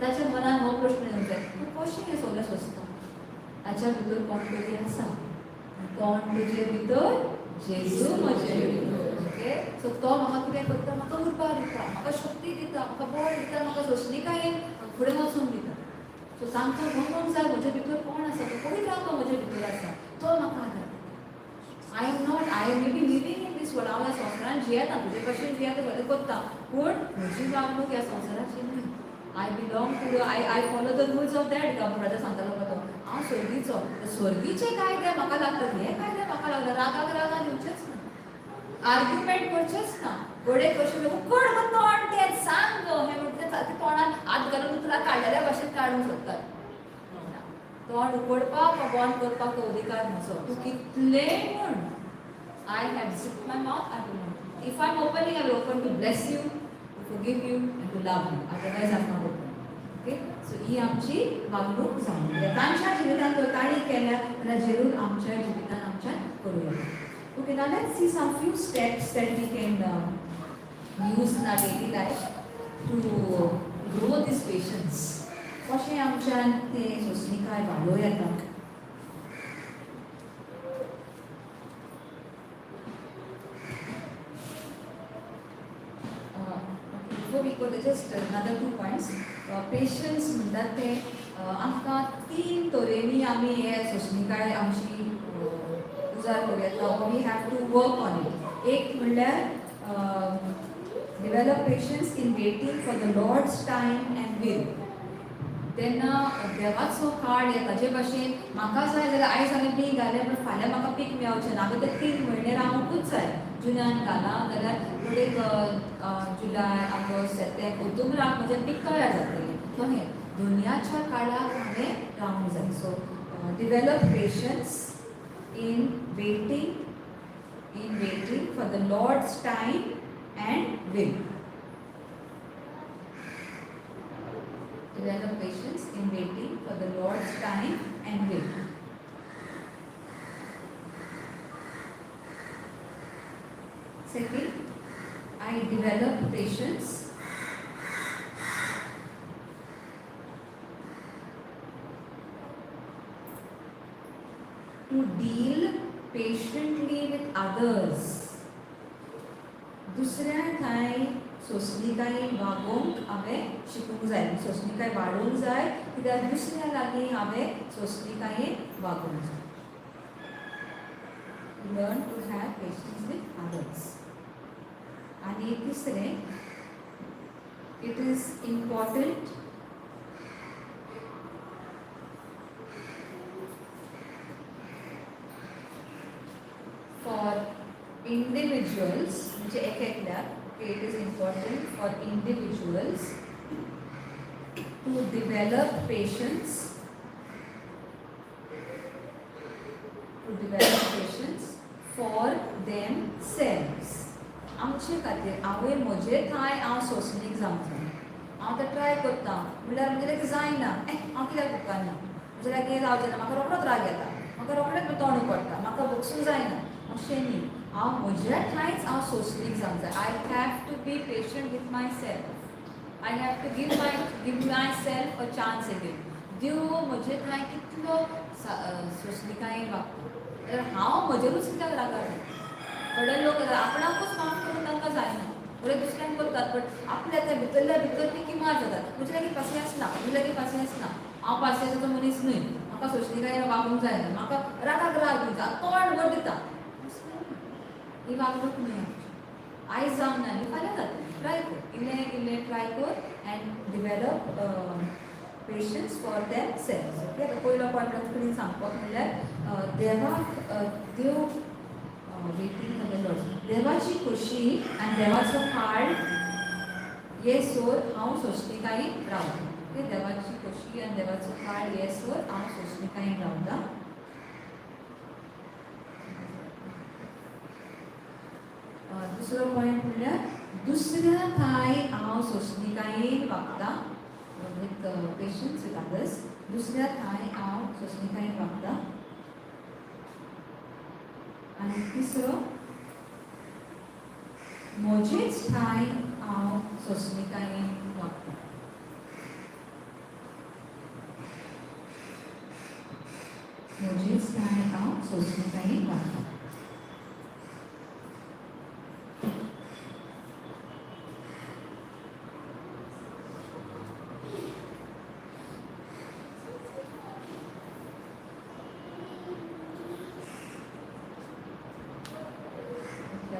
ताच्या मनान हो प्रश्न येवंक जाय, तूं कशें हें सगळें सोंसता? ताच्या भितर कोण तरी आसा. कोण तुजे भितर? जेजू म्हजे भितर. ओके, सो तो म्हाका कितें करता? म्हाका उर्बा दिता, म्हाका शक्ती दिता, म्हाका बळ दिता, म्हाका सोंसणीकायेन फुडें वचूंक दिता. सो तांकां म्हणूंक जाय म्हजे भितर कोण आसा, तो पवित्र आत्मा म्हजे भितर आसा, तो म्हाका आदार दिता. I am not, I may be living in this world, हांव ह्या संवसारान जियेता, तुजे भशेन जियेता, सगळें करता, पूण म्हजी वागणूक ह्या संवसाराची न्हय. I belong to I follow the rules of that government. सांगतालो तो, हांव स्वर्गीचो, स्वर्गीचे कायदे म्हाका लागतात, हे कायदे म्हाका लागतात. रागाक रागान दिवचेच ना, आर्ग्युमेंट करचेच ना. घडये कशें उकड गो तोंड तें, सांग गो हें म्हणटा, ते तोंडान हात घालून उतरां काडलेल्या भशेन काडूंक सोदतात. तोंड उगडपाक वा बंद करपाक तो अधिकार म्हजो. तूं कितलेंय म्हण, I have zip my mouth, I will not. If I am opening, I will open to bless you, to forgive you and to love you. Otherwise I am not open. Okay, so ही आमची वागणूक जावंक जाय. तांच्या जिवितांत जर तांणी केल्या जाल्यार जरूर आमच्या जिवितांत आमच्यान करूया. Okay, now let's see some few steps that we can use in our daily life to grow this patience. कशें आमच्यान ते सोंसणीकाय वाडोवं येता? Before we go there, just another two points. Patience म्हणटात ते आमकां तीन तरेनी आमी हे सोंसणीकाय आमची उजार करूं येता. We have to work on it. एक म्हणल्यार develop patience in waiting for the Lord's time and will. तेन्ना देवाचो काळ येता, जे भाशेन म्हाका जाय जाल्यार आयज हांवें बीं घालें, पूण फाल्यां म्हाका पीक मेळचें ना. हांवें ते 3 म्हयने रावंकूच जाय. जुनान घालां जाल्यार फुडें जुलय, ऑगस्ट, सप्टेंबर, ऑक्टोबराक म्हजें पीक तयार जातलें. तशें दुनियाच्या काळाक हांवें रावंक जाय. So develop patience in waiting for the Lord's time and will. Develop patience in waiting for the Lord's time and will. Second, I develop patience to deal patiently with others. दुसऱ्या ठांय सोंसणीकायेन वागोवंक हांवें शिकूंक जाय, सोंसणीकाय वाडोवंक जाय, कित्याक दुसऱ्या लागीं हांवें सोंसणीकायेन वागोवंक जाय. Learn to have patience with others. आनी तिसरें, it is important for individuals, म्हणजे एक एकल्याक, it is important for individuals to develop patience, to develop patience for themselves. आमचे खातीर हांवें म्हजे ठांय हांव सोंसणीक जावंक जाय. हांव आतां ट्राय करता म्हणल्यार म्हजे लागीं जायना, ए हांव कित्याक उपकारना, म्हजे लागीं जावचें ना, म्हाका रोखडोच राग येता, म्हाका रोखडेंच तोंड पडटा, म्हाका भोगसूंक जायना, अशें न्ही. हांव म्हज्या ठांयच हांव सोंसणीक जावंक जाय. I have to be patient with myself. I have to give myself a chance again. देव म्हजे ठांय कितलो सोंसणीकायेन वागता, जाल्यार हांव म्हजेरूच कित्याक रागार? थोडे लोक आपणाकूच माफ करून तांकां जायना, थोडे दुसऱ्यांक करतात, बट आपल्या त्या भितरल्या भितर ती किमार जातात. म्हजे लागीं पासियेंस ना, म्हजे लागीं पासियेंस ना, हांव पासियेंसाचो मनीस न्हय, म्हाका सोंसणीकायेन वागूंक जायना, म्हाका रागाक राग दिता, तोंड भर दिता. ही वागणूक न्हय आमची. आयज जावंक ना न्ही, फाल्यां जातलें. ट्राय कर, इल्लें इल्लें ट्राय कर and develop patience for themselves. Okay, आतां पयलो पॉयंट कोंकणीन सांगपाक म्हणल्यार देवाक देव वेटींग फॉर the Lord, देवाची खोशी आनी देवाचो काळ येसर हांव सोंसणीकायेन रावता. ओके, देवाची खोशी आनी देवाचो काळ येसर हांव सोंसणीकायेन रावता. दुसरो पॉयंट म्हणल्यार दुसऱ्या ठांय हांव सोंसणीकायेन वागता, विथ पेशन्स विथ अदर्स. दुसऱ्या ठांय हांव सोंसणीकायेन वागता. आनी तिसरो, म्हजेच ठांय हांव सोंसणीकायेन वागता. म्हजेच ठांय हांव सोंसणीकायेन वागता.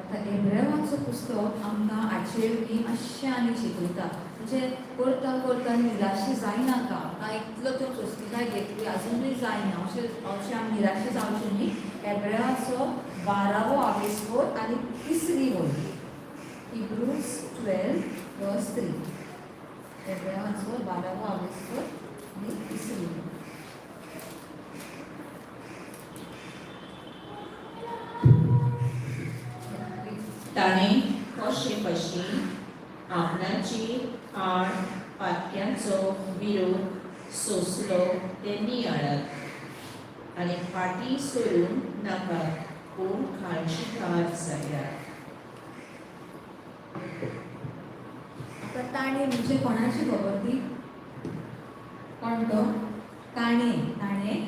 आतां एब्रेवाचो पुस्तक आमकां हाचेर न्ही मातशें आनी शिकयता. म्हणजे करता करता निराशे जायनाका. आतां इतलो तूं सोंसणीकाय घेतली, आजुनूय जायना, अशें अशें आमी निराशे जावचें न्ही. एब्रेवाचो 12वो आवेस्कोर आनी तिसरी वळ, हिब्रूज 12 वर्स 3. एब्रेवाचो 12वो आवेस्कोर आनी तिसरी वळ. ताणें कशे भशेन आपणाचे आड पातक्यांचो विरोध सोंसलो तें नियाळात आनी फाटीं सरूं नाकात, पूण काळजीकार जायात. आतां ताणें म्हणजे कोणाची खबर ती? कोण तो ताणें? ताणें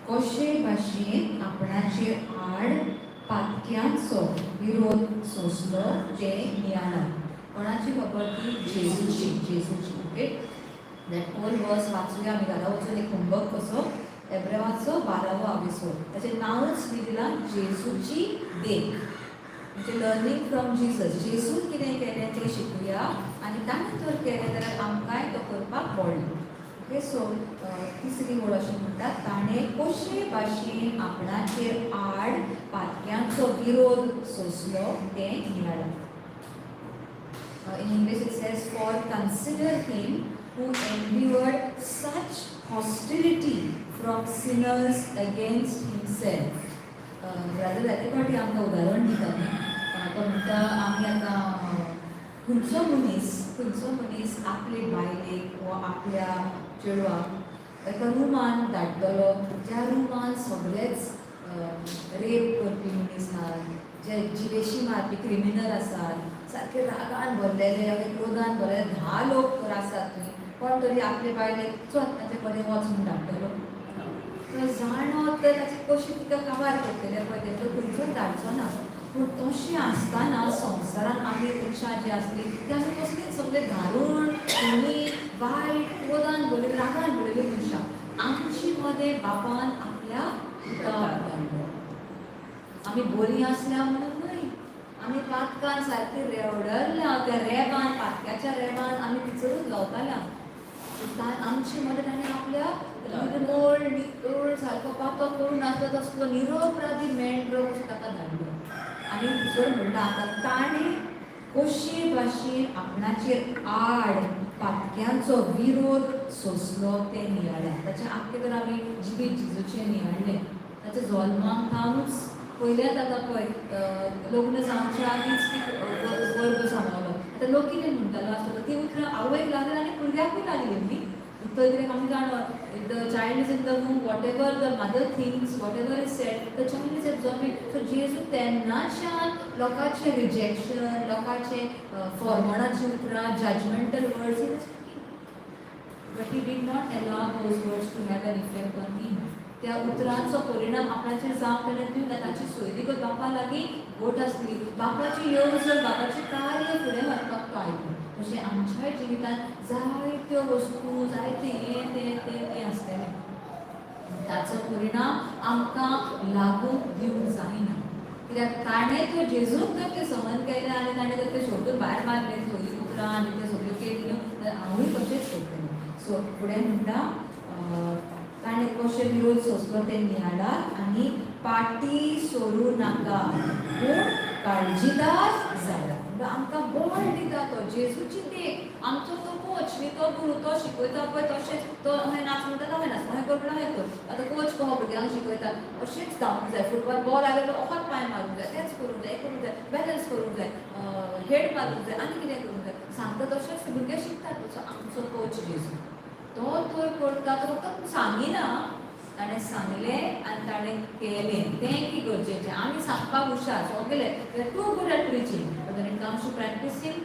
कशे भाशेन आपणाचे आड पातक्यांचो विरोध सोंसलो तें नियाळात. कोणाची खबर ती? जेजूची, जेजूची. ओके, that whole वर्स वाचुया आमी घरा वचून, एक होमवर्क कसो. एब्रेवाचो 12वो आविसो, ताचें नांवूच मी दिलां जेजूची देख, म्हणजे लर्नींग फ्रॉम जिजस. जेजून कितें केलें तें शिकूया आनी ताणें जर केलें जाल्यार आमकांय तो करपाक व्हडलो. ओके, सो तिसरी ओळ अशें म्हणटा, ताणें कशे भाशेन आपणाचेर आड पातक्यांचो विरोध सोंसलो तें नियाळा. In English it says, "For consider him who endured such hostility from sinners against himself." Brother जायते फावटी आमकां उदाहरण दिता न्ही, तो म्हणटा आमी आतां खंयचो मनीस खंयचो मनीस आपले बायलेक वा आपल्या चेडवाक एका रुमान धाडटलो ज्या रुमान सगळेच रेप करपी मनीस आहात, जे जिवेशी मारपी क्रिमिनल आसात, सारके रागान भरलेले, क्रोधान भरलेले 10 लोक तर आसात थंय, कोण तरी आपले बायलेक चल ताचे कडेन वच म्हूण धाडटलो? जाणो तर ताची कशी तिका काबार करतले पळय ते, तो खंयचोच धाडचो ना. पूण तशें आसतना संवसारान आमी मनशां जी आसली ती आमी कसलीच सगळे घारून, खुनी, वायट, क्रोधान भरलेली, रागान भरलेली मनशां. आमची मदें बापान आपल्या पुताक धाडलो. आमी बरीं आसल्या म्हणून न्हय, आमी पातकान सारकी रेवडल्ल्या, त्या रेबान, पातक्याच्या रेबान आमी भितरूच गावताल्या. आमचे मदें ताणें आपल्या निर्मळ नितळ सारको पातक करूं नासलो तसलो निरपराधी मेंढरो कसो ताका धाडलो. आनी दुसरो म्हणटा आतां ताणें कशे भाशेन आपणाचेर आड पातक्यांचो विरोध सोंसलो तें नियाळ्ळें. ताचें आख्खें तर आमी जिवीत जेजूचें नियाळ्ळें. ताच्या जल्माक थावनूच पयल्यात आतां पळय, लग्न जावच्या आदींच ती गर्भ सांबाळलो. आतां लोक कितें म्हणटालो आसतलो, ती उतरां आवयक लागली आनी भुरग्याकूय लागली न्ही. उतर कित्याक आमी जाणा, if the child is in the womb, whatever the mother thinks, whatever is said, the child is absorbing. So जेजू तेन्नाच्यान लोकांचें रिजेक्शन, लोकांचें फॉर्मणाची उतरां, judgmental words, but he did not allow those words to have an effect on him. त्या उतरांचो परिणाम आपणाचेर जावंक ताणें दिवंक ना. ताची सोयरीगत बापा लागीं घट आसली. बापाची येवजण, बापाचें कार्य फुडें व्हरपाक तो आयलो. तशें आमच्याय जिवितांत जायत्यो वस्तू, जायते हें तें तें तें आसतलें, ताचो परिणाम आमकां लागूंक दिवंक जायना. कित्याक ताणें त्यो जेजूक जर तें सहन केलें आनी ताणें जर तें सोदून भायर मारलें सगळीं उतरां आनी तें सगळ्यो केली न्हू, जाल्यार हांवूय तशेंच करतलें. सो फुडें म्हणटा, ताणें कशें विरोध सोंसलो तें नियाळात आनी पाटी सोडूं नाका पूण काळजीदार जायात. म्हणटा आमकां बळ दिता तो जेजूची देख. आमचो तो कोच न्ही, तो गुरू, तो शिकयता पळय तशेंच. तो अहें नाच म्हणटा, अहें नाच, अहें कर म्हणटा अहें कर. आतां कोच कहो भुरग्यांक शिकयता अशेंच धांवूंक जाय, फुटबॉल बॉल आयलो जाल्यार ओकाद पांय मारूंक जाय, तेंच करूंक जाय, हें करूंक जाय, बॅलन्स करूंक जाय, हेड मारूंक जाय आनी कितें करूंक जाय, सांगता तशेंच भुरगे शिकतात. तसो आमचो कोच जेजू, तो तर करता, तो फक्त सांगिना, ताणें सांगलें आनी ताणें केलें. तें की गरजेचें. आमी सांगपाक हुशार सगळे, too good at preaching, but when it comes to practicing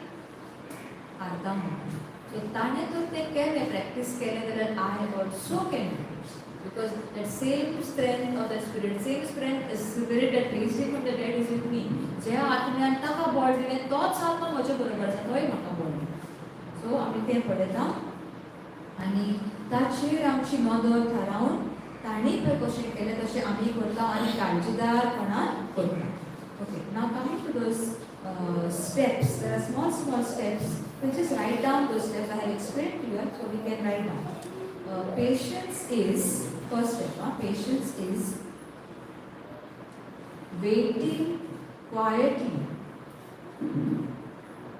हारता म्हणून. सो ताणें जर तें केलें, प्रॅक्टीस केलें जाल्यार I also can, because that same strength of the spirit, same strength, spirit that raised him from the dead is with me. ज्या आत्म्यान ताका बळ दिलें तोच आत्मा म्हजे बरोबर आसा, तोय म्हाका बळ दिता. सो आमी तें पळयता आनी ताचेर आमची नदर थारावन तांणी पळय कशें केलें तशें आमी करता आनी काळजीदारपणान करता. Okay, now coming to those steps, there are small small steps. We'll just write down those steps. I have explained to you, so we can write down. Patience is first step. Patience is waiting quietly.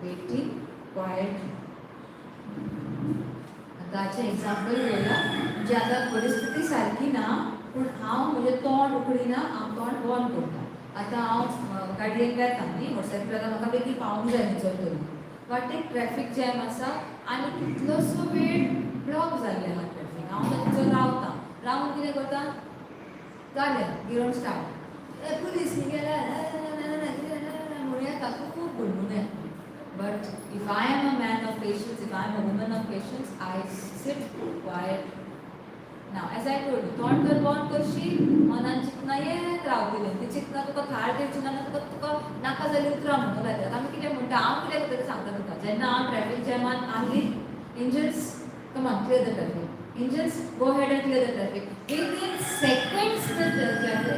Waiting quietly. आतांचें example घेवया. म्हणजे आतां परिस्थिती सारकी ना, पूण हांव म्हजें तोंड उगडिना, हांव तोंड बंद करता. आतां हांव गाडयेन वेता न्ही, मोटरसायकल, आतां म्हाका बेगीन पावूंक जाय खंयसर तरी. वाटेक ट्रॅफीक जॅम आसा आनी कितलोसो वेळ ब्लॉक जाल्ले आहा ट्रॅफीक. हांव आतां थंयसर रावता. रावन कितें करता? जालें, गिरोण स्टार्ट. ए पुलीस गेल्या म्हणून येता, खूब घडून येता. But if I am a man of patience, if I am a woman of patience, I sit quiet. Now, as I told you, तोंड जर बंद करशी, मनान चिंतना येत रावतली. ती चिंतना तुका थार दिवची ना. तुका नाका जाल्ली उतरां म्हणूंक लागतात. आमी कितें म्हणटा, हांव कितें करता तें सांगता तुका. जेन्ना हांव ट्रॅफीक जॅमान आहली, "Angels, come on, clear the traffic. Angels, go ahead and clear the traffic." Within seconds the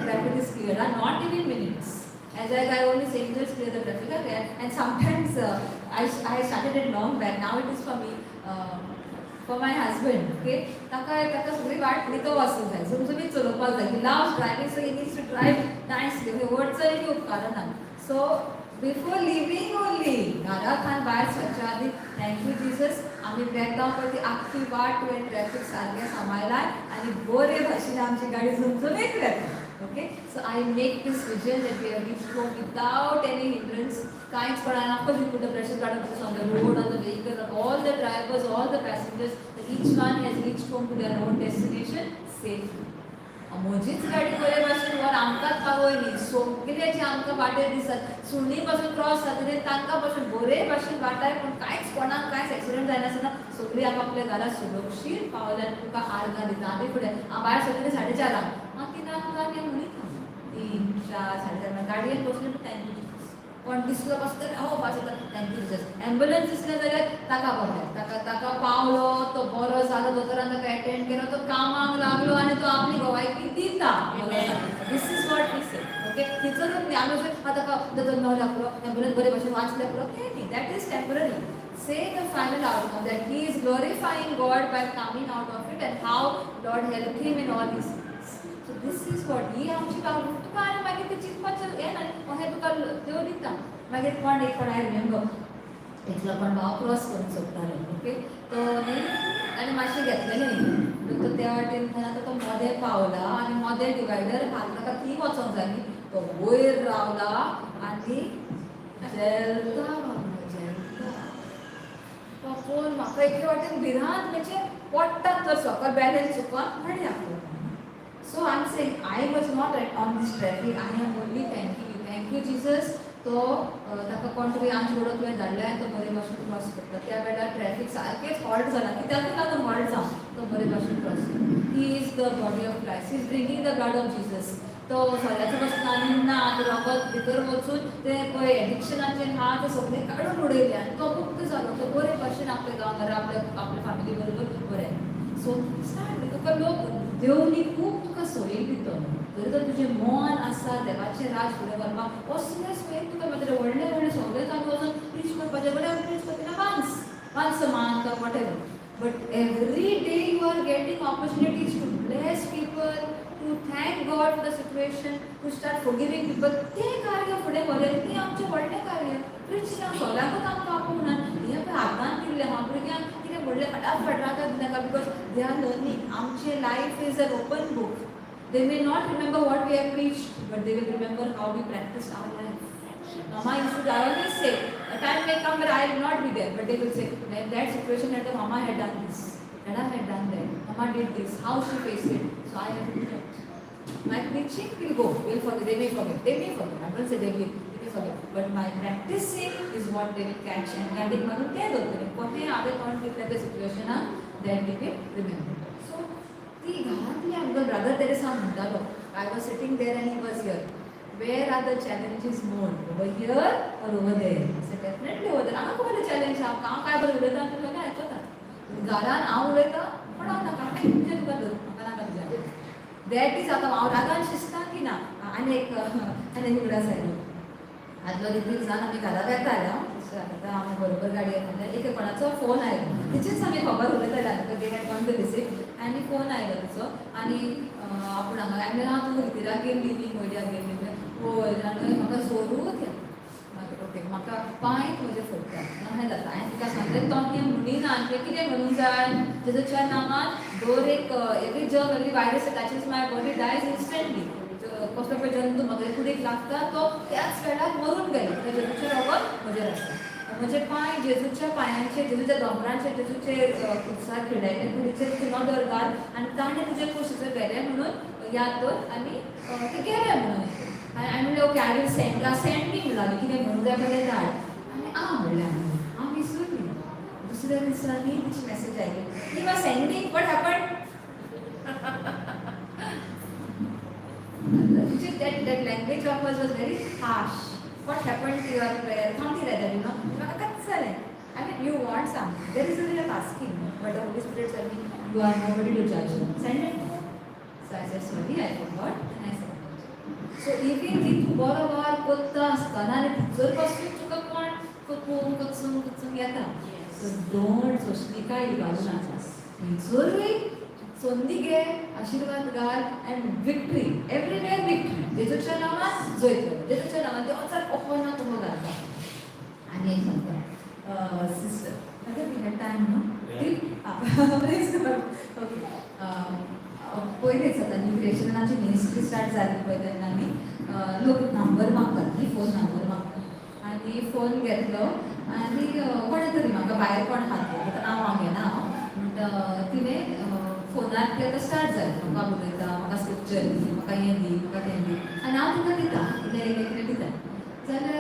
traffic is cleared, not even minutes. As I only say, "Angels, clear the traffic," okay? And sometimes I started it long back. Now it is for me, for my husband, okay? ताका ताका सगळी वाट फुडें तो वचूंक जाय, झुमझुमीत चलोवपाक जाय. He loves driving, so he needs to drive nicely. वटचर बी उपकारना. सो बिफोर लिव्हिंग ओनली, घरांतल्यान भायर सरच्या आदी, "thank you Jesus, आमी वेता पळय ती आख्खी वाट तुवें ट्रॅफीक सारकें सांबाळलाय आनी बरे भाशेन आमची गाडी झुमझुमीत वेता." Okay, so I make this vision that we have reached home without any hindrance. Jesus. कांयच पडना. Of course we put the precious blood of Jesus on the road, on the vehicle, of all the drivers, all the passengers, that each one has reached home to their own destination safely. म्हजीच गाडी बरे भाशेन व्हर आमकांच पावय न्ही, सगळे जे आमकां वाटेर दिसतात, सुणी पासून क्रॉस जाता ते तांकां पासून बरे भाशेन वाटाय, पूण कांयच कोणाक कांयच एक्सिडंट जायनासतना सगळीं आपापल्या घरा सुरक्षीत पावल्यार तुका आर्गां दिता. आमी फुडें हांव भायर सरतली 4:30, हांव 3 हांव म्हणीत 3, 4, 4:30 गाडयेन बसले. Thank you. कोण दिसलो कसलो तरी, हो पास येता, thank you Jesus. Ambulance दिसले जाल्यार ताका बरें, ताका ताका पावलो, तो बरो जालो, दोतोरान ताका एटेंड केलो, तो कामाक लागलो आनी तो आपली भलायकी दिता. This is what we say, okay? थंयसर न्ही आमी अशें ताका दोतोर मेवल्या पुरो, एम्बुलन्स बरे भशेन वाचले पुरो, तें न्ही. That is temporary. Say the final outcome, that he is glorifying God by coming out of it and how Lord helped him in all his things. So this is what ही आमची वागणूक. तुका आनी मागीर ते चिंतपाचें हें ना, हें तुका देव दिता. मागीर कोण एक कोण, I remember, एकलो कोण भाव क्रॉस करूंक सोदतालो, ओके? तो न्ही आनी मातशें घेतलेलें न्ही, तो त्या वाटेन तेन्ना तो मदें पावला आनी मदें डिवायडर हात ताका थंय वचोंक जाय न्ही, तो वयर रावला आनी झेलता बाबा झेलता. पळोवन म्हाका एके वाटेन भिरांत, म्हणजे पडटात तर सकयल बॅलन्स चुकोन गाडी आपलो. So I am saying I was not on this traffic. I am only thanking you, thank you Jesus. तो ताका कोण तरी आमचे बरोबर तुवें धाडले आनी तो बरे भाशेन क्रॉस करता. त्या वेळार ट्रॅफिक सारकेंच हॉल्ट जाला, कित्याकूच लागून हॉल्ट जावं, तो बरे भाशेन क्रॉस करता. He is the body of Christ, is bringing the blood of Jesus. तो सोऱ्याचो कसलो आनी ना, तो रगत भितर वचून ते पळय एडिक्शनाचेर आहा ते सगळें काडून उडयलें आनी तो मुक्त जालो. तो बरे भाशेन आपल्या गांव घरा आपल्या आपल्या फॅमिली बरोबर बरें. सो स्टार्ट, तुका लोक देवनी खूब तुका सोयी दितलो. जरी तर तुजें मन आसा देवाचें राज फुडें व्हरपाक, असले सोयीक तुका मेळटलें. व्हडले व्हडले सगळे जागे वचून प्रीच करपाचें, बरें प्रीच करतना once a month or whatever, but every day you are getting opportunities to bless people, to thank God for the situation, to start forgiving people. तें कार्य फुडें व्हरलें, तें आमचें व्हडलें कार्य. क्रिश्चन सगळ्यांकूच आमकां आपोवंक ना. हें पळय हातान दिल्लें आहा भुरग्यांक, कितें व्हडलें फटाफट रागात नाका, because they are learning. आमचें life is an open book. They may not remember what we have preached, but they will remember how we practiced our life. Mama used to always say, a time may come where I will not be there, but they will say, when that situation had, Mama had done this, Dada had done that, Mama did this, how she faced it, so I have to do that. My preaching will go, will forget, they may forget, they may forget, I don't say they will, they may forget, but my practicing is what they will catch and गाडीक मारून तें दवरतलें. कोणें हांवें तोंड दितलें त्या सिच्युएशनाक, then they will remember. So, ती घरांतली आमकां ब्रदर तेरेसा म्हणटालो, I was sitting there and he was here. Where are the challenges more? Over here or over there? I said, definitely over there. हांगा खबर चॅलेंज आहा, हांव काय बरें उलयता आनी तुका आयकता. घरान हांव उलयता पण हांव नाका तुजें तुका धर, म्हाका नाका तुज्या. That is आतां हांव रागान शिजता की ना. आनी एक आनी एक उगडास आयलो. आदलो रितीर जावन आमी घरा वेताले. आतां आमी बरोबर गाडी येताले, एक कोणाचो फोन आयलो. तिचीच आमी खबर उलयताले, they had come to visit आनी फोन आयलो तिचो आनी आपूण हांगा. आमी हांव तूं रितीराक गेल्ली न्ही, मोडयाक गेल्ली. हय, आनी म्हाका जोरूच येता. मागीर ओके, म्हाका पांय म्हजे फुट्टा अशें जाता. हांवें तिका सांगलें, तो हें म्हणिना आनी तुवें कितें म्हणूंक जाय? जेजूच्या नामान दर एक every germ, every virus touches my body dies instantly. कसलो पळय जंतू म्हगे कुडीक लागता, तो त्याच वेळार मरून गेलो. त्या जेजूचें रगत म्हजेर आसा. म्हजे पांय जेजूच्या पांयांचेर, जेजूच्या दोंगरांचेर, जेजूचे खुर्सार खिणायले, कुडीचेर चुनो दर घाल आनी ताणें तुजे कुशीचो गेले म्हणून याद दवर आनी ते गेले म्हणून. आनी हांवें म्हणलें, okay, I will send, send me म्हणलो, कितें म्हणूंक जाय पळय धाड. आनी आं म्हणलें हांवें. हांव विसरली. दुसऱ्या दिसांनी तिची मॅसेज आयली, he was sending, what happen? That language of hers was very harsh. What happened to your prayer? Something like that. म्हाका कच्च जालें. I mean, you want something. There is a way of asking. But the Holy Spirit said me, you are nobody to judge. Send it. So I said, sorry, I forgot. And I sent it. So even ती तूं बरो वावर करता आसतना आनी भितर पासून तुका कोण कोचूंक कोचूंक कोचूंक येता. So don't, सोंसणीकाय इबाडूं नाका. थंयसरूय संदी घे, आशिर्वाद घाल and victory, everywhere victory. जेजूच्या नांवान जैत, जेजूच्या नांवान. ते वचात ओहो ना तुमकां घालता. आनी एक सांगता सिस्टर, आतां we have time न्हू? ओके. पयलींच आतां न्यू क्रिएशनान आमची मिनिस्ट्री स्टार्ट जाली पळय, तेन्ना आमी लोक नंबर मागतात न्ही, फोन नंबर मागतात आनी आनी फोन घेतलो आनी कोणें तरी म्हाका भायर कोण खातलो आतां नांव हांव घेना हांव म्हणटा तिणें फोनार ती आतां स्टार्ट जालें म्हाका उलयता, म्हाका स्क्रिप्चर दी, म्हाका हें दी, म्हाका तें दी आनी हांव तिका दिता इल्लें इल्लें कितें दिता जाल्यार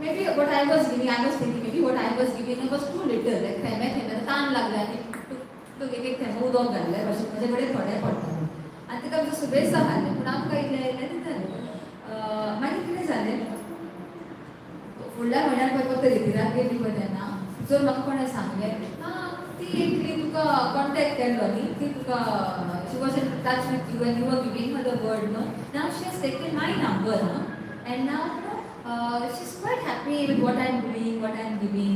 maybe what I was giving, I was thinking maybe what I was giving was too little, like थेंबे थेंबे तान लागले आनी टूक एक एक थेंबो उदक घाल्ले भशेन म्हजे कडेन थोडे पडटाले आनी तिका आमचो सुबेज घाल्लें पूण आमकां इल्लें इल्लें दितालें. मागीर कितें जालें, फुडल्या म्हयन्यान पळय फक्त रितीराक गेली पळय तेन्ना जर म्हाका कोणें सांगलें आं ती एकली तुका कॉन्टेक्ट केल्लो न्ही, ती तुका she was in touch with you and you were giving her the word no, now she has taken my number ah and now she is quite happy with what I am doing, what I am giving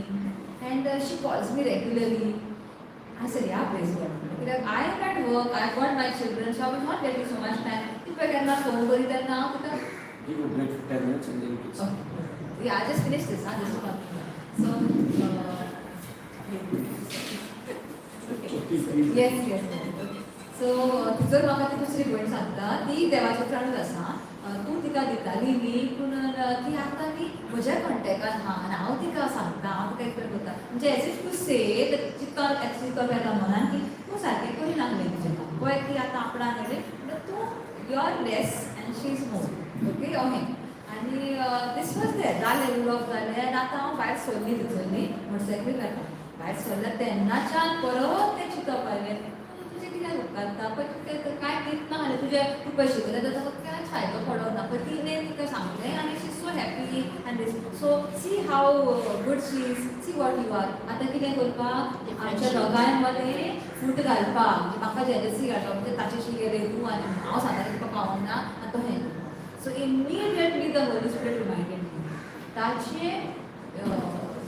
and she calls me regularly. I said, yeah, praise God. कित्याक I am at work, I got my children, so I was not getting so much time. ती पळय केन्ना phone करी तेन्ना हांव तिका Give a break for 10 minutes and then you can start. Okay. Yeah, I just finished this. I just one. So, So please, please. Yes. So, तिचो म्हाका ती दुसरी भयण सांगता ती देवाच्या उपरांतूच आसा, तूं तिका दिताली न्ही पूण ती आतां न्ही म्हज्या कॉन्टेक्टान आहा आनी हांव तिका सांगता, हांव तिका एक करता म्हणजे एज if to से चिंतप चिंतप येता मनान की तूं सारकें करिनासलें तुजें काम पळय ती आतां आपणान येयलें म्हणटा तूं you are less and she is more, okay अहें. आनी दीस वॉज there जालें उलोवप जालें आनी आतां हांव भायर सरली थंयसरली मोटरसायकलीर वता भायर सरल्या तेन्नाच्यान परत तें चिंतप आयलें तुजें कित्याक उपकारता पळय तुका कांय दितना जाल्यार तुजें तूं पयशे शिकयता जाल्यार ताका कांयच फायदो पडना पळय तिणें तिका सांगलें आनी she so happy आनी this so see how good she is, see what you are. आतां कितें करपाक आमच्या दोगांय मदें फूट घालपाक म्हणजे म्हाका जेलसी घालपाक म्हणजे ताचेशी गेलें तूं आनी हांव सांगता तुका पावना आनी तो हें. So immediately the Holy Spirit reminded me ताचें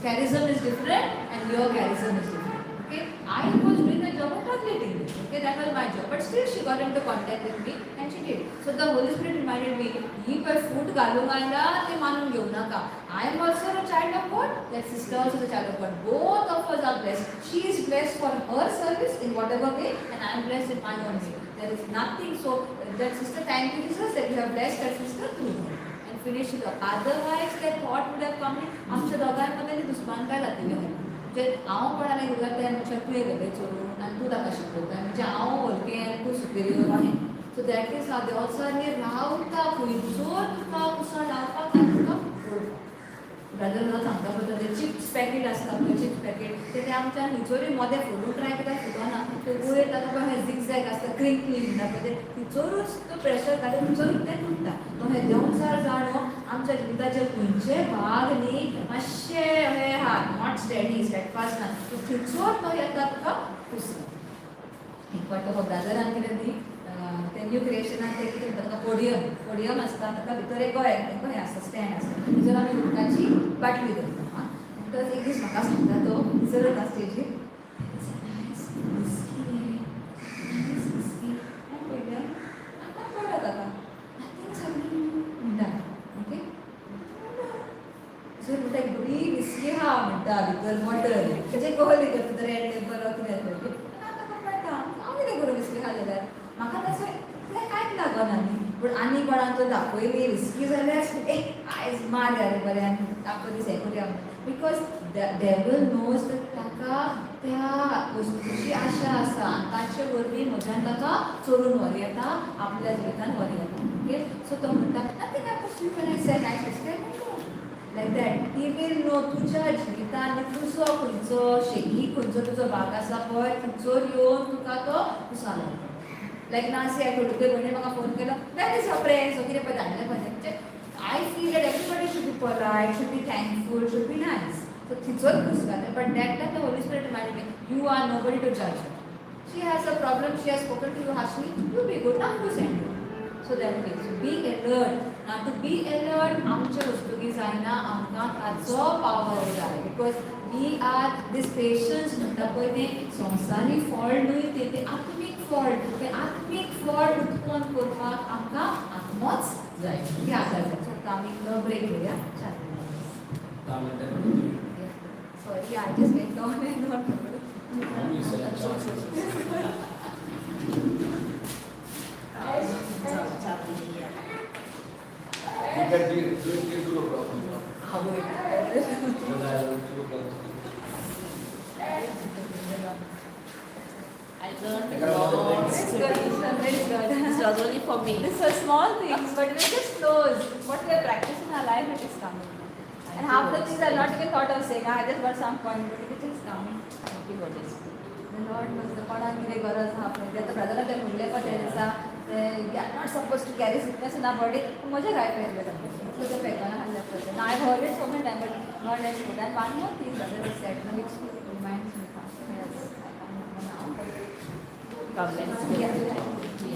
charism is different and your charism is different. Okay, I was doing the job of translating it. Okay, that was my job. But still she got into contact with me and she did. So the Holy Spirit reminded me, ही पळय फूट घालूंक आयला ते मानून घेवं नाका. I am also a child of God, that sister also a child of God. Both of us are blessed. She is blessed for her service in whatever way and I am blessed in my own way. There is nothing. So that sister, thank you Jesus that you have blessed that sister through her. And finish it up. Otherwise that thought would have come in, आमच्या दोगांय दुस्मानकाय जातली हय म्हणजे हांव कोणाला घेतला त्या मनशाक तुवें घेतलें चोरून आनी तूं ताका शिकयता म्हणजे हांव व्हडकें आनी तूं सुपिरियर अहें. सो that is हांव देवचारनी रावता खंयचोर तुका कुसां लावपाक आनी तुका फोडपाक. ब्रदर तुका सांगता पळय ते चिप्स पॅकेट आसता पळय चिप्स पॅकेट ते आमच्या खंयचोरूय मदें फोडून ट्राय करता फुटना ते वयर ताका पळय झिगझॅग आसता क्रिंकली म्हणटा पळय ते तिचोरूच तो प्रेशर घालून तिचोरूच तें तुटता. तो हे देंवचार जाणो आमच्या जिविताचे खंयचे भाग न्ही मातशे हे आहा not steady स्टेडफास्ट ना तो थंयचोर तो येता तुका कुसता. एक फावट तो ब्रदरान कितें न्ही ते न्यू क्रिएशनान ते कितें म्हणटा ताका पोडियम पोडियम आसता ताका भितर एक हें आसता स्टँड आसता भितर आमी उदकाची बाटली दवरता आं म्हणटकच एक दीस म्हाका सांगता तो भितर वता स्टेजीर पळयल्यार आतां पडला ताका म्हणटा ओके सर म्हणटा एक बरी विस्की आहा म्हणटा भितर बॉटल तेजें कहली करता रेड बरो कितें जाता आतां कळटा हांव कितें करूं विस्की आहा जाल्यार म्हाका तसो तें कांयच लागना न्ही पूण आनी कोणाक जर दाखयली विस्की जाल्यार ए आयज मार रे बरें आनी दाखय दीस हें करुया because devil knows ताका त्या वस्तूची आशा आसा आनी ताचे वरवीं म्हज्यान ताका चोरून व्हर येता आपल्या जिवितान व्हर येता. ओके सो तो म्हणटा nothing I when I said I said like that he will know तुज्या जिवितान तुजो खंयचो शेकी खंयचो तुजो भाग आसा पळय थंयसर येवन तुका तो कुसां लायता. लायक ना सी I told ते भयणीन म्हाका फोन केलो that is your friend so कितें पळय धाडलें पळय म्हणजे I feel that everybody should be polite, should be thankful, should be nice. So थंयसर खूश जालें but that time the Holy Spirit reminded me you are nobody to judge. She has a problem, she has spoken to you harshly, you be good, now you send her. So that way, so be alert. Now to be alert, आमचे वस्तुकी जायना आमकां ताचो power जाय because we are this patience म्हणटा पळय तें संवसारी फळ न्हय तें तें आत्मीक फळ तें आत्मीक फळ उत्पन्न करपाक आमकां आत्मोच जाय ती आदार जाय. सो आतां आमी इल्लो ब्रेक घेवया. 10 मिनटां continue. Sorry, I just went on and on. Only said चालू You can do it, do it, do no problem. I learned lots It's good, today. It's good. This was only for me. These are small things, but it just flows. What we are practicing in our life, it is coming. And half the things I not even thought of saying. I just got some point, but it is coming. Thank you, Holy Spirit. The Lord knows the कोणाक कितें गरज आहा पळय ते आतां ब्रदराक ते म्हणलें पळय ते दिसा we are not suppose to carry sickness in our body. म्हज्या काय पेरलें इतलें तें पेकना आहलें पळय. I heard it so many time, but God has put. And one more thing brother said, which reminds me something else. I can't remember now, but God bless you. Yeah.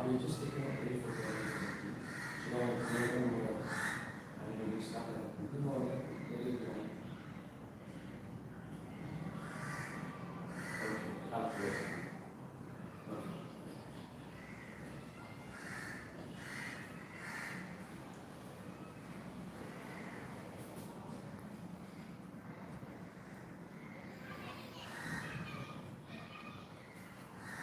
We just taking a break for